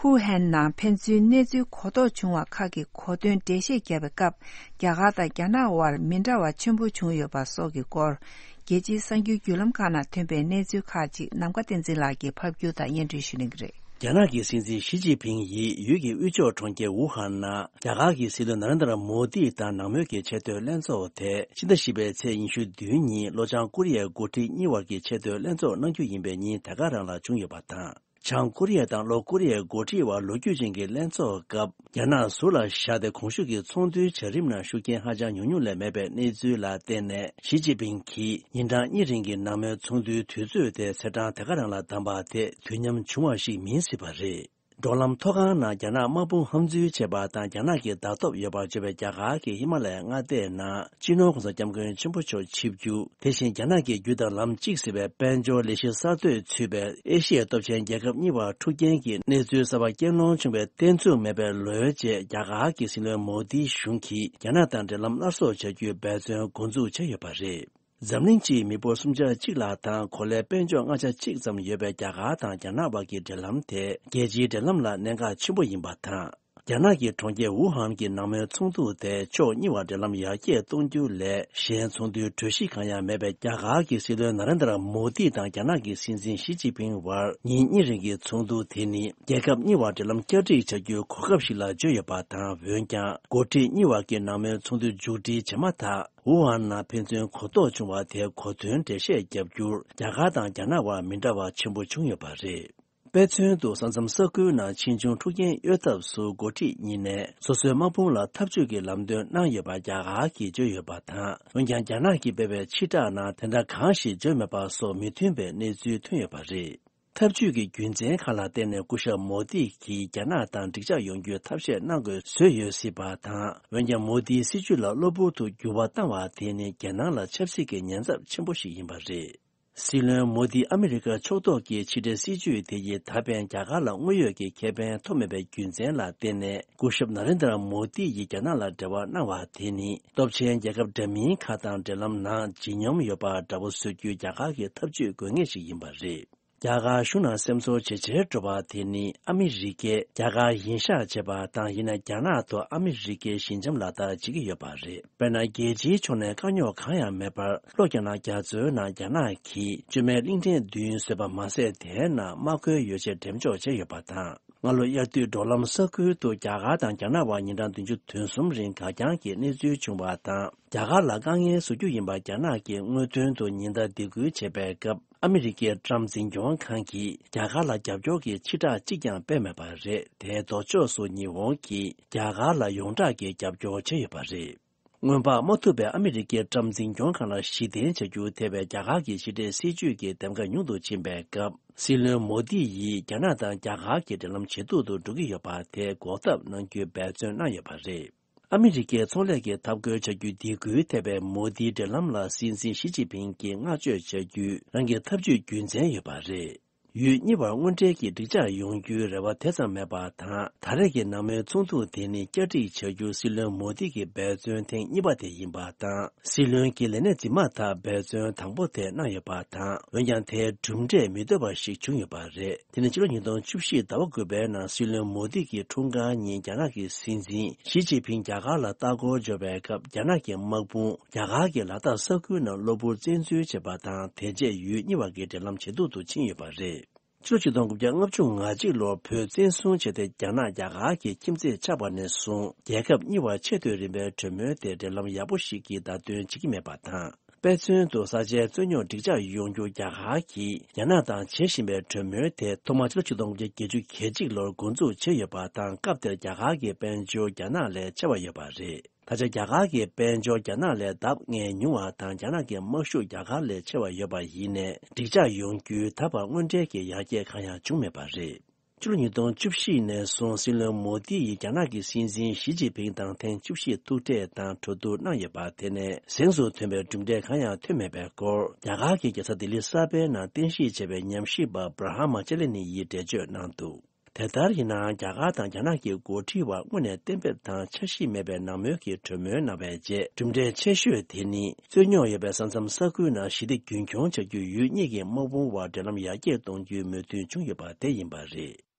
ཧུའུ་ཧན་ནང་ཕན་ཚུན་གནས་ཚུལ་གོ་རྟོགས་བྱུང་བ་ཁག་གི་གོ་དོན་འགྲེལ་བཤད་བརྒྱབ་པའི་སྐབས། རྒྱ་གར་དང་རྒྱ་ནག་དབར་མི་འདྲ་བ་ཆེན་པོ་བྱུང་ཡོད་པ་སོགས་ཀྱི་སྐོར། རྒྱལ་སྤྱིའི་གསར་འགྱུར་བརྒྱུད་ལམ་ཁག་ནང་ཐོན་པའི་གནས་ཚུལ་ཁག་ཅིག་ནམ་མཁའ་བསྟན་འཛིན་ལགས་ཀྱིས་ཕབ་སྒྱུར་དང་སྙན་སྒྲོན་ཞུ་གནང་གི་རེད། རྒྱ་ནག་གི་སྲིད་འཛིན་ཞི་ཅིན་ཕིང་ཡིས་ཡུལ་གྱི་དབུས་ཕྱོགས་གྲོང་ཁྱེར་ཝུ་ཧན་ནང་རྒྱ་གར་གྱི་སྲིད་བློན་ན་རེན་དྲ་མོ་དི་དང་ནང་མོལ་གྱི་ཆེས་མཐོའི་ལྷན་ཚོགས་དེ་ཕྱི་ཟླ་བཞི་པའི་ཚེས་ཉི་ཤུ་བདུན་ཉིན་ལྷོ་བྱང་ཀོ་རི་ཡའི་འགོ་ཁྲིད་གཉིས་བར་གྱི་ཆེས་མཐོའི་ལྷན་ཚོགས་གནང་རྒྱུ་ཡིན་པའི་ཉིན་དེ་ག་རང་ལ་བྱུང་ཡོད་པ་དང་། བྱང་ཀོ་རི་ཡ་དང་ལྷོ་ཀོ་རི་ཡའི་འགོ་ཁྲིད་དབར་ལོ་རྒྱུས་ཅན་གྱི་ལྷན་ཚོགས་སྐབས། རྒྱ་ནག་ཟུར་ལ་བཞག་སྟེ་གོང་ཞུས་ཀྱི་ཚོགས་འདུའི་བྱ་རིམ་ནང་ཤུགས་རྐྱེན་ཧ་ཅང་ཉུང་ཉུང་ལས་མེད་པའི་གནས་ཚུལ་ལ་བརྟེན་ནས། ཞི་ཅིན་ཕིང་གིས་ཉིན་གྲངས་གཉིས་རིང་གི་ནང་མོལ་ཚོགས་འདུའི་དུས་ཚོད་དེ་ཚེས་གྲངས་དེ་ག་རང་ལ་བདམས་པ་དེ་དུས་མཉམ་བྱུང་བ་ཞིག་མིན་སྲིད་པ་རེད། འགྲོ་ལམ་མཐོ་སྒང་ནང་རྒྱ་ནག་དམག་དཔུང་ཧམ་འཛུལ་བྱས་པ་དང་། རྒྱ་ནག་གི་བརྡ་ཐོ་ཡོད་པར་བརྗོད་པའི་རྒྱ་གར་གྱི་ཧི་མ་ལ་ཡའི་མངའ་སྡེའི་ནང་སྤྱི་ནོར་གོང་ས་སྐྱབས་མགོན་ཆེན་པོ་མཆོག་ཆིབས་བསྒྱུར། དེ་བཞིན་རྒྱ་ནག་གི་རྒྱུད་དང་ལམ་གཅིག་ཟེར་བའི་དཔལ་འབྱོར་ལས་གཞི་གསར་གཏོད་ཚུད་པའི་ཨེ་ཤི་ཡའི་སྟོབས་ཆེན་རྒྱལ་ཁབ་གཉིས་བར་འཁྲུག་རྐྱེན་གྱི་གནས་ཚུལ་གསར་པ་རྐྱེན་སློང་བྱུང་བའི་བརྟན་ཚུགས་མེད་པའི་ལོའི་རྗེས། རྒྱ་གར་གྱི་སྲིད་བློན་མོ་དིའི་གཞུང་གིས་རྒྱ་ནག་དང་འབྲེལ་ལམ་སླར་གསོ་བྱ་རྒྱུའི་འབད་བརྩོན་འགོ་འཛུགས་བྱས་ཡོད་པ་རེད། འཛམ་གླིང་སྤྱིའི་མི་འབོར་སུམ་ཆ་གཅིག་ལྷག་དང་གོ་ལའི་དཔལ་འབྱོར་ལྔ་ཆ་གཅིག་ཙམ་ཡོད་པའི་རྒྱ་གར་དང་རྒྱ་ནག་བར་གྱི་འབྲེལ་ལམ་དེ་རྒྱལ་སྤྱིའི་འབྲེལ་ལམ་ལ་གནད་འགག་ཆེན་པོ་ཡིན་པ་དང་། རྒྱ་ནག་གི་གྲོང་ཁྱེར་ཝུ་ཧན་གྱི་ནང་མོལ་ཚོགས་འདུ་དེ་ཕྱོགས་གཉིས་བར་འབྲེལ་ལམ་ཡར་རྒྱས་གཏོང་རྒྱུ་ལས་གཞན་ཚོགས་འདུའི་གྲོས་གཞི་གང་ཡང་མེད་པའི་རྒྱ་གར་གྱི་སྲིད་བློན་ན་རེན་དྲ་མོ་དི་དང་རྒྱ་ནག་གི་སྲིད་འཛིན་ཞི་ཅིན་ཕིང་དབར་ཉིན་གཉིས་རིང་གི་ཚོགས་འདུ་དེ་ནི་རྒྱལ་ཁབ་གཉིས་བར་འབྲེལ་ལམ་བསྐྱར་སྒྲིག་བྱ་རྒྱུའི་གོ་སྐབས་ཤིག་ལ་བརྗོད་ཡོད་པ་དང་། འོན་ཀྱང་འགོ་ཁྲིད་གཉིས་བར་གྱི་ནང་མོལ་ཚོགས་འདུ་མཇུག་སྒྲིལ་བྱས་མ་ཐག་ཝུ་ཧན་ནང་ཕན་ཚུན་གོ་རྟོགས་བྱུང་བ་དེ་གོ་དོན་འགྲེལ་བཤད་བརྒྱབ་རྒྱུར་རྒྱ་གར་དང་རྒྱ་ནག་དབར་མི་འདྲ་བ་ཆེན་པོ་བྱུང་ཡོད་པ་རེད། དཔེ་མཚོན་དུ་ས་མཚམས་ས་ཁུལ་ནང་ཕྱིས་འབྱུང་འཁྲུག་རྐྱེན་གཡོལ་ཐབས་སུ་འགོ་ཁྲིད་གཉིས་ནས་སོ་སོའི་དམག་དཔུང་ལ་འཐབ་ཇུས་ཀྱི་ལམ་སྟོན་གནང་ཡོད་པ་རྒྱ་གར་གྱིས་བརྗོད་ཡོད་པ་དང་། འོན་ཀྱང་རྒྱ་ནག་གིས་སྤེལ་བའི་ཕྱིར་བསྒྲགས་ནང་དེ་འདྲ་གང་ཞིག་བརྗོད་མེད་པ་སོགས་མི་མཐུན་པའི་གནས་ཚུལ་ཐོན་ཡོད་པ་རེད། འཐབ་ཇུས་ཀྱི་རྒྱུ་མཚན་ཁག་ལ་བརྟེན་ནས་སྐུ་ཞབས་མོ་དི་གིས་རྒྱ་ནག་དང་འགྲིག་འཇགས་ཡོང་རྒྱུའི་ཐབས་ཤེས་གནང་དགོས་བཟོས་ཡོད་སྲིད་པ་དང་། འོན་ཀྱང་མོ་དིའི་སྲིད་བྱུས་ལ་གློ་བུར་དུ་འགྱུར་བ་བཏང་བ་དེ་ནི་རྒྱལ་ནང་ལ་ཆབ་སྲིད་ཀྱི་ཉེན་ཚབས་ཆེན་པོ་ཞིག་ཡིན་པ་རེད། སྲིད་བློན་མོ་དིས་ཨ་མི་རི་ཀ་ཕྱོགས་གཏོགས་ཀྱི་ཕྱི་འབྲེལ་སྲིད་བྱུས་དེ་ཡིས་ད་ཕན་རྒྱ་གར་ལ་དངོས་ཡོད་ཀྱི་ཁེ་ཕན་ཐོབ་མེད་པའི་རྒྱུ་མཚན་ལ་བརྟེན་ནས། སྐུ་ཞབས་ན་རེན་དྲ་མོ་དི་ཡིས་རྒྱ་ནག་ལ་འབྲེལ་བ་གནང་བ་དེ་ནི་སྟོབས་ཆེན་རྒྱལ་ཁབ་འདྲ་མིན་ཁག་དང་འབྲེལ་ལམ་ནང་ལྗིད་སྙོམས་ཡོད་པ་འདྲ་བོ་བཟོ་རྒྱུའི་རྒྱ་གར་གྱི་ཐབས་ཇུས་དགོས་ངེས་ཤིག་ཡིན་པ་རེད། རྒྱ་གར་གཞུང་ནང་སེམས་ཚོར་ཇེ་ཆེར་འགྲོ་བ་དེ་ནི་ཨ་མི་རི་ཀས་རྒྱ་གར་ཡིན་ཤག་བྱེད་པ་དང་། ཡིན་ན་རྒྱ་ནག་ཏུ་ཨ་མི་རི་ཀའི་ཞི་འཇམ་ལག་བསྟར་བྱེད་ཀྱི་ཡོད་པ་རེད། དཔེར་ན། རྒྱལ་སྤྱིའི་ཕྱོགས་ནས་དཀའ་རྙོག་གང་ཡང་མེད་པར་ལྷོ་རྒྱ་ནག་རྒྱ་མཚོའི་ནང་རྒྱ་ནག་གིས་བཅོས་མའི་གླིང་ཕྲན་བདུན་བཟོས་པ་མ་ཟད། དེའི་ནང་དམག་མཁོའི་ཡོ་བྱད་འགྲེམས་འཇོག་བྱས་ཡོད་པ་དང་། སྔ་ལོ་དབྱར་དུས་འབྲོག་ལམ་ས་ཁུལ་དུ་རྒྱ་གར་དང་རྒྱ་ནག་དབར་ཉིན་གྲངས་བདུན་ཅུ་དོན་གསུམ་རིང་འགག་རྐྱང་གི་གནས་ཚུལ་བྱུང་བ་དང་། རྒྱ་གར་ལ་དཀའ་ངལ་བཟོ་རྒྱུ་ཡིན་པ་རྒྱ་ནག་གིས་དངོས་དོན་དུ་ཉེན་བརྡ་འདེད་སྐུལ་བྱས་པའི་སྐབས། ཨ་མི་རི་ཀའི་ཏྲམ་འཛིན་སྐྱོང་ཁང་གིས་རྒྱ་གར་ལ་རྒྱབ་སྐྱོར་གྱི་ཕྱིར་བསྒྲགས་གཅིག་ཀྱང་སྤེལ་མེད་པ་རེད། དེའི་ལྡོག་ཕྱོགས་སུ་ཉི་ཧོང་གིས་རྒྱ་གར་ལ་ཡོངས་གྲགས་ཀྱི་རྒྱབ་སྐྱོར་བྱས་ཡོད་པ་རེད། སྔོན་དཔག་མ་ཐུབ་པའི་ཨ་མི་རི་ཀའི་ཊམ་འཛིན་སྐྱོང་ཁང་ལ་གཞི་རྟེན་བྱ་རྒྱུ་ཐེ་བའི་རྒྱ་གར་གྱི་ཕྱི་འབྲེལ་སྲིད་ཇུས་ཀྱི་འདེམས་ཀ་ཉུང་དུ་ཕྱིན་པའི་སྐབས། སྲིད་བློན་མོ་དི་ཡིས་རྒྱ་ནག་དང་རྒྱ་གར་གྱི་འབྲེལ་ལམ་ཇེ་སྡུག་ཏུ་འགྲོ་གི་ཡོད་པ་དེ་འགོག་ཐབས་གནང་རྒྱུའི་འབད་བརྩོན་གནང་ཡོད་པ་རེད། ཨ་མི་རི་ཀའི་ཚོང་ལས་ཀྱི་འཐབ་རྒོལ་བྱ་རྒྱུའི་སྡིགས་སྐུལ་ཐེབས་པའི་མོ་དིའི་འབྲེལ་ལམ་ལ་སྲིད་འཛིན་ཞི་ཅིན་ཕིང་གིས་བསྔགས་བརྗོད་བྱ་རྒྱུའི་རང་གི་ཐབས་ཇུས་རྒྱུ་མཚན་ཡོད་པ་རེད། ཡུལ་གཉིས་བར་དངོས་འབྲེལ་གྱི་འགྲིག་འཇགས་ཡོང་རྒྱུའི་རེ་བ་དེ་ཙམ་མེད་པ་དང་། ད་རེས་ཀྱི་ནང་མོལ་ཚོགས་འདུ་དེ་ནི་བསྐྱར་སྒྲིག་བྱ་རྒྱུར་སྲིད་བློན་མོ་དི་གིས་འབད་བརྩོན་ཐེངས་གཉིས་པ་དེ་ཡིན་པ་དང་། སྲིད་བློན་གྱིས་ལས་གནས་འཛིན་མ་ཐག་འབད་བརྩོན་དང་པོ་དེ་གནང་ཡོད་པ་དང་། འོན་ཀྱང་དེའི་གྲུབ་འབྲས་མི་འདོད་པ་ཞིག་བྱུང་ཡོད་པ་རེད། དེ་ནི་ཕྱི་ལོ་ཉིས་སྟོང་བཅུ་བཞི་ཟླ་བ་དགུ་པའི་ནང་སྲིད་བློན་མོ་དི་གིས་འཁྲུངས་སྐར་ཉིན་རྒྱ་ནག་གི་སྲིད་འཛིན་ཞི་ཅིན་ཕིང་རྒྱ་གར་ལ་ལྟ་སྐོར་འབྱོར་བའི་སྐབས། རྒྱ་ནག་གི་དམག་དཔུང་རྒྱ་གར་གྱི་ལ་དྭགས་ས་ཁུལ་ནང་གློ་བུར་བཙན་འཛུལ་བྱས་པ་དང་། དེ་རྗེས་ཡུལ་གཉིས་བར་གྱི་འབྲེལ་ལམ་ཇེ་སྡུག་ཏུ་ཕྱིན་ཡོད་པ་རེད། ཕྱི་ལོ་ཆིག་སྟོང་དགུ་བརྒྱ་ལྔ་བཅུ་ང་གཅིག་ལོར་བོད་བཙན་བཟུང་བྱས་ཏེ། རྒྱ་ནག་རྒྱ་གར་གྱི་ཁྱིམ་མཚེས་ཆགས་པ་ནས་བཟུང་། རྒྱལ་ཁབ་གཉིས་བར་ཆེས་མཐོའི་རིམ་པའི་གྲོས་མོལ་དེ་འབྲེལ་ལམ་ཡག་པོ་ཞིག་གི་བརྡ་སྟོན་བྱེད་ཀྱི་མེད་པ་དང་། དཔེ་མཚོན་དུ། ས་ཆའི་རྩོད་རྙོག་འགྲིག་འཇགས་ཡོང་རྒྱུར་རྒྱ་གར་གྱིས་རྒྱ་ནག་དང་བྱེད་བཞིན་པའི་གྲོས་མོལ་དེ་ཐོག་མར་ཕྱི་ལོ་ཆིག་སྟོང་དགུ་བརྒྱ་བརྒྱད་ཅུ་གྱ་གཅིག་ལོར་འགོ་འཛུགས་བྱས་ཡོད་པ་དང་། སྐབས་དེར་རྒྱ་གར་གྱི་དཔལ་འབྱོར་རྒྱ་ནག་ལས་ཆེ་བ་ཡོད་པ་རེད། ད་ཆ་རྒྱ་གར་གྱི་དཔལ་འབྱོར་རྒྱ་ནག་ལས་ལྡབ་ལྔ་ཉུང་བ་དང་། རྒྱ་ནག་གི་དམག་ཤུགས་རྒྱ་གར་ལས་ཆེ་བ་ཡོད་པ་ཡིན་ནའི། འགྲིག་འཇགས་ཡོང་རྒྱུའི་ད་བར་དངོས་འབྲེལ་གྱི་ཡར་རྒྱས་གང་ཡང་བྱུང་མེད་པ་རེད། ཕྱི་ལོ་ཉིས་སྟོང་བཅུ་བཞི་ནས་བཟུང་སྲིད་བློན་མོ་དི་ཡིས་རྒྱ་ནག་གི་སྲིད་འཛིན་ཞི་ཅིན་ཕིང་དང་ཐེངས་བཅུ་བཞི་ཐུག་འཕྲད་དང་གྲོས་བསྡུར་གནང་ཡོད་པ་དེ་ནས་གཟེངས་སུ་ཐོན་པའི་གྲུབ་འབྲས་གང་ཡང་ཐོན་མེད་པའི་སྐོར། རྒྱ་གར་གྱི་རྒྱལ་ས་ལྡི་ལི་གསར་པའི་ནང་རྟེན་གཞི་བྱས་པའི་ཉམས་ཞིབ་པ་བྷ་ར་ཧ་མ་ཅ་ལི་ནི་ཡིས་འགྲེལ་བརྗོད་གནང་འདུག་དེ་ལྟར་ཡིན་ནའང་། རྒྱ་གར་དང་རྒྱ་ནག་གི་འགོ་ཁྲིད་བར་དངོས་གནས་གཏན་འབེབས་དང་འཆར་གཞི་མེད་པའི་ནང་མོལ་གྱི་གྲོས་མོལ་གནང་བའི་རྗེས། གྲུབ་འབྲས་ཆེ་ཤོས་དེ་ནི། རྩོད་རྙོག་ཡོད་པའི་ས་མཚམས་ས་ཁུལ་ནང་ཞི་བདེ་རྒྱུན་འཁྱོངས་བྱ་རྒྱུའི་ཡུལ་གཉིས་ཀྱི་དམག་དཔུང་བར་འབྲེལ་ལམ་ཡར་རྒྱས་གཏོང་རྒྱུའི་མོས་མཐུན་བྱུང་ཡོད་པ་དེ་ཡིན་པ་རེད།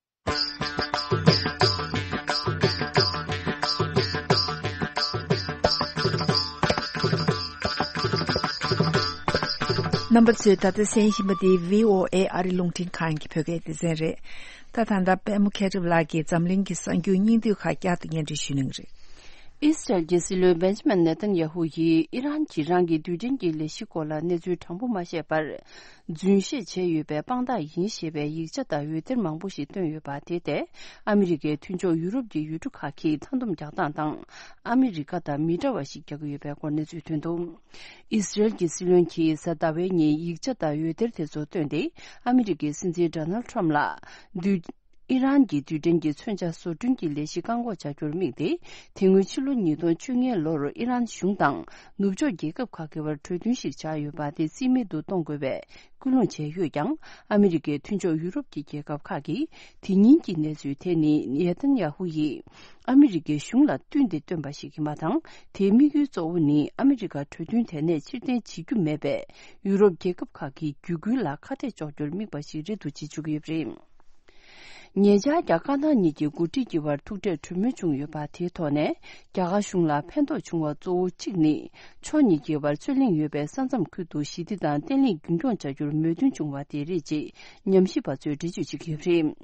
རྣམ་པ་ཚོས་ད་ལྟ་གསན་བཞིན་པ་འདི་བྷི་ཨོ་ཨེ་ཨ་རི་རླུང་འཕྲིན་ཁང་གི་བོད་སྐད་སྡེ་ཚན་རེད། ད་ད་ལྟ་པད་མོ་མཁས་གྲུབ་ལགས་ཀྱིས་འཛམ་གླིང་གི་གསར་འགྱུར་སྙིང་བསྡུས་ཁག་བསྐྱར་དུ་སྙན་སྒྲོན་ཞུ་གནང་གི་རེད། ཨི་སི་རལ་གྱི་སྲིད་བློན་བེན་ཇི་མིན་ནེ་ཐན་ཡ་ཧུ་ཡིས་ཨི་རན་གྱིས་རང་གི་རྡུལ་ཕྲན་གྱི་ལས་གཞི་སྐོར་ལ་གནས་ཚུལ་དྲང་པོ་མ་བཤད་པར། རྫུན་བཤད་བྱས་ཡོད་པའི་དཔང་རྟགས་ཡིན་ཞེས་པའི་ཡིག་ཆ་དང་འོད་སྡེར་མང་པོ་ཞིག་བཏོན་ཡོད་པ་དེ་ཐད། ཨ་མི་རི་ཀའི་མཐུན་ཕྱོགས་ཡུ་རོབ་ཀྱི་ཡུལ་གྲུ་ཁག་གིས་མཐའ་སྡོམ་རྒྱག་སྟངས་དང་། ཨ་མི་རི་ཀ་དང་མི་འདྲ་བ་ཞིག་རྒྱག་གི་ཡོད་པའི་སྐོར་གནས་ཚུལ་ཐོན་འདུག་ཨི་སི་རལ་གྱི་སྲིད་བློན་གྱིས་གཟའ་ཟླ་བའི་ཉིན་ཡིག་ཆ་དང་འོད་སྡེར་དེ་ཚོ་བཏོན་ཏེ། ཨ་མི་རི་ཀའི་སྲིད་འཛིན་ཌོ་ནལ་ཁྲམ་ལ། རྡུལ། ཨི་རན་གྱི་རྡུལ་ཕྲན་གྱི་མཚོན་ཆ་བཟོ་སྐྲུན་གྱི་ལས་གཞི་བཀག་འགོག་བྱ་རྒྱུར་དམིགས་ཏེ། དེ་སྔོན་ཕྱི་ལོ་ཉིས་སྟོང་བཅོ་ལྔ་ལོར་ཨི་རན་གཞུང་དང་ནུབ་ཕྱོགས་རྒྱལ་ཁབ་ཁག་གི་བར་གྲོས་མཐུན་ཞིག་ཆགས་ཡོད་པ་དེ་རྩིས་མེད་དུ་གཏོང་དགོས་པའི་སྐུལ་སློང་བྱས་ཡོད་ཀྱང་། ཨ་མི་རི་ཀའི་མཐུན་ཕྱོགས་ཡུ་རོབ་ཀྱི་རྒྱལ་ཁབ་ཁག་གིས་དེ་ཉིན་གྱི་གནས་ཚུལ་དེ་ནི་ནེ་ཐན་ཡ་ཧུ་ཡིས་ཨ་མི་རི་ཀའི་གཞུང་ལ་བསྟུན་ཏེ་བཏོན་པ་ཞིག་ཡིན་པ་དང་། དེའི་དམིགས་ཡུལ་གཙོ་བོ་ནི་ཨ་མི་རི་ཀ་གྲོས་མཐུན་དེ་ནས་ཕྱིར་འཐེན་བྱེད་རྒྱུ་མེད་པའི་ཡུ་རོབ་རྒྱལ་ཁབ་ཁག་གི་བརྒྱུད་སྐུལ་ལ་ཁ་གཏད་གཅོག་རྒྱུར་དམིགས་པ་ཞིག་རེད་འདུག་ཅེས་བརྗོད་ཀྱི་ཡོད་པ་རེད། ཉེ་ཆར་རྒྱ་དཀར་ནག་གཉིས་ཀྱི་འགོ་ཁྲིད་ཀྱི་བར་ཐུག་འཕྲད་གྲོས་མོལ་བྱུང་ཡོད་པ་དེའི་ཐོག་ནས། རྒྱ་གར་གཞུང་ལ་ཕན་ཐོགས་བྱུང་བ་གཙོ་བོ་གཅིག་ནི། ཕྱོགས་གཉིས་ཀྱི་བར་རྩོད་གླེང་ཡོད་པའི་ས་མཚམས་ཁུལ་དུ་ཞི་བདེ་དང་བརྟན་ལྷིང་རྒྱུན་འཁྱོངས་བྱ་རྒྱུར་མོས་མཐུན་བྱུང་བ་དེ་རེད་ཅེས་ཉམས་ཞིབ་པ་ཚོས་འགྲེལ་བརྗོད་བྱེད་ཀྱི་ཡོད་པ་རེད།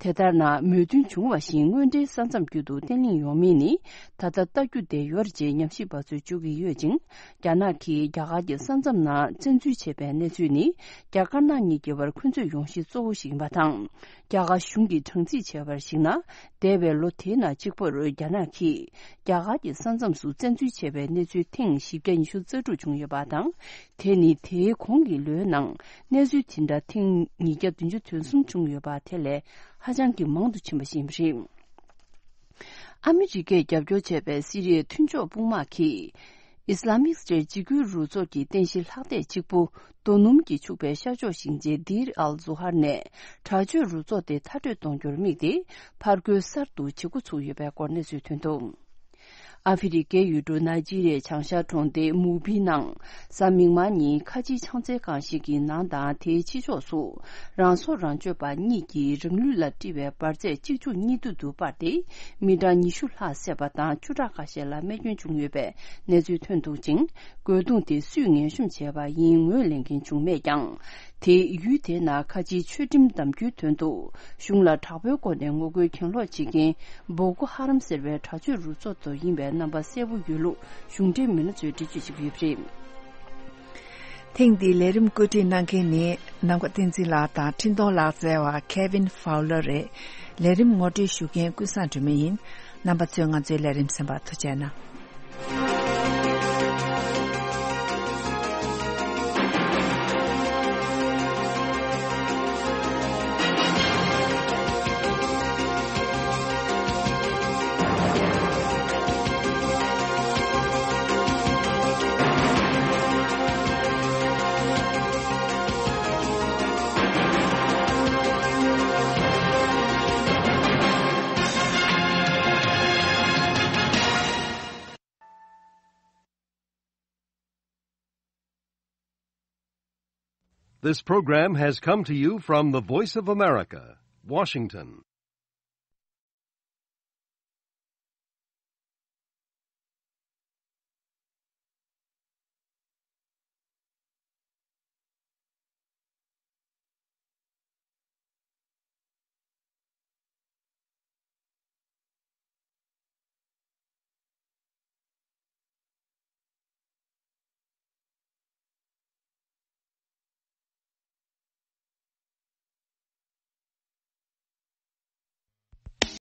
དེ་ལྟར་ན། མོས་མཐུན་བྱུང་བ་བཞིན་དངོས་འབྲེལ་ས་མཚམས་རྒྱུད་དུ་བརྟན་ལྷིང་ཡོང་མིན་ནི། ད་ལྟ་ལྟ་རྒྱུ་བདེ་ཡོད་རེད་ཅེས་ཉམས་ཞིབ་པ་ཚོས་བརྗོད་ཀྱི་ཡོད་ཅིང་། རྒྱ་ནག་གིས་རྒྱ་གར་གྱི་ས་མཚམས་ནང་བཙན་འཛུལ་བྱས་པའི་གནས་ཚུལ་ནི། རྒྱ་དཀར་ནག་གཉིས་ཀྱི་བར་འཁོན་རྩོད་ཡོང་གཞི་གཙོ་བོ་ཞིག་ཡིན་པ་དང་། རྒྱ་གར་གཞུང་གིས་དྲང་ཚིག་བྱས་པར་གཞིགས་ན། འདས་པའི་ལོ་དེའི་ནང་གཅིག་པུར་རྒྱ་ནག་གིས་རྒྱ་གར་གྱི་ས་མཚམས་སུ་བཙན་འཛུལ་བྱས་པའི་གནས་ཚུལ་ཐེངས་བཞི་བརྒྱ་ཉི་ཤུ་རྩ་དྲུག་བྱུང་ཡོད་པ་དང་། དེ་ནི་དེའི་གོང་གི་ལོའི་ནང་གནས་ཚུལ་དེ་འདྲ་ཐེངས་ཉིས་བརྒྱ་བདུན་ཅུ་དོན་གསུམ་བྱུང་ཡོད་པ་དེ་ལས་ཧ་ཅང་གི་མང་དུ་ཕྱིན་པ་ཞིག་ཡིན་པ་རེད། ཨ་མི་རི་ཀས་རྒྱབ་སྐྱོར་བྱས་པའི་སི་རི་ཡའི་མཐུན་ཕྱོགས་དཔུང་དམག་གིས། ཨི་སི་ལ་མིག་སི་ཊའི་འཇིགས་སྐུལ་རུ་ཚོགས་ཀྱི་རྟེན་གཞི་ལྷག་བསྡད་གཅིག་པུ། རྡོ་སྣུམ་གྱིས་ཕྱུག་པའི་ཤར་ཕྱོགས་ཞིང་ཆེན་དིར་ཨལ་ཛུ་ཧར་ནས། དྲག་སྤྱོད་རུ་ཚོགས་དེ་མཐར་སྐྲོད་གཏོང་རྒྱུར་དམིགས་ཏེ། ཕར་རྒོལ་གསར་དུ་བྱེད་འགོ་ཚུགས་ཡོད་པའི་སྐོར་གནས་ཚུལ་ཐོན་འདུག་ཨ་ཧྥེ་རི་ཁའི་ཡུལ་གྲུ་ནཱི་ཇི་རི་ཡའི་བྱང་ཤར་གྲོང་སྡེ་མུ་བྷི་ནང་། གཟའ་མིག་དམར་ཉིན་ཁ་ཆེའི་ཆང་རྩལ་ཁང་ཞིག་གི་ནང་དང་དེའི་ཕྱི་ཕྱོགས་སུ། རང་སྲོག་རང་གཅོད་པ་གཉིས་ཀྱིས་རང་ལུས་ལ་དཀྲིས་པའི་འབར་རྫས་གཅིག་མཇུག་གཉིས་མཐུད་དུ་སྤར་ཏེ། མི་གྲངས་ཉི་ཤུ་ལྷག་བསད་པ་དང་། བཅུ་ཕྲག་ཁ་ཤས་ལ་རྨས་སྐྱོན་བྱུང་ཡོད་པའི་གནས་ཚུལ་ཐོན་འདུག་ཅིང་། རྒོལ་རྡུང་དེ་སུས་ངན་ཤོམ་བྱས་པ་ཡིན་ངོས་ལེན་མཁན་བྱུང་མེད་ཀྱང་། དེས་ཡུལ་དེའི་ནང་ཁ་ཆེའི་ཆོས་ཁྲིམས་བསྡམ་རྒྱུའི་དོན་དུ། གཞུང་ལ་དྲག་པོའི་སྒོ་ནས་ངོ་རྒོལ་གྱེན་ལོག་བྱེད་མཁན་བོ་ཀོ་ཧ་རམ་ཟེར་བའི་དྲག་སྤྱོད་རུ་ཚོགས་དེ་ཡིན་པའི་རྣམ་པ་གསལ་པོ་ཡོད་ལུགས་གཞུང་འབྲེལ་མི་སྣ་ཚོས་འགྲེལ་བརྗོད་བྱེད་ཀྱི་ཡོད་པ་རེད། ཐེངས་འདིའི་ལས་རིམ་བཀོད་སྒྲིག་གནང་མཁན་ནི་ནམ་མཁའ་བསྟན་འཛིན་ལགས་དང་འཕྲིན་གཏོང་ལག་རྩལ་བ་Kevin Fowler་རེད། ལས་རིམ་ངོ་སྤྲོད་ཞུ་མཁན་ཀུན་བཟང་སྒྲོལ་མ་ཡིན། རྣམ་པ་ཚོས་ང་ཚོའི་ལས་རིམ་གསན་པར་ཐུགས་རྗེ་གནང་། This program has come to you from the Voice of America, Washington.